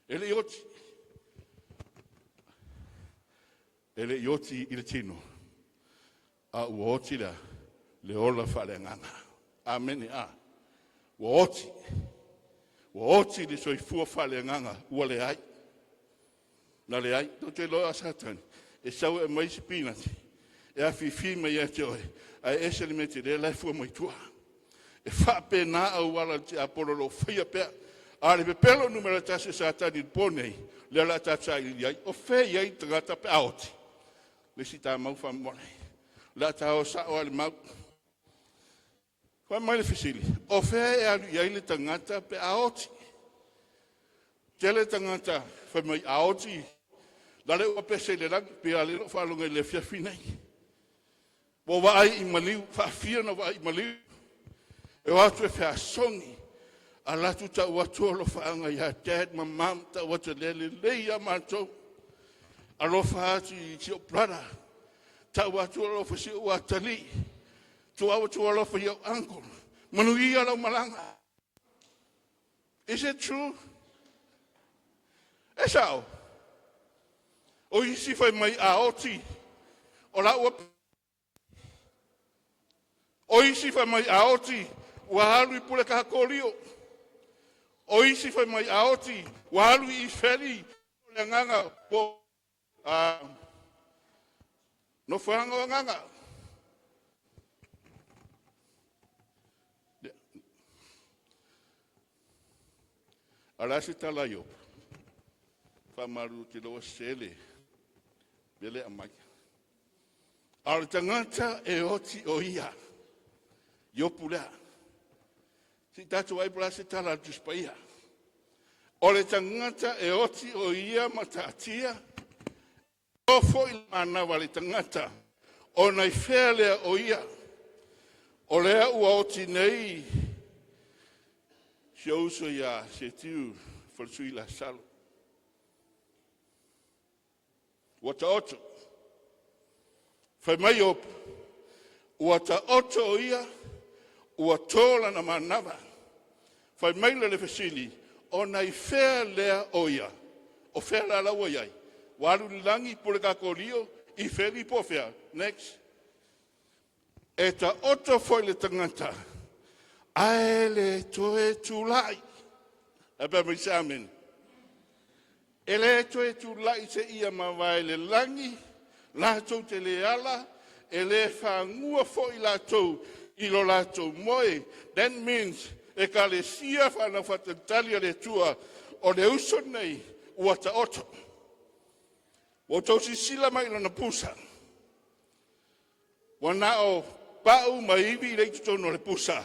E le i oti. E le i oti i le tino. A ua oti lea, le ola faaleagaga. Amene a. Ua oti. Ua oti le soifua faaleagaga ua leai. Na leai. Tou te iloa a Satani, e sau e mai se pinati, e afifi mai ia te oe, ae ese le mea tele la e fua mai tua. E faapena auala le tiapolo o lo o faia pea. A o le pepelo numera 1 o Satani i le po nei, lea o le a tatou sailiili ai. O fea e i ai le tagata pe a oti? Le isi tamau faamolemole. O le a ta o sao lava i le mau. Fai mai le fesili, o fea e alu i ai le tagata pe a oti? Tele tagata fai mai a oti, la le ua pese i le lagi, pe a le o faalogo i le afiafi nei. Ua vaai i maliu, faafia na vaai i maliu. E o atu e feasogi, ala atu tau atu alofaaga ia dad ma mom, tau atu le lelei ia matou. Alofa atu i si ou brother, tau atu alofa si ou atali, tu au atu alofa i au uncle. Manuia lau malaga. Is it true? E sao. O isi fai mai a oti, o la ua. O isi fai mai a oti, ua alu i pule kakolio. O isi fai mai a oti, ua alu i ifeli, o le agaga po a nofoaga o agaga. A o le a se tala a Iopo? Faamalu te loa sele, mea le aumai. A o le tagata e oti o ia, Iopu lea. Si tatou ai po o le a se tala a le Tusi Paia. O le tagata e oti o ia ma taatia, o foi le manava le tagata, ona i fea lea o ia. O lea ua oti nei, si ou uso ia Setiu Falesui Lasalo. Ua taoto. Fai mai Iopu, ua taoto o ia, ua to lana manava. Fai mai le le fesili, ona i fea lea o ia? O fea la la ua iai? Ua alu i le lagi, pule kakolio, i feli po o fea? Next. E taoto foi le tagata, ae le toe tulai. E pe mai se amen. E le toe tulai se ia mavae le lagi, latou te le ala, e le fagua foi latou i lo latou moe. That means, e kalesia whanau whatatali a le Atua, o le uso nei, ua taoto. Ua tou sisila mai lona pusa. Ua na o pau ma ivi le i totonu o le pusa.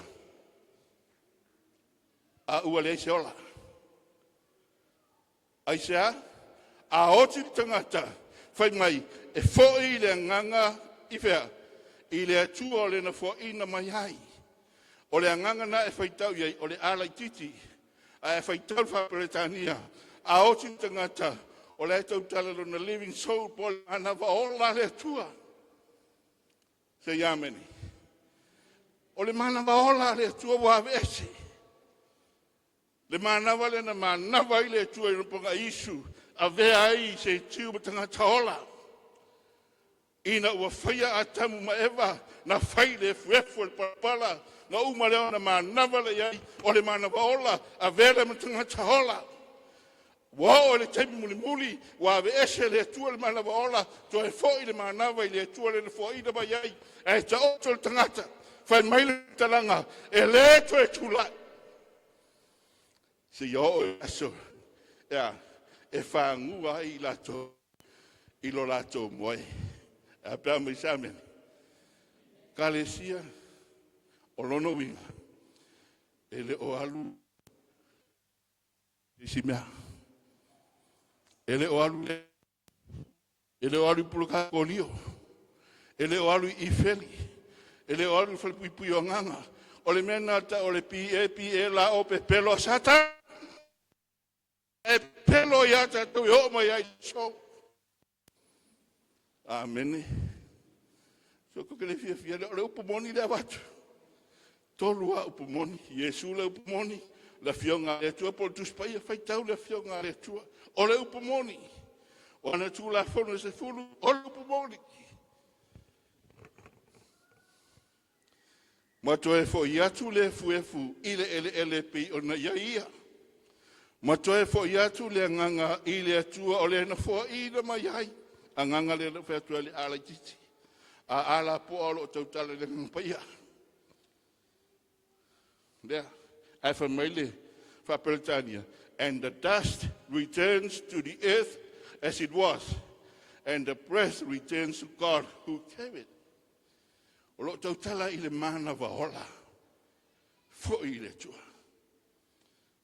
A ua leai se ola. Ai se a? A oti le tagata, fai mai, e foi le agaga i fea? I le Atua o lena foaina mai ai. O le agaga na e faitau i ai, o le ala i titi. Ae faitau le faaperetania, a oti le tagata, o le tautala lona living soul, po o le manava ola le Atua. Say amen. O le manava ola le Atua ua ave ese. Le manava le na manava i le Atua i roponga Isu, avea ai se tiu ma tagata ola. Ina ua faia Atamu ma Eva, na fai le efuefu o le palapala, na uma lea ona manava le iai, o le manava ola, avea le ma tagata ola. Ua oo i le taimi mulimuli, ua ave ese le Atua le manava ola, toe foi le manava i le Atua le na foaina mai ai, ae taoto le tagata, fai mai le talaga, e le toe tulai. Se ia oo i aso, ea, e fagua ai i latou. i lo latou moe. A pe a mai se amene. Kalesia o lona uiga, e le o alu isi mea. E le o alu e le o alu i pulakakolio, e le o alu i ifeli, e le o alu i falepuipui o agaga. O le mea lena o le P A P L A O pepelo a Sata. E pepelo ia tatou e oo mai ai so. Amene. So ko ke le fia fia le o le upu moni le avatu. Tolu a upu moni, Iesu le upu moni, le afioga a le Atua po o le Tusi Paia, faitau le afioga a le Atua. O le upu moni, o ana Tulafono e 10, o le upu moni. Ma toe fo'i atu le efuefu i le eleele e pei ona i ai ia. Ma toe fo'i atu le agaga i le Atua o le na foaina mai ai. Agaga lea na fai atu ai le a laitiiti. A lapoa o lo o tautala i le Agaga Paia. Lea, ae fai mai le faa-Peretania, and the dust returns to the earth as it was, and the breath returns to God who gave it. O lo o tautala i le manava ola, fo'i i le Atua.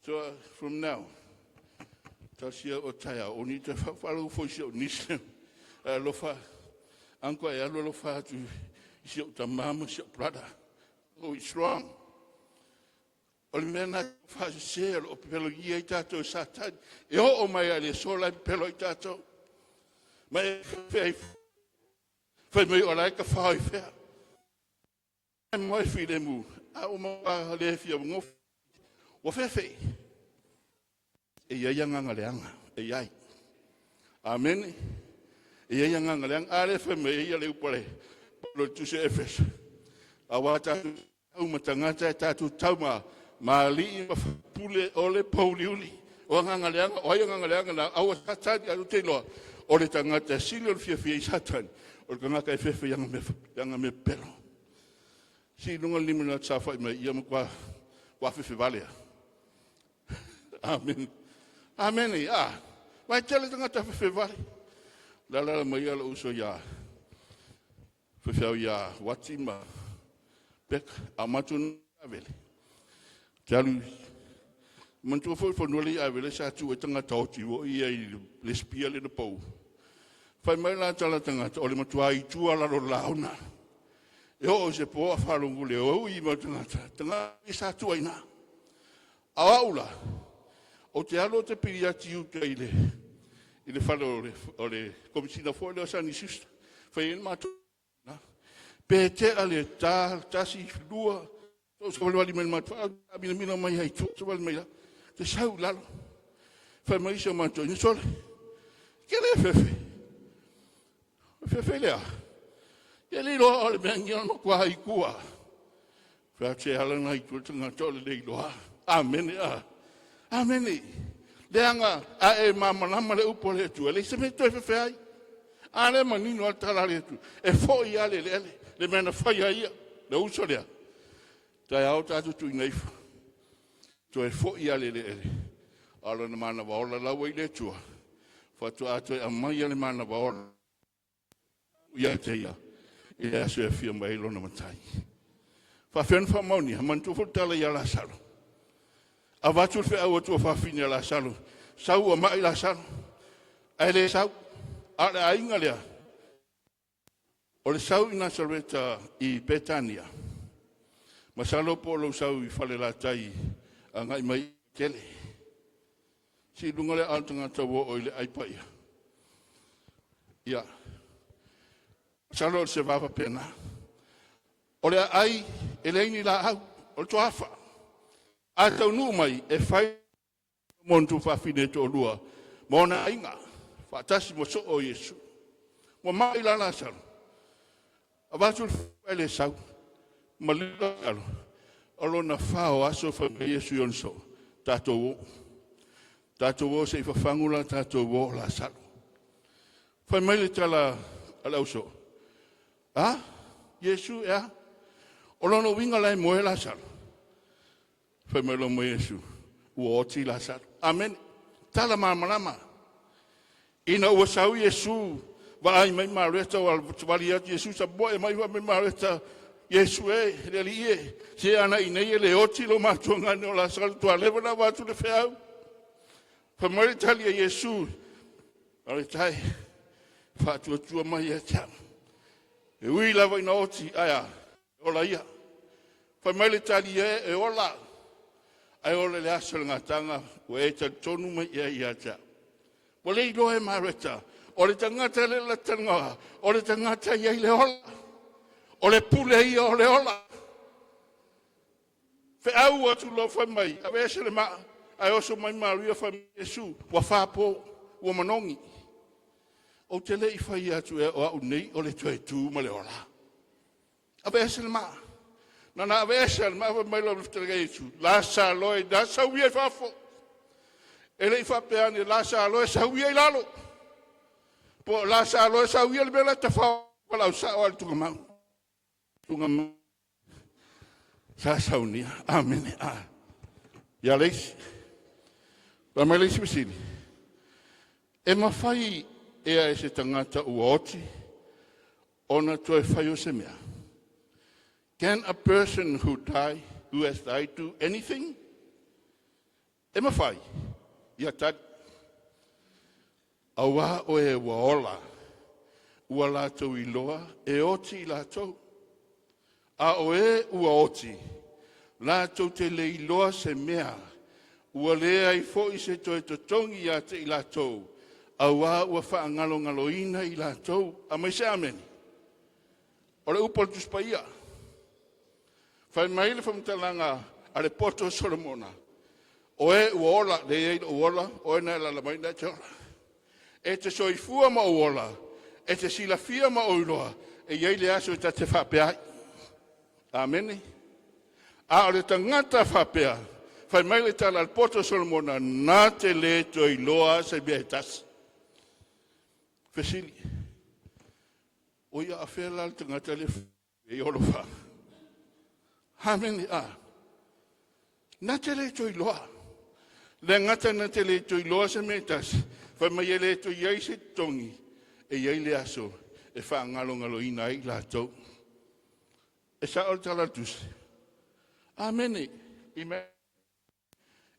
So from now, tasi o tai o ni te whawhalo fo si o nisi. Alofa, anko e alu alofa atu i si o tamama si o brother. Oh, it's wrong. O le mea na whaasese o lo o pepelo i ai tātou Satani. E o o mai a le sola e pepelo i tātou. Ma e whai whai mai o lai ka whai whea. E mai while mu. A o ma le fia ngof. Wa whewhei. E ia ia nganga leanga. E iai. Amen. E ia ia nganga leanga. A le whai mai e ia le upale. Lo tuse Efeso. A wā tātou tau matangata e tātou tau ma maali'i ma pule o le pouliuli. O nganga leanga, o ai nganga leanga na aua Satani alu te loa. O le tangata sili o le fiafia i Satani. O le tangata e fefe ianga me pelo. Si lunga lima na tsa whai mai ia ma kwa fefe valea. Amen. Amen. Ah. Vai tele tangata fefe vale. La la mai ala uso ia. Fefe au ia wati ma pek amatun avele. Te alu mantua foi whanua le avele sa tu e tangata o tiwo ia i le spia le na pau. Whai mai la tala tangata o le matua i tua lalo launa. E o se po a whalongu le o i mau tangata. Tangata i sa tua ina. A aula, o te alo te piri ati uta i le whale o le komisina fo le o sani susta. Whai en mātou. Pe te ale tā, tasi, lua, tō sa wale wali mai mātou, a mina mina mai hai tō sa wale mai la, te sau lalo. Whai mai sa mātou, ina sole, ke le fefe. Fefe lea. Ke le loa o le mea ngia no kua hai kua. Whai te ala nai tua tangata o le leiloa. Amene a. Amene. Leanga a e mamalama le upo le atua. Le se me toe fefe ai. A le manino al tala le atua. E fo i ale le ele. Le mea na whai a ia. Le uso lea. Tai au tātou tui neifu. Toe fo i ale le ele. Alo na mana waola laua i le atua. Whatua atoe a mai ale mana waola. Ia te ia. I le aso e fia mai lona matai. Whawhiana wha mauni, ha mantua fo tala ia la salo. A vatu le whea tua whawhine la salo. Sau a mai la salo. Ai le sau. A le ainga lea. O le sau i Nasareta i Petania. Masalo po lo sau i whale la tai a ngai mai tele. Si lunga le ao tangata wo o i le aipaia. Ia. Masalo o se vava pena. O le ai e leini la au, o le toafa. A taunu mai e whai montu whawhine tō lua, mōna ainga, whaatasi mo so o Yesu. Mo mai la la salo. A vatu le le sau, ma lila alo. O lona whao aso whai mai Yesu i onso, tātou o. Tātou o se i whawhangu la, tātou o la salo. Whai mai le tala a le auso. A? Yesu, ea? O lona winga lai moe la salo. Whai mai lo mo Yesu. Ua oti la salo. Amen. Tala mamalama. Ina ua sau Yesu Vaai mai Mareta ua savali atu Iesu samoe mai fai mai Mareta, Iesu e, le Alii e, se ana i nei e le oti lo matuagane o Lasalo tualeva na avatu le feau. Fai mai le tali a Iesu, Mareta e, faatuatua mai ia te au. E ui lava ina oti, ae a, e ola ia. Fai mai le tali e, e ola, ae ola i le aso o le gataaga ua e talitonu mai ea ia te au. Ua le iloa e Mareta, o le tagata le latanoa, o le tagata i ai le ola. O le pule ia o le ola. Feau atu loa fai mai, aveese le maa, ae oso mai Maria fai mai Iesu, ua fāpō, ua manogi. Ou te le i fai atu ea o au nei o le toe tu ma le ola. Aveese le maa. Na na aveese le maa fai mai loa le fetalaiga Iesu, Lasalo e, na sau ia i fafo. E le i faapea ane, Lasalo e sau ia i lalo. Po o Lasalo e sau ia le mea la tafao palau sao a le tugamau. Tugamau. Sa saunia. Amene. A. Ia le isi. Pa mai le isi fesili. E mafai ea e se tagata ua oti ona toe fai o se mea? Can a person who has died do anything? E mafai. Ia tali. Auā o e ua ola, ua latou iloa e oti i latou. A o e ua oti, latou te le iloa se mea, ua leai foi se toe totogi ia te i latou, auā ua faaloaloina i latou. A mai se amene. O le upu a le Tusi Paia. Fai mai le faamatalaga a le poto o Solomona, o e ua ola, le i ai lou ola, o e na e alaala mai na e te ola. E te soifua ma ou ola, e te silafia ma ou iloa, e i ai le aso e ta te faapea ai. Amene. A o le tagata faapea, fai mai le tala a le poto o Solomona, na te le toe iloa se mea e tasi. Fesili, o ia afea la le tagata le e olofa. Amene. A. Na te le toe iloa. Le gata na te le toe iloa se mea e tasi, fai mai e le toe iai se totogi, e iai le aso e faagalogaloina ai latou. E sao le tala a le Tusi. Amene. I mea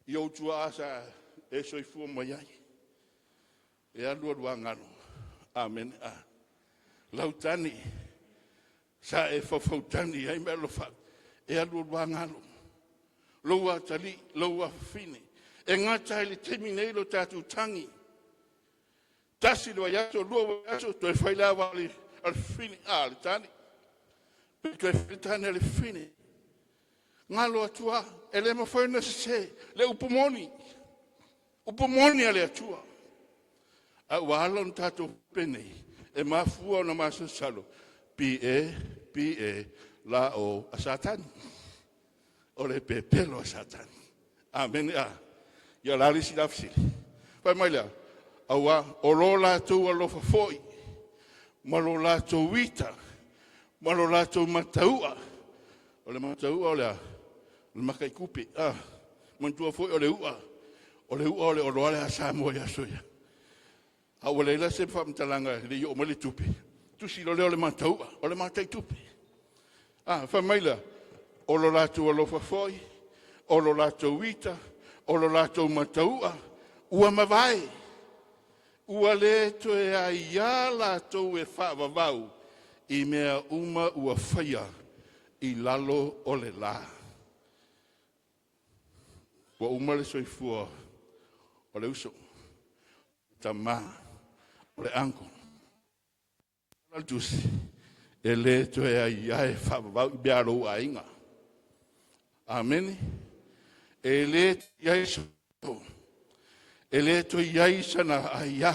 i ou tuaa sa e soifua mai ai. E alu alu agalo. Amene. A. Lautani sa e faufautalī ai ma e alofa e alu alu agalo. Lou atalii, lou afafine. E gata ai le taimi nei lo tatou tagi. Tasi le vaiaso, lua vaiaso, toe fai le ava a le fafine, a le tane. Pe toe fai le tane a le fafine. Galo atua, e le mafai ona sese, le upu moni. Upu moni a le Atua. A ua ala ona tatou penei, e mafua ona masalosalo, P.E. P.E. la o a Satani. O le pepelo a Satani. Amene a. Ia la le isi la fesili. Fai mai lea, auā o lo latou alofa foi, ma lo latou ita, ma lo latou mataua. O le mataua o le a? O le makaikupe. Ah, manatua foi o le ua, o le ua o le oloa le a Samoa i aso ia. A ua leai la se faamatalaga e le i oo mai le tupe, tusi loa lea o le mataua, o le mataitupe. Ah, fai mai lea, o lo latou alofa foi, o lo latou ita, o lo latou mataua, ua mavae, ua le toe aiā latou e faavavau i mea uma ua faia i lalo o le la. Ua uma le soifua o le uso, tamā, o le uncle. Le tusi, e le toe aiā e faavavau i mea a lou aiga. Amene. E le i ai e le toe i ai sana aiā.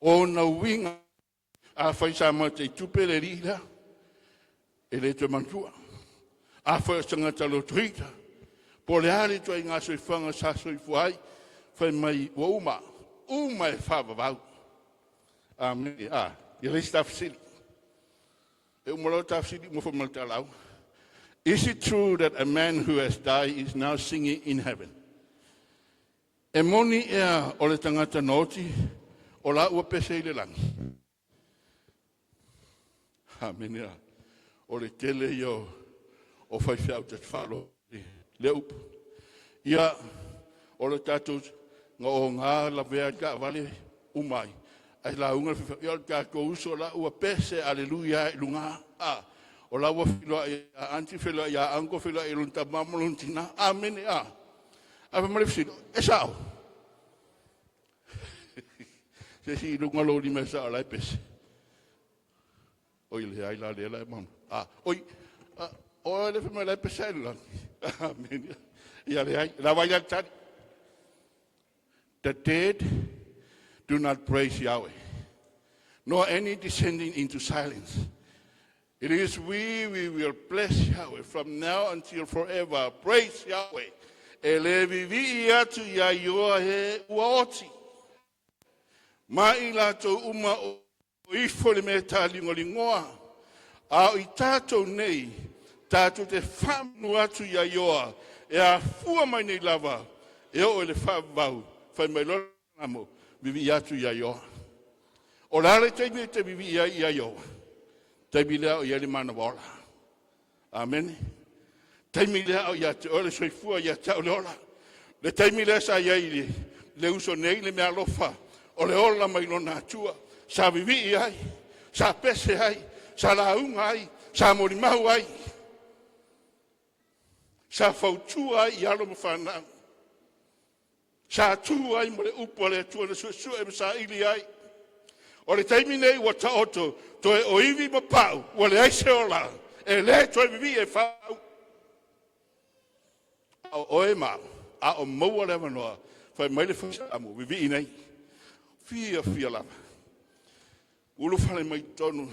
O na uiga a fai sa mataitupe le alii lea, e le toe manatua. A fai o se tagata lotoita, po o le a le ituaiga soifuaga sa soifua ai, fai mai ua uma, uma e faavavau. Amene. A, ia le isi ta fesili. E uma loa ta fesili uma foi ma le talau. Is it true that a man who has died is now singing in heaven? E moni ea o le tagata na oti o la ua pese i le lagi. Amene a. O le tele ia o faifeau ta te faalogo i lea upu. Ia, o le tatou na oga lavea ai le taavale uma ai, ae lauga le faifeau, ia o le tatou uso la ua pese aleluia ai i luga. A, o la ua feiloai ia aunty, feiloai ia uncle, feiloai i lona tama ma lona tina. Amene a. Ae fai mai le fesili, e sao? Se isi i luga lou lima e sao la e pese. Oi leai la lea la e mama. A, oi, a, o le fai mai la e pese ai le lagi. Amen. Ia leai, la vai le tali. The dead do not praise Yahweh, nor any descending into silence. It is we will bless Yahweh from now until forever. Praise Yahweh. E le vivii atu ia Ioa he ua oti. Ma i latou uma o ifo le mea taligoligoa. A o i tatou nei, tatou te faamanu atu ia Ioa, e afua mai nei lava, e oo i le faavavau, fai mai loa le Salamo, vivii atu ia Ioa. O le a le taimi e te vivii ai ia Ioa? Taimi lea o i ai le manava ola. Amene. Taimi lea o ia te oe le soifua ia te au le ola. Le taimi lea sa i ai i le uso nei le meaalofa o le ola mai lona Atua. Sa vivii ai, sa pese ai, sa lauga ai, sa molimau ai, sa fautua ai i alo ma fanau. Sa tu ai mo le upu a le Atua na suesue ma saili ai. O le taimi nei ua taoto, toe o ivi ma pau, ua leai se ola, e le toe vivii e fau. A o oe ma au, a o maua le avanoa, fai mai le Salamo, vivii nei. Fia fia lava. Ulufale mai totonu,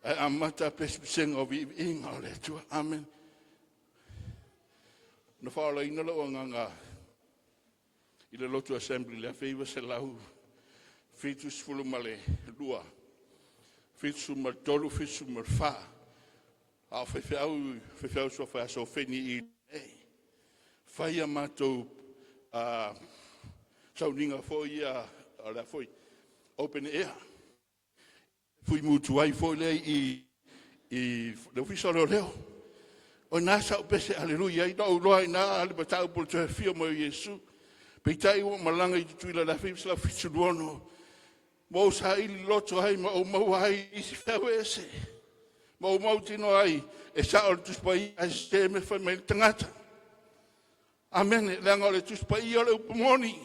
ae amata pesepesega o viiviiga o le Atua. Amen. Na faaolaina lou agaga i le lotu assembly le 1972, 73, 74, a o faifeau, faifeau suafa ia Sofeni i nei. Fai a matou sauniga foi ia, o le a foi, open air. Fui mutu ai foi lea i le Ofisa o Leoleo. O ina sa ou pese aleluia ai, na ou iloa ai i ina le mataupu o le toe afio mai o Iesu. Peitai ua ou malaga i Tutuila i le 1976, ma ou saili loto ai ma ou maua ai isi feau e ese, ma ou mautinoa ai e sao le Tusi Paia ae sese mea fai mai le tagata. Amene, leaga o le Tusi Paia o le upu moni,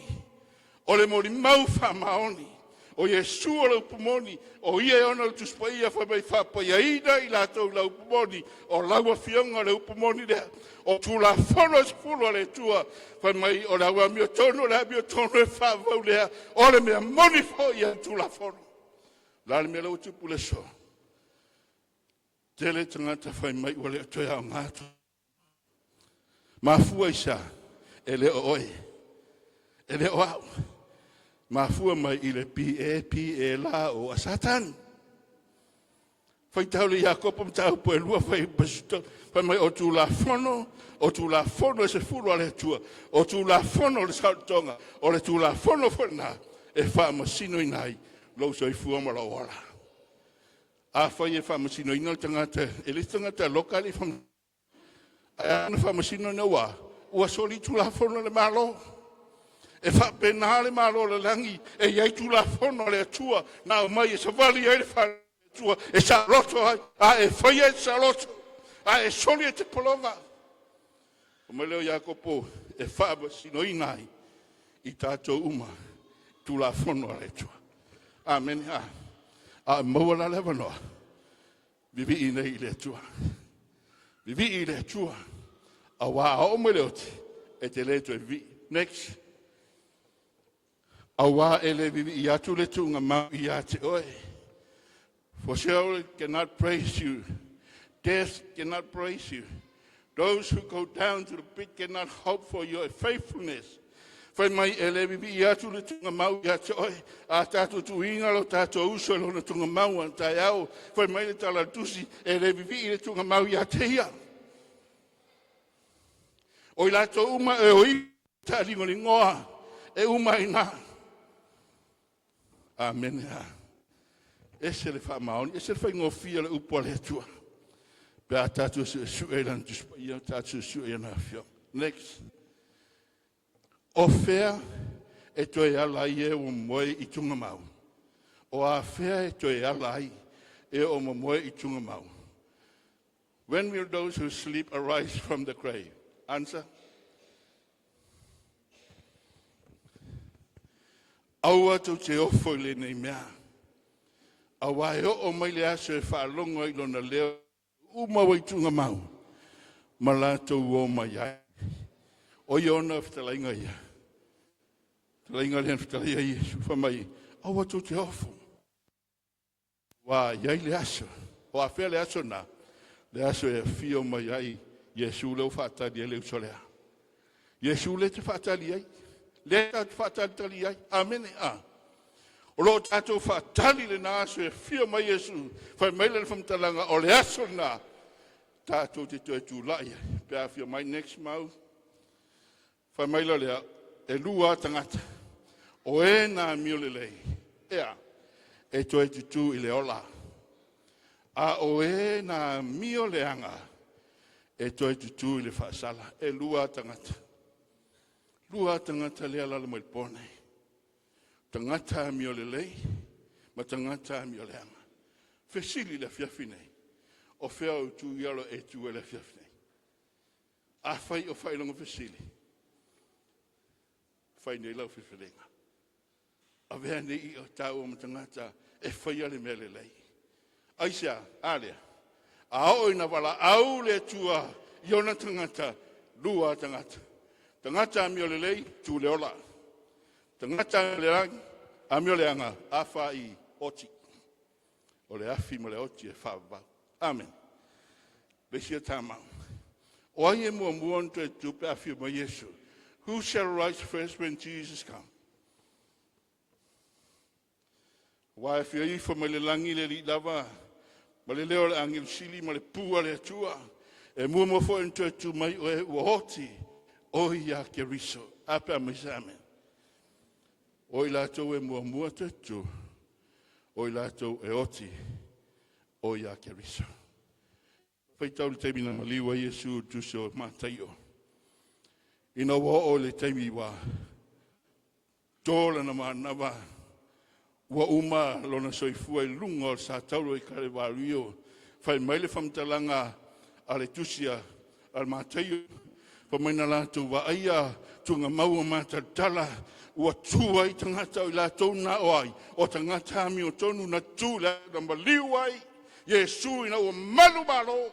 o le molimau faamaoni. O Iesu o le upu moni, o ia e ona le Tusi Paia fai mai faapaiaina i latou i lau upu moni, o lau afioga o le upu moni lea. O Tulafono e 10 a le Atua, fai mai o le au amiotonu, o le amiotonu e faavavau lea, o le mea moni foi ia Tulafono. O le a le mea lea ua tupu i le aso? Tele tagata fai mai ua le o toe aoga. Mafua i se a? E le o oe, e le o au. Mafua mai i le PAPA la o a Satani. Faitau le Iakopo mataupu e lua fai fai mai o Tulafono, o Tulafono e 10 a le Atua, o Tulafono o le saolotoga, o le Tulafono foi lena e faamasinoina ai lou soifua ma lou ola. Afai e faamasinoina le tagata, e le isi tagata loka le faamasinoina. Ae ana faamasino ina ua soli Tulafono le Malo. E faapena le Malo o le lagi, e i ai Tulafono a le Atua na aumai e savali ai le Atua, e saoloto ai, a e faia e saoloto, a e soli e te pologa. O mai leo Iakopo e faamasinoina ai i tatou uma Tulafono a le Atua. Amene. A, a maua la le avanoa, vivii nei i le Atua. Vivii i le Atua. Auā a oo mai le oti, e te le toe vivii. Next. Auā e le vivii atu le tuugamau ia te oe. For Sheol cannot praise you. Death cannot praise you. Those who go down to the pit cannot hope for your faithfulness. Fai mai e le vivii atu le tuugamau ia te oe, a tatou tuuina lo tatou uso i lona tuugamau a taeao, fai mai le tala a le tusi, e le vivii le tuugamau ia te ia. O i latou uma e o i taaligoligoa e uma ai na. Amene. Ese le faamaoni, ese le faigofie o le upu a le Atua. Pe a tatou suesue i lana Tusi Paia, tatou suesue i ana afioga. Next. O fea e toe ala ai e ua momoe i tugamau? O afea e toe ala ai e o momoe i tugamau? When will those who sleep arise from the grave? Answer. Aua tou te ofo i lenei mea, auā e oo mai le aso e faalogo ai i lona leo uma ua i tugamau ma latou o mai ai. O ia ona fetalaiga ia. Fetalaiga lea na fetalai ai Iesu fai mai, aua tou te ofo. Ua i ai le aso, o afea le aso na? Le aso e afio mai ai Iesu lea ua faatali ai le uso lea. Iesu lea te faatali ai. Lea tatou te faatalitali ai. Amene. A. O lo o tatou faatali lena aso e afio mai Iesu, fai mai le faamatalaga o le aso lena tatou te toe tulai ai pe a afio mai. Next mau. Fai mai la lea, e lua tagata, o e na amio lelei, ea, e toe tutū i le ola. A o e na amio leaga, e toe tutū i le faasala. E lua tagata. Lua tagata lea lalo mai le po nei. Tagata amio lelei ma tagata amio leaga. Fesili le afiafi nei, o fea o tu i alo e tu e le afiafi nei? Afai o faailoga fesili, fai nei lau filifilia. Avea nei i o tāua ma tagata e faia le mea lelei. Aisea, a lea, a oo ina valaau le Atua i ona tagata, lua tagata. Tagata amio lelei, tu le ola. Tagata amio leaga, afa i oti. O le afi ma le oti e faavavau. Amen. Le isi tamau. O ai e muamua ona toe tutu pe afio mai Iesu? Who shall rise first when Jesus comes? Aua e afio ifo mai le lagi le Alii lava, ma le leo o le agelu sili ma le pu a le Atua. E muamua foi ona toe tu mai o e ua oti o ia Keriso. A pe a mai se amen. O i latou e muamua toe tu, o i latou e oti o ia Keriso. Faitau le taimi na maliu ai Iesu i le tusi o Mataio. Ina ua oo i le taimi ua to lana manava, ua uma lona soifua i luga o le satauro i Kalevario, fai mai le faamatalaga a le tusi a le Mataio, fai mai na latou vaaia tugamau o matalatala, ua tu ai tagata o i latou na o ai, o tagata amiotonu na tu le na maliu ai Iesu ina ua malu malo.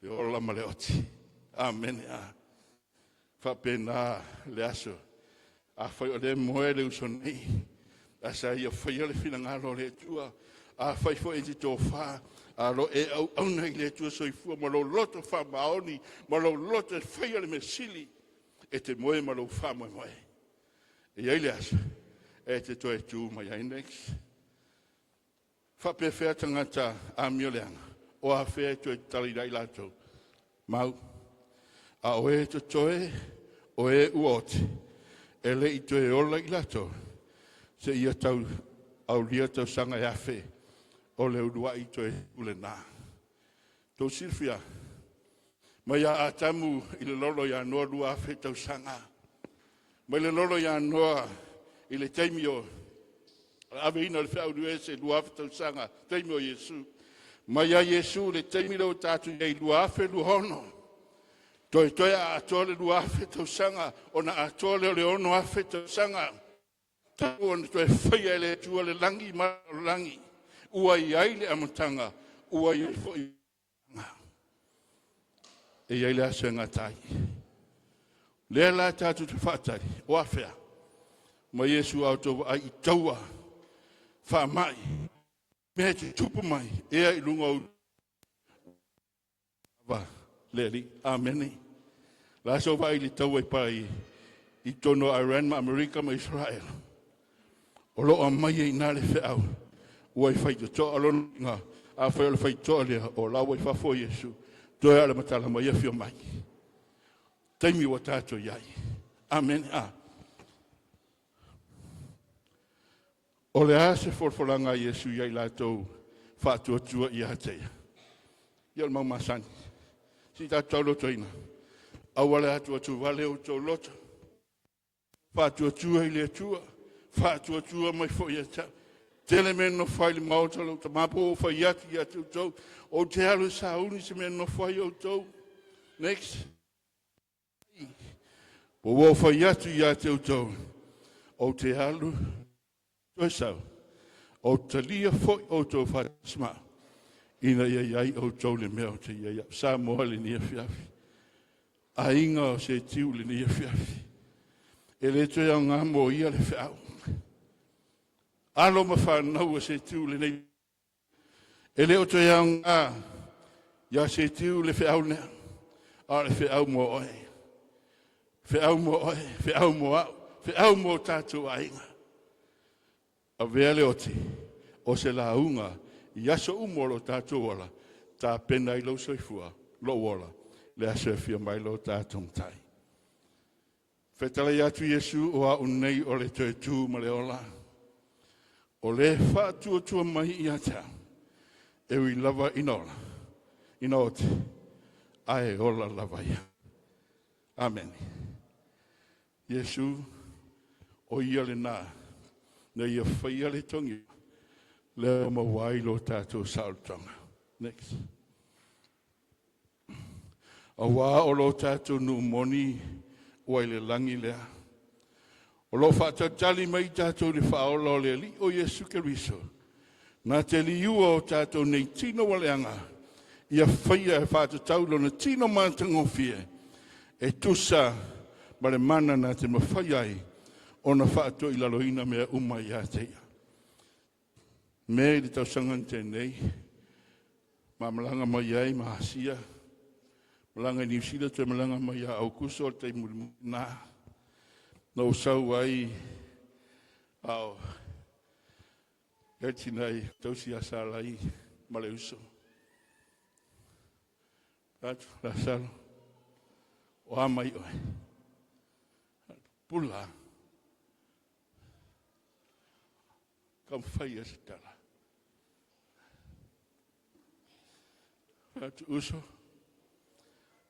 Le ola ma le oti. Amene. A. Faapena le aso. Afai o lea moe le uso nei, a sa ia faia le finagalo o le Atua. Afai foi e te tofa, a lo e auauna i le Atua soifua ma lou loto faamaoni, ma lou loto e faia le mea sili, e te moe ma lou faamoemoe. E i ai le aso, e te toe tu mai ai. Next. Faapefea tagata amio leaga, o afea e toe tatala i latou? Mau. A o e totoe, o e ua oti, e le i toe ola i latou, se ia tau aulia tausaga e afe o le uluai toe ule na. Tou silafia, mai ia Atamu i le lolo ia Noa 2000 tausaga. Mai le lolo ia Noa i le taimi o aveina o le feauluese 2000 tausaga, taimi o Iesu. Mai ia Iesu le taimi lea ua tatou i ai 2026. Toe toe a atoa le 2000 tausaga, ona atoa lea o le 6000 tausaga. Tau ona toe faia e le Atua le lagi ma le lagi. Ua i ai le amataga, ua i ai foi e i ai le aso e gata ai. Lea la tatou te faatali, o afea? Ma Iesu a outou vaai i taua, faamai, mea e tutupu mai, ea i luga o va le Alii. Amene. La so vaai le taua i pai i totonu o Iran ma Amerika ma Israel. O lo o aumai ai i le feau, ua i faitotoa lona, a fai o le faitotoa lea, o la ua i fafo Iesu, toe a le matala mai afio mai. Taimi ua tatou i ai. Amen. A. O le a se folafolaga a Iesu ia i latou faatuatua ia te ia? Ia o le mau masani. Se i tatou taulotoina. Aua le atuatuvale o outou loto. Faatuatua i le Atua, faatuatua mai foi ia te au. Tele mea e nonofo ai i le maota o lou Tama, po ua ou fai atu ia te outou, ou te alu e sauni se mea e nonofo ai outou. Next. Po ua ou fai atu ia te outou, ou te alu toe sau, ou te talia foi outou faatasi ma au, ina ia i ai outou le mea ou te i ai au. Samoa i lenei afiafi, aiga o Setiu i lenei afiafi, e le toe aoga mo ia le feau. Alo ma fanau a Setiu i lenei, e le o toe aoga ia Setiu le feau lea, a o le feau mo oe, feau mo oe, feau mo au, feau mo tatou aiga. Avea le oti o se lauga i aso uma o lo tatou ola, tapena ai lou soifua, lou ola, le aso e afio mai lo tatou Matai. Fetalai atu Iesu, o au nei o le toe tu ma le ola, o le faatuatua mai ia te au, e ui lava ina ola, ina oti, ae ola lava ia. Amene. Iesu, o ia lena, na ia faia le togi, lea maua ai lo tatou saolotoga. Next. Auā o lo tatou nuu moni ua i le lagi lea. O lo o faatalitali mai tatou i le faaola o le Alii o Iesu Keriso, na te liua o tatou nei tino ua leaga, ia faia e faatatau i lona tino matagofie, e tusa ma le mana na te mafai ai ona faatoilaloina mea uma ia te ia. Me i le tausaga na tea nei, ma malaga mai ai ma Asia, malaga i Niu Sila, toe malaga mai ia Aukuso o le taimi mulimuli na, na ou sau ai a o Etinai tausi ia Salai ma le uso. Atu, Lasalo, o a mai oe? Pula, taumafai ia se tala. Atu uso,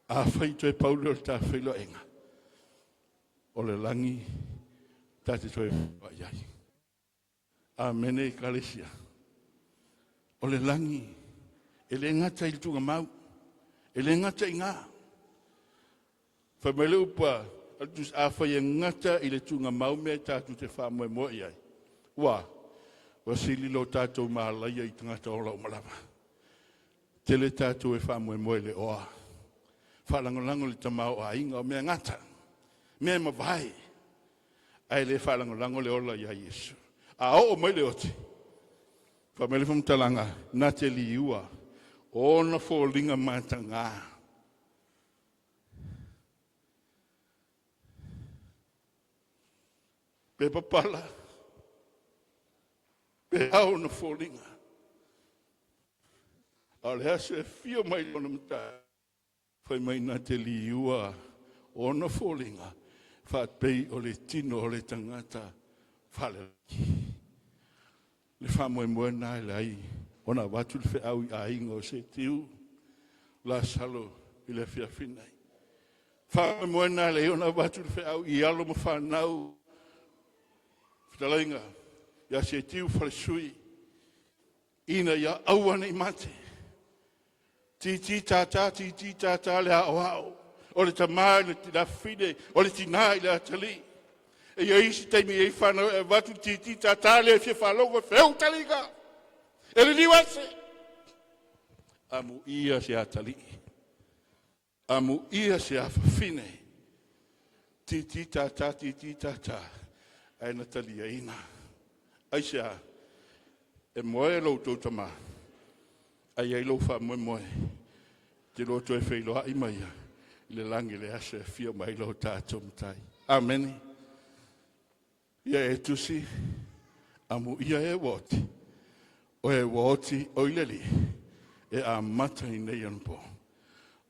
a fai toe pau lea o le ta feiloaiga, o le lagi ta te toe feiloai ai. Amene Ekalesia. O le lagi e le gata i le tuugamau, e le gata i gā. Fai mai le upu a le Tusi, afai e gata i le tuugamau mea e tatou te faamoemoe i ai, ua ua sili lo tatou malaia i tagata ola uma lava. Tele tatou e faamoemoe i le oa, faalagolago i le tamaoaiga o mea gata, mea e mavae, ae le faalagolago le ola ia Iesu. A oo mai le oti, fai mai le faamatalaga, na te liua ona foliga mataga. Pe papala, pe ao ona foliga. A o le aso e afio mai lona matai, fai mai na te liua ona foliga, faapei o le tino o le tagata faalelagi. Le faamoemoe na e leai ona avatu le feau i aiga o Setiu, Lasalo i le afiafi nei. Faamoemoe na e leai ona avatu le feau i alo ma fanau, fetalaiga ia Setiu Falesui, ina ia aua ne i mate. Titi tātā, titi tātā le aoao o le tamā i le afafine, o le tinā i le atalii. E i ai isi taimi e i ai whanau e avatu titi tātā le fia faalogo e feu taliga. E liliu ese. Amuia se atalii. Amuia se afafine. Titi tātā, titi tātā. Ae na taliaina. Aisea, e moe lo outou tamā, ai ai lou faamoemoe, te loa toe feiloai mai ia i le lagi le aso e afio mai lo tatou Matai. Amene. Ia e tusi, amuia e ua oti, o e ua oti o i le Alii, e amata i nei anapo.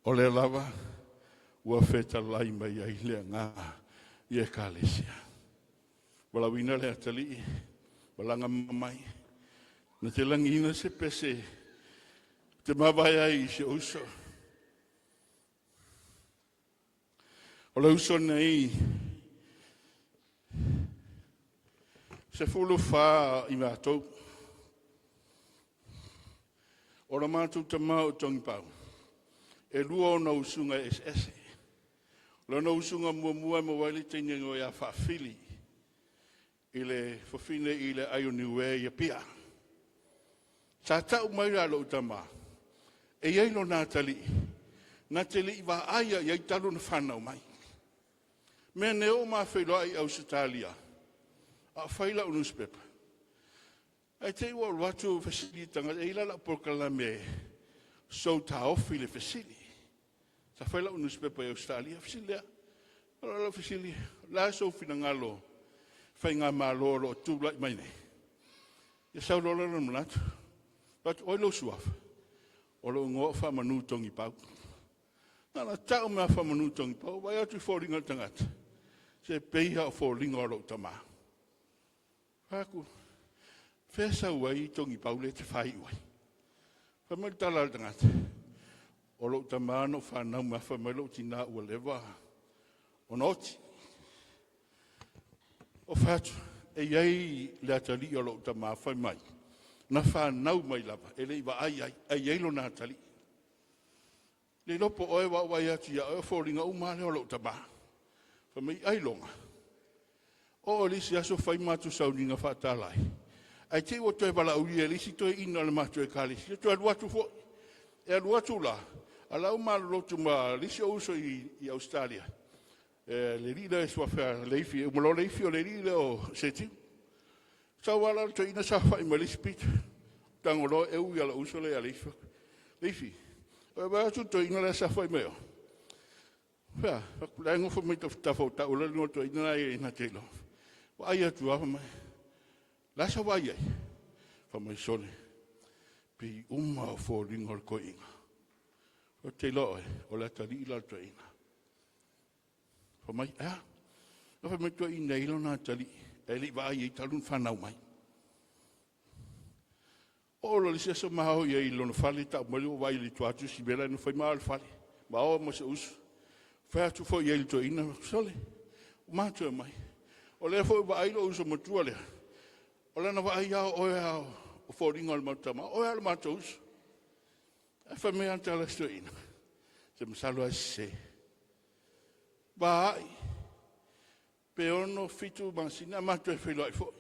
O lea lava ua fetalai mai ai le agaga i Ekalesia. Valaauina le atalii. Malaga mai. Na te lagiina se pese te mavae ai i si ou uso. O le uso nei, 14 i matou. O le matou tama o Togipau, e lua ona usuga e eseese. O lona usuga muamua e maua ai le teine igoa ia Faafili i le fafine i le ai o Niue i Apia. Sa tau mai la e lou tama, e i ai lona atalii, na te le i vaai lava i ai talu ona fanau mai. Mea na oo ma feiloai i Ausetalia, a o fai lau nusipepa, ae te i ua ou alu atu fesili le tagata, e i ai la lau polokalame sou taofi i le fesili. Sa fai lau nusipepa i Ausetalia, fesili lea. O lau fesili, o le a sou finagalo faigamalo o lo o tulai mai nei? Ia sau loa lea o le manatu, fai atu, o ai lou suafa? O lou igoa o Faamanu Togipau. Na ona tau mai lava o Faamanu Togipau, ou vaai atu i foliga o le tagata, se pei lava o foliga o lou tama. Fai atu, fea e sau ai Togipau lea e te faiu ai? Fai mai le tala a le tagata, o lou tama na ou fanau mai lava fai mai lou tina ua leva ona oti. Ou fai atu, e i ai le atalii o lou tama fai mai, na fanau mai lava e le i vaai i ai, ae i ai lona atalii. Le iloa po o oe aua ua ou vaai atu ia oe o foliga uma lava lea o lou tama. Fai mai, ailoga. Oo i le isi aso fai matou sauniga faatalai, ae te i ua toe valaaulia e le isi toeaina o le matou ekalesia, toe alu atu foi. E alu atu la, a o la e ua malolo atu ma le isi ou uso i Ausetalia, le alii lea e suafa Leifi, e uma loa Leifi o le alii lea o Setiu. Sau lava la le toeaina saofai mai le isi pito, tago loa eu ia lou uso lea ia Leifi. Leifi, ua e vaai atu i le toeaina la e saofai mai o? Fai atu, la e nofo mai tafatafa o taua le igoa o le toeaina la na te iloa. Vaai atu lava fai mai, o le a sau vaai i ai? Fai mai, sole, pei uma lava o foliga o le toeaina. Ou te iloa oe, o le atalii la o le toeaina. Fai mai, e a? Fai mai le toeaina e i ai lona atalii ae le i vaai i ai talu ona fanau mai. Oo loa i le isi aso ma o i ai i lona fale, tau mai ua vaai i tua atu o si mea la e nofo ai ma o i le fale, ma o ma si ou uso. Fai atu foi i ai i le toeaina, sole, ua matou omai. O lea foi ua vaai lou uso matua lea, o lana vaai lava o oe lava o foliga o le matou tama, o oe lava o le matou uso. Ae fai mai lava le tala a si toeaina, se masalo ae sese. Vaai, pe 6, 7 masina ma toe feiloai foi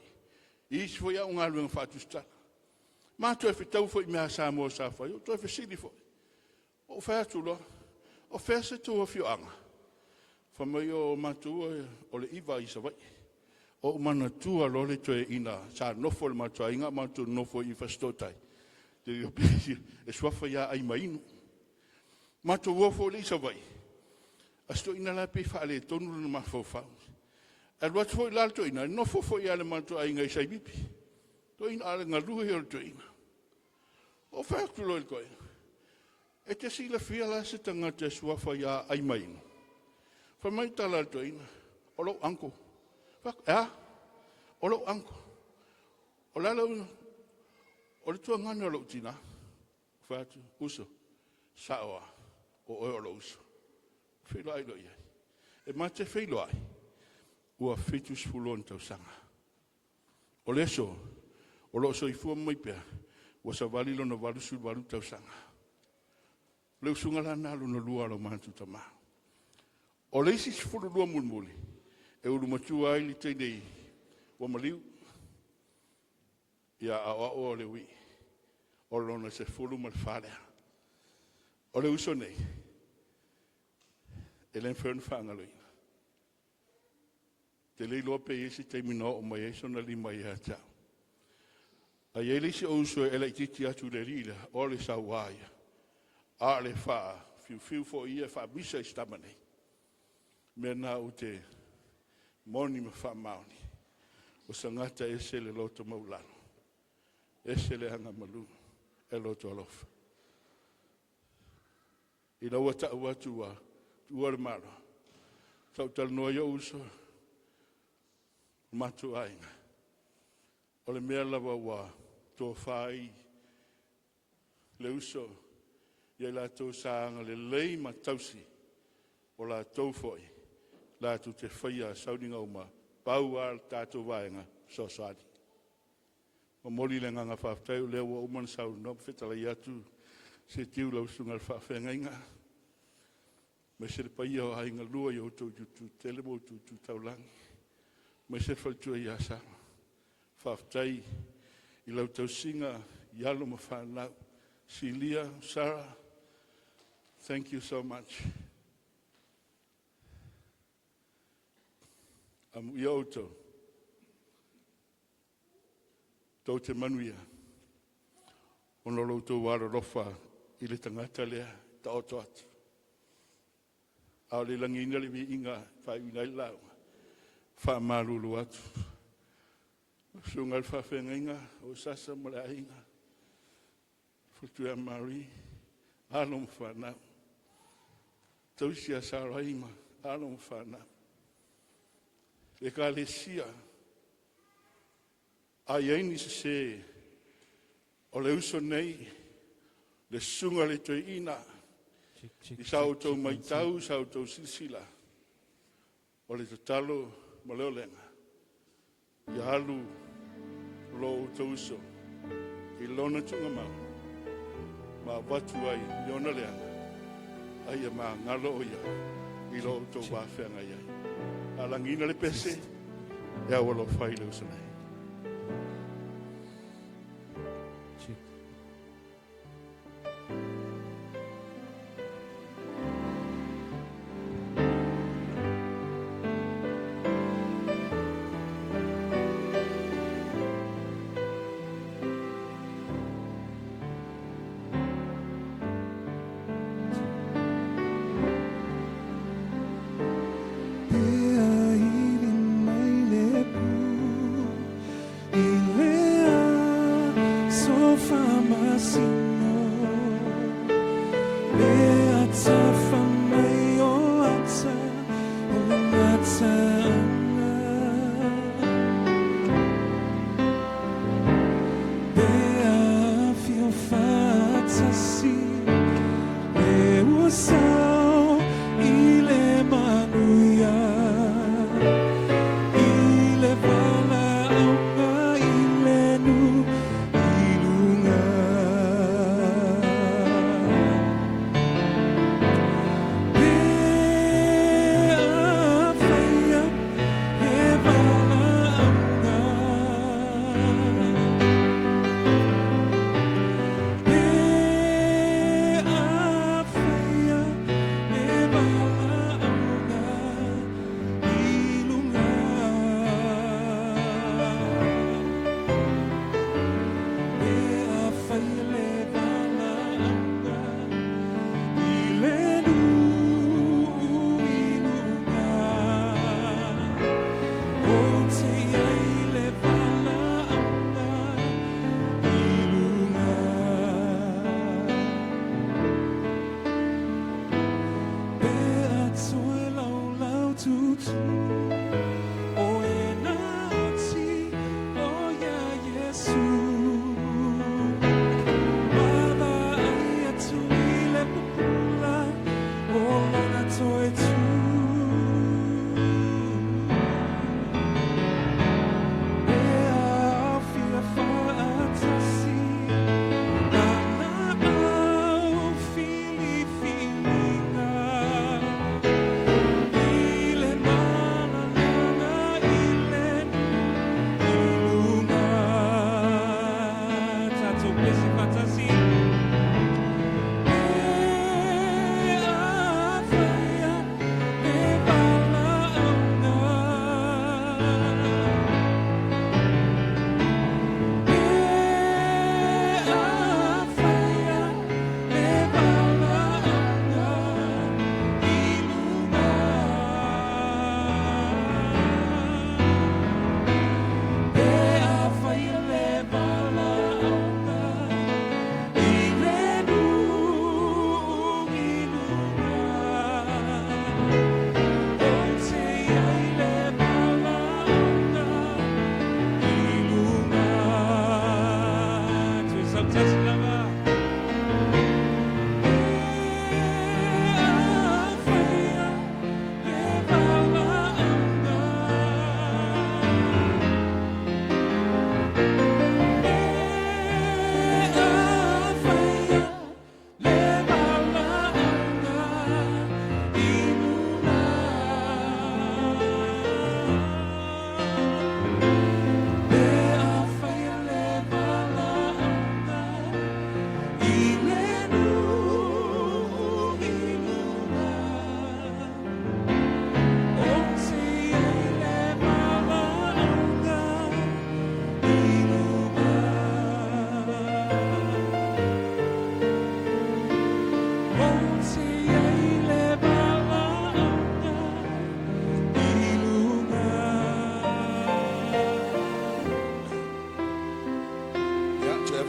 i isi foi au galuega faatusitala. Ma toe fetau foi i mea a Samoa sa fai, ou toe fesili foi. Ou fai atu loa, o fea se tou afioaga? Fai mai o matou o le Iva i Savaii. Ou manatua loa le toeaina sa nofo i le matou aiga a o matou nonofo i Fasitootai, e suafa ia Aimainu. Matou o foi lea i Savaii, a o si toeaina la e pei e faaletonu lona mafaufau. E alu atu foi la le toeaina, e nofo foi lava i le matou aiga i Saivipi. Toeaina, a o le galue ia o le toeaina. Ou fai atu loa i le toeaina, e te silafia la se tagata e suafa ia Aimainu? Fai mai le tala a le toeaina, o lou uncle. Fai atu, e a? O lou uncle. O le a le uiga? O le tuagane o lou tina. Fai atu, uso, sao lava, o oe o lou uso. Feiloai loa i ai. E ma te feiloai, ua 70 tausaga. O le aso, o lo o soifua mai pea, ua savali lona 88 tausaga. O le usuga la lena lona lua o lo matou tama. O le isi 12 mulimuli, e ulu matua ai le teine ua maliu, ia a o au o le ui, o lona 14 lea. O le uso nei, e le mafai ona faagaloina. Ou te le iloa pe i ai se taimi na oo mai ai sona lima ia te au. Ae i ai le isi ou uso e laitiiti atu i le alii lea, o le saua ia. A o le faafiufiu foi ia e faamisa i si tama nei. O le mea lena ou te moni ma faamaoni, o se tagata e ese le loto maualalo, ese le agamalu e loto alofa. Ina ua tau atu ua tuua le Malo, sa ou talanoa i ou uso, o matou aiga. O le mea lava ua tofa ai le uso ia i latou sa agalelei ma tausi, o latou foi latou te faia sauniga uma, pau lava le tatou vaega fesoasoani. Momoli le agaga faafetai o lea ua uma ona saunoa ma fetalai atu se tiu lau susuga i le faafeagaiga, aemaise le paia o aiga lua i outou itu tetele ma outou tu taulagi, aemaise le faletua ia Sama. Faafetai i lau tausiga i alo ma fanau. Silia, Sarah, thank you so much. Amuia outou, tou te manuia, ona o lo outou alolofa i le tagata lea e taoto atu. A o le lagiina le viiga e faaiuina ai le lauga, faamalulu atu. Susuga i le faafeagaiga o Sasa ma le aiga, faletua ia Marie, alo ma fanau, tausi ia Sarai ma alo ma fanau, Ekalesia, a i ai ni sese o le uso nei, le susuga i le toeaina, i sa outou matau, sa outou silasila, o le tatalo ma le olega, ia alu lo outou uso i lona tuugamau ma avatu ai i ona leaga, a ia magalo o ia i lo outou va feagai ai. A lagiina le pese, e au alofa i le uso nei.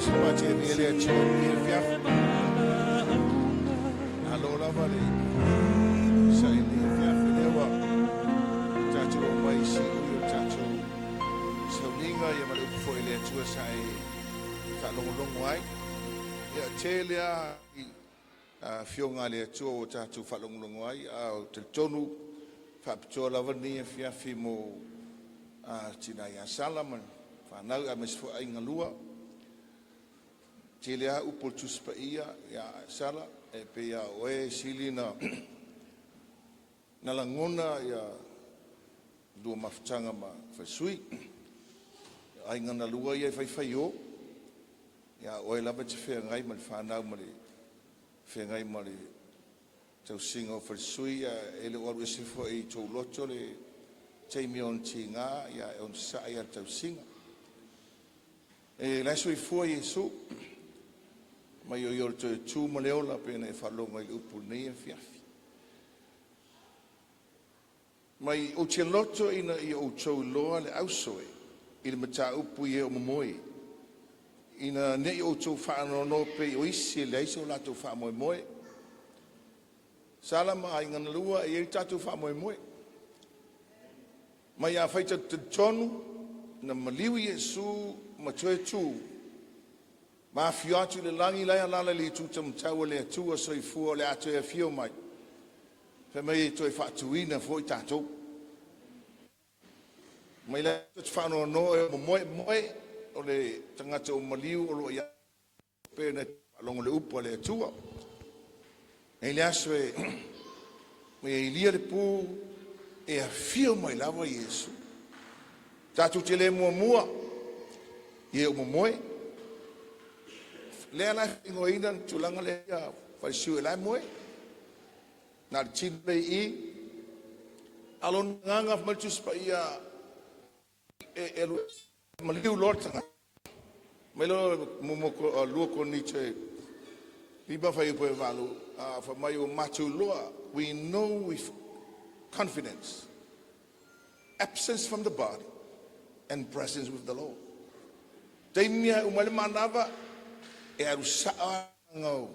Simatia le Atua i lenei afiafi. Malo lava le sa i lenei afiafi lea ua tatou omai i siui o le tatou sauniga ia ma le upu foi i le Atua sa e faalogologo ai. Ia tele lava i afioga a le Atua ua tatou faalogologo ai, a o talitonu faapitoa lava lenei afiafi mo tina ia Sala ma fanau aemaise foi aiga lua. Tele lava upu o le Tusi Paia ia Sala e pei a oe sili na lagona ia lua mafutaga ma Faisui. Aiga na lua ia e faifaio. Ia oe lava e te feagai ma le fanau ma le feagai ma le tausiga o Faisui, e le o alu ese foi i tou loto le taimi o ona tiga, ia e onosai lava i le tausiga. E la e soifua Iesu, mai o ia o le toe tu ma le ola pe na e faalogo ai i le upu i lenei afiafi. Mai ou te loto ina ia outou iloa le auso e i le mataupu i e o momoe, ina ne'i outou faanoanoa pei o isi e leai so latou faamoemoe. Sala ma aiga na lua e i ai le tatou faamoemoe. Mai afai tatou talitonu na maliu Iesu ma toe tu, ma afio atu i le lagi la e alaala i le itu taumatau a le Atua soifua o le a toe afio mai. Fai mai e toe faatuina foi tatou. Mai le te faanoanoa e momoe moe o le tagata o maliu o lo o ia pe na faalogo le upu a le Atua. E le aso e mai e ilia le pu e afio mai lava Iesu. Tatou te le muamua i e o momoe. Lea la e faaigoaina le tulaga lea Faisiu e la e moe. Na le tino le i alona agaga fai mai le Tusi Paia e alu maliu loa le tagata. Mai loa muamua 2 Korinito e 5 fuaiupu e 8, fai mai ua matou iloa, we know with confidence absence from the body and presence with the Lord. Taimi e uma le manava e alu saa ngau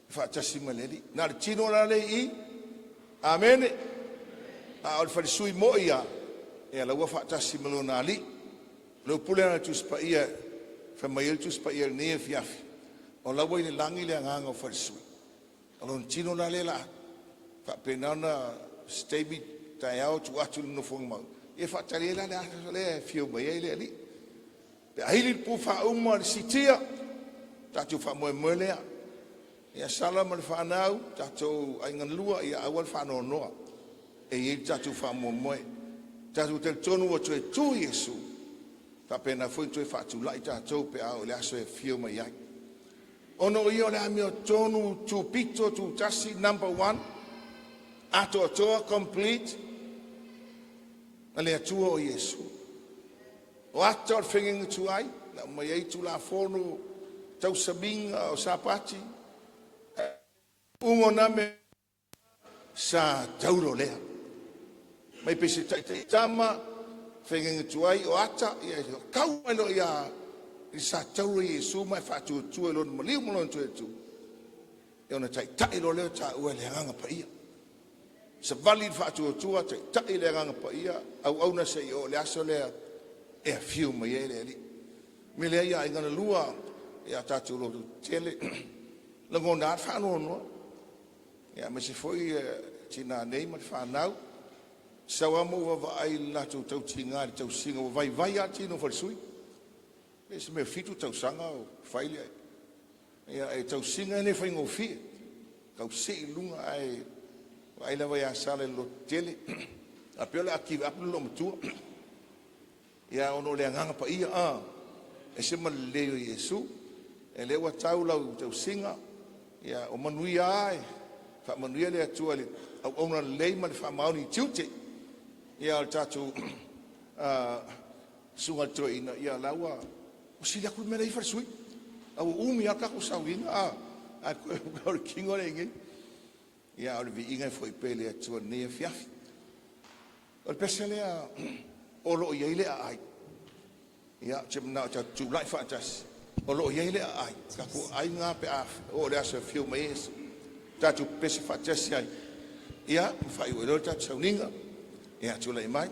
faatasi ma le Alii. Na le tino la le i, amene, a o le falesui mo ia, e ala ua faatasi ma lona Alii. Le upule na Tusi Paia, fai mai ai le Tusi Paia lenei afiafi, o laua i le lagi le agaga o falesui. O lona tino la le la, faapena ona se taimi taeao tuu atu le nofoaga mau, ia faatali ai la le aso lea e afio mai ai le Alii. Pe a ili le pu faauma le sitia, tatou faamoemoe lea. Ia Sala ma le fanau, tatou aiga na lua, ia aua le faanoanoa. E i ai le tatou faamoemoe. Tatou talitonu ua toe tu Iesu, faapena foi toe faatulai tatou pe a o le aso e afio mai ai. Ona o ia o le amiotonu tupito tutasi, number one, atoatoa, complete, na le Atua o Iesu. O ata o le fegega tuai, na mai ai Tulafono, tausamiga o Sapati, ugo na me sa taulo lea. Mai pe se taitai tama, fegega tuai o ata, ia kau mai lo ia i sa taulo Iesu mai faatuatua i lona maliu ma lona toe tu. E ona taitai lo leo taua le agaga paia. Savali le faatuatua, taitai le agaga paia, auauna se i o le aso lea e afio mai ai le Alii. Me lea ia aiga na lua, ia tatou loto tele, lagona a le faanoanoa. Ia aemaise foi tina nei ma le fanau, sau lava ma ou vaavaai i le latou tautiga i le tausiga, ua vaivai lava tino o falesui. E se mea 7 tausaga o fai le ia e tausiga e le faigofie. Tausii i luga ae vaai lava ia Sala i le loto tele. A pei o le a give up le loomatua. Ia ono o le agaga paia a e se ma lelei o Iesu. E le ua tau lau tausiga ia o manuia ai. Faamanuia le Atua i le auauna lelei ma le faamaoni i tiute. Ia o le tatou susuga i le toeaina, ia la ua sili atu le mea la e i falesui. A ua umi lava tatou sauniga a o le tino lea i inei. Ia o le viiga e foi pea i le Atua i lenei afiafi. O le pese lea o lo o i ai le aai. Ia, ou te manao tatou tulai faatasi. O loo iai le aai, tatou aai lena pe a oo i le aso e afio mai ai tatou pepesi faatasi ai ia ma faaiu ai loa le tatou sauniga. Ia tulai mai.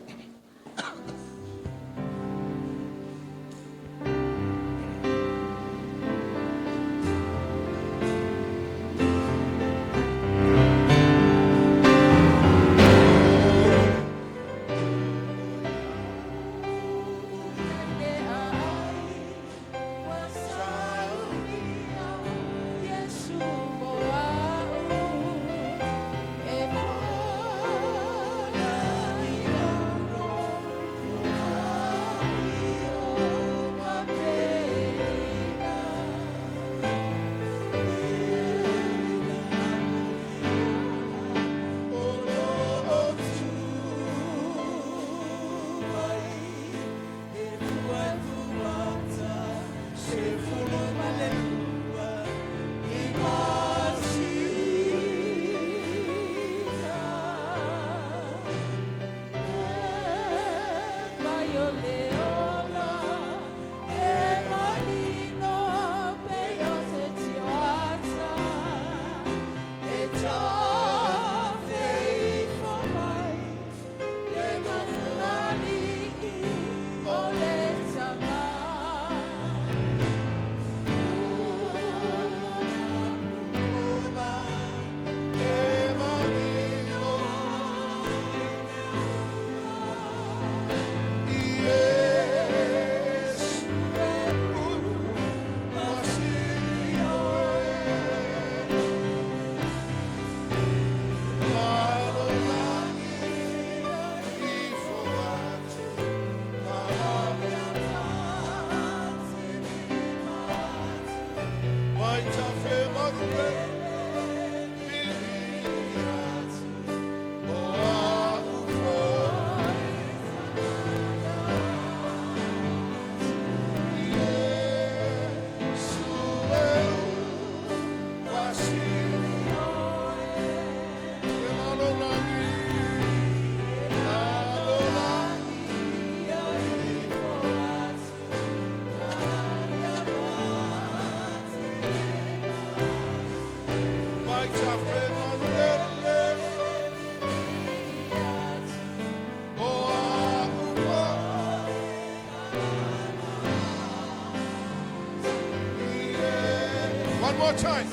One more time.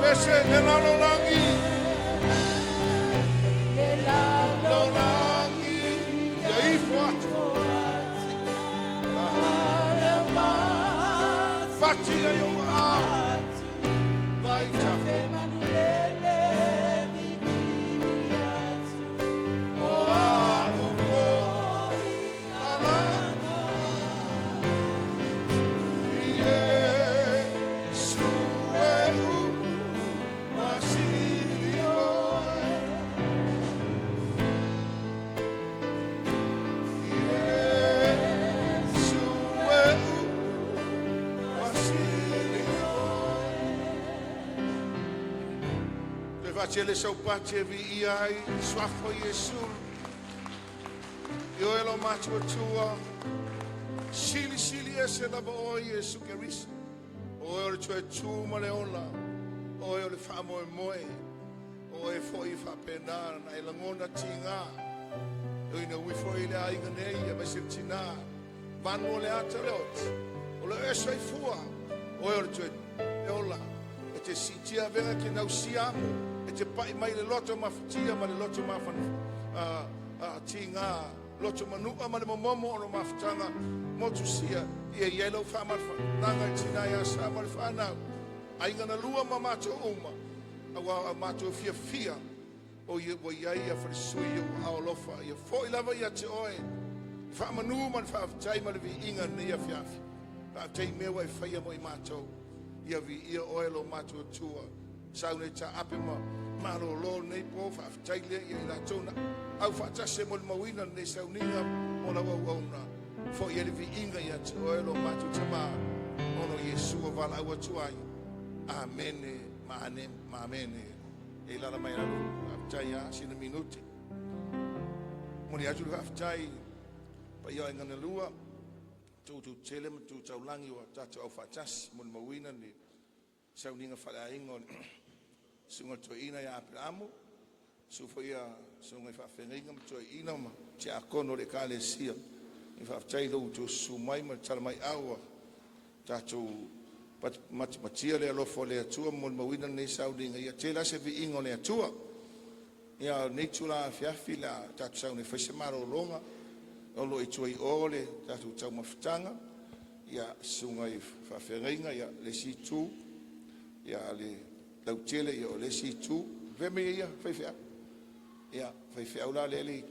Pese le lalolagi. Lalolagi. Ia ifo atu. Fati ia i ou aao. Vai tafe. O a upo. Ala. Iesu e u masili oe. Iesu e u masili oe. Toe faatele le saupati e viia ai le suafa o Iesu. I oe lo matuatua, silisili ese lava oe Iesu Keriso. O oe o le toe tu ma le ola, o oe o le faamoemoe, o oe foi e faapena na e lagona tiga. E ina ui foi i le aiga nei, aemaise le tinā, vanu o le ata o le oti, o le oe soifua, o oe o le toe le ola, e te siitia avega ke nausia amo, e te pai mai le loto mafatia ma le loto mafana, tiga, loto manua ma le momomo o lo mafutaga motusia, ia i ai lau faamalafanaga i tinā ia sa ma le whanau. Aiga na lua ma mātou uma, auā a mātou fiafia, o ia ua iai ia falesui i ou aao alofa, ia foi lava ia te oe, le faamanu ma le faafetai ma le viiga i lenei afiafi. Faafetai i mea ua e faia mo i matou. Ia viia oe lo matou Atua. Sau nei taape ma malōlō lenei po, faafetai lea ia i latou na aufaatasi e molimauina lenei sauniga mo lau auauna. Foi ai le viiga ia te oe lo matou Tamā, ona o Iesu ua valaau atu ai. Amene ma ane ma amene. E i lala mai lalo, faafetai a sina minute. Momoli atu le faafetai paia o aiga na lua. Tu tele ma tu taulagi ua tatou aufaatasi molimauina le sauniga faaleaiga o le susuga i le toeaina ia Aperamo, susu foi ia susuga i faafeagaiga ma toeaiina ma tiakono o le Ekalesia. E faafetai i lo outou susu mai ma le talamaeao ua tatou matimatia le alofa o le Atua ma molimauina lenei sauniga. Ia tele lava se viiga o le Atua. Ia, o lenei itula afiafi le a tatou sauni e fai se malologa. O lo o i tua i o le tatou taumafataga, ia susuga i faafeagaiga, ia le isi itu, ia le lautele, ia o le isi itu. Fea mea ia faifeau? Ia faifeau la lea le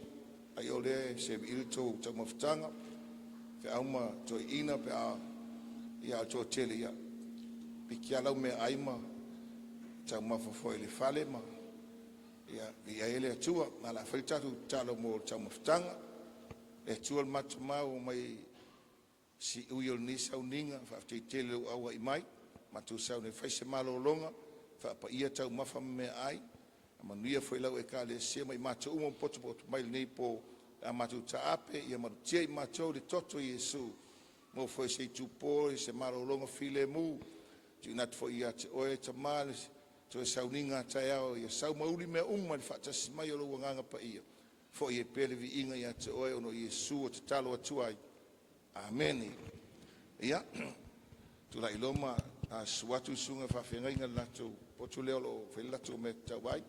ai o lea se i le tou taumafataga, feau ma toeaiina pe a ia toatele ia piki lava lau meaai ma taumafa foi i le fale ma ia viia ai le Atua. Ma o le a fai le tatou tatalo mo le taumafataga. Le Atua le matou Matua mai siui o lenei sauniga, faafetai tele i lou auai mai matou sauni e fai se malologa, faapaia taumafa ma meaai, manuia foi lau Ekalesia ma i matou uma ua potopoto mai lenei po a matou taape. Ia malutia i matou le toto o Iesu, mo foi se itupo i se malologa filemu. Tuuina atu foi ia te oe Tama le toe sauniga a taeao, ia sau ma uli mea uma i le faatasi mai o lou Agaga Paia. Foi e pea le viiga ia te oe ona o Iesu o tatalo atu ai. Amene. Ia, tulai loa ma susu atu le susuga faafeagaiga i le latou potu lea o lo o fai le latou mea tatau ai.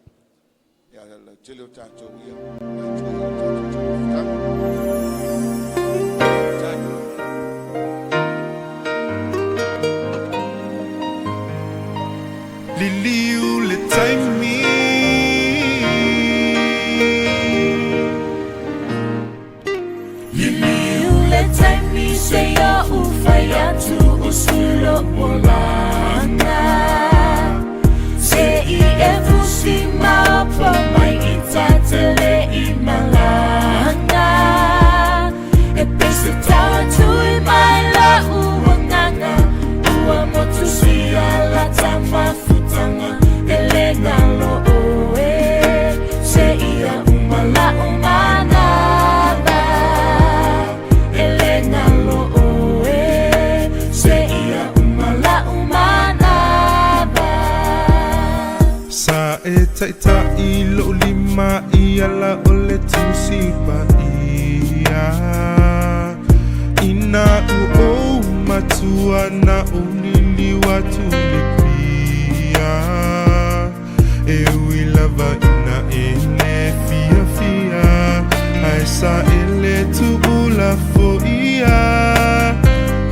Ia, le tele o tatou ia o tatou taumafataga. Liliu le taimi, liliu le taimi, se ia ufai atu usulo olanga. Se i e fusi maopo mai i tatele i malanga. E pese tau tui mai la uanganga, ua motu sia la tamafutanga, e le ngalo oe, se ia umala umanava. E le ngalo oe, se ia umala umanava. Sa e taitai lou lima i ala o le Tusi Paia. Ina ua ou matua na ou liliu atu i le pia. E ui lava ina e le fiafia, ae sa e le tuulafoia.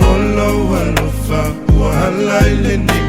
O lou alofa ua ala i lenei.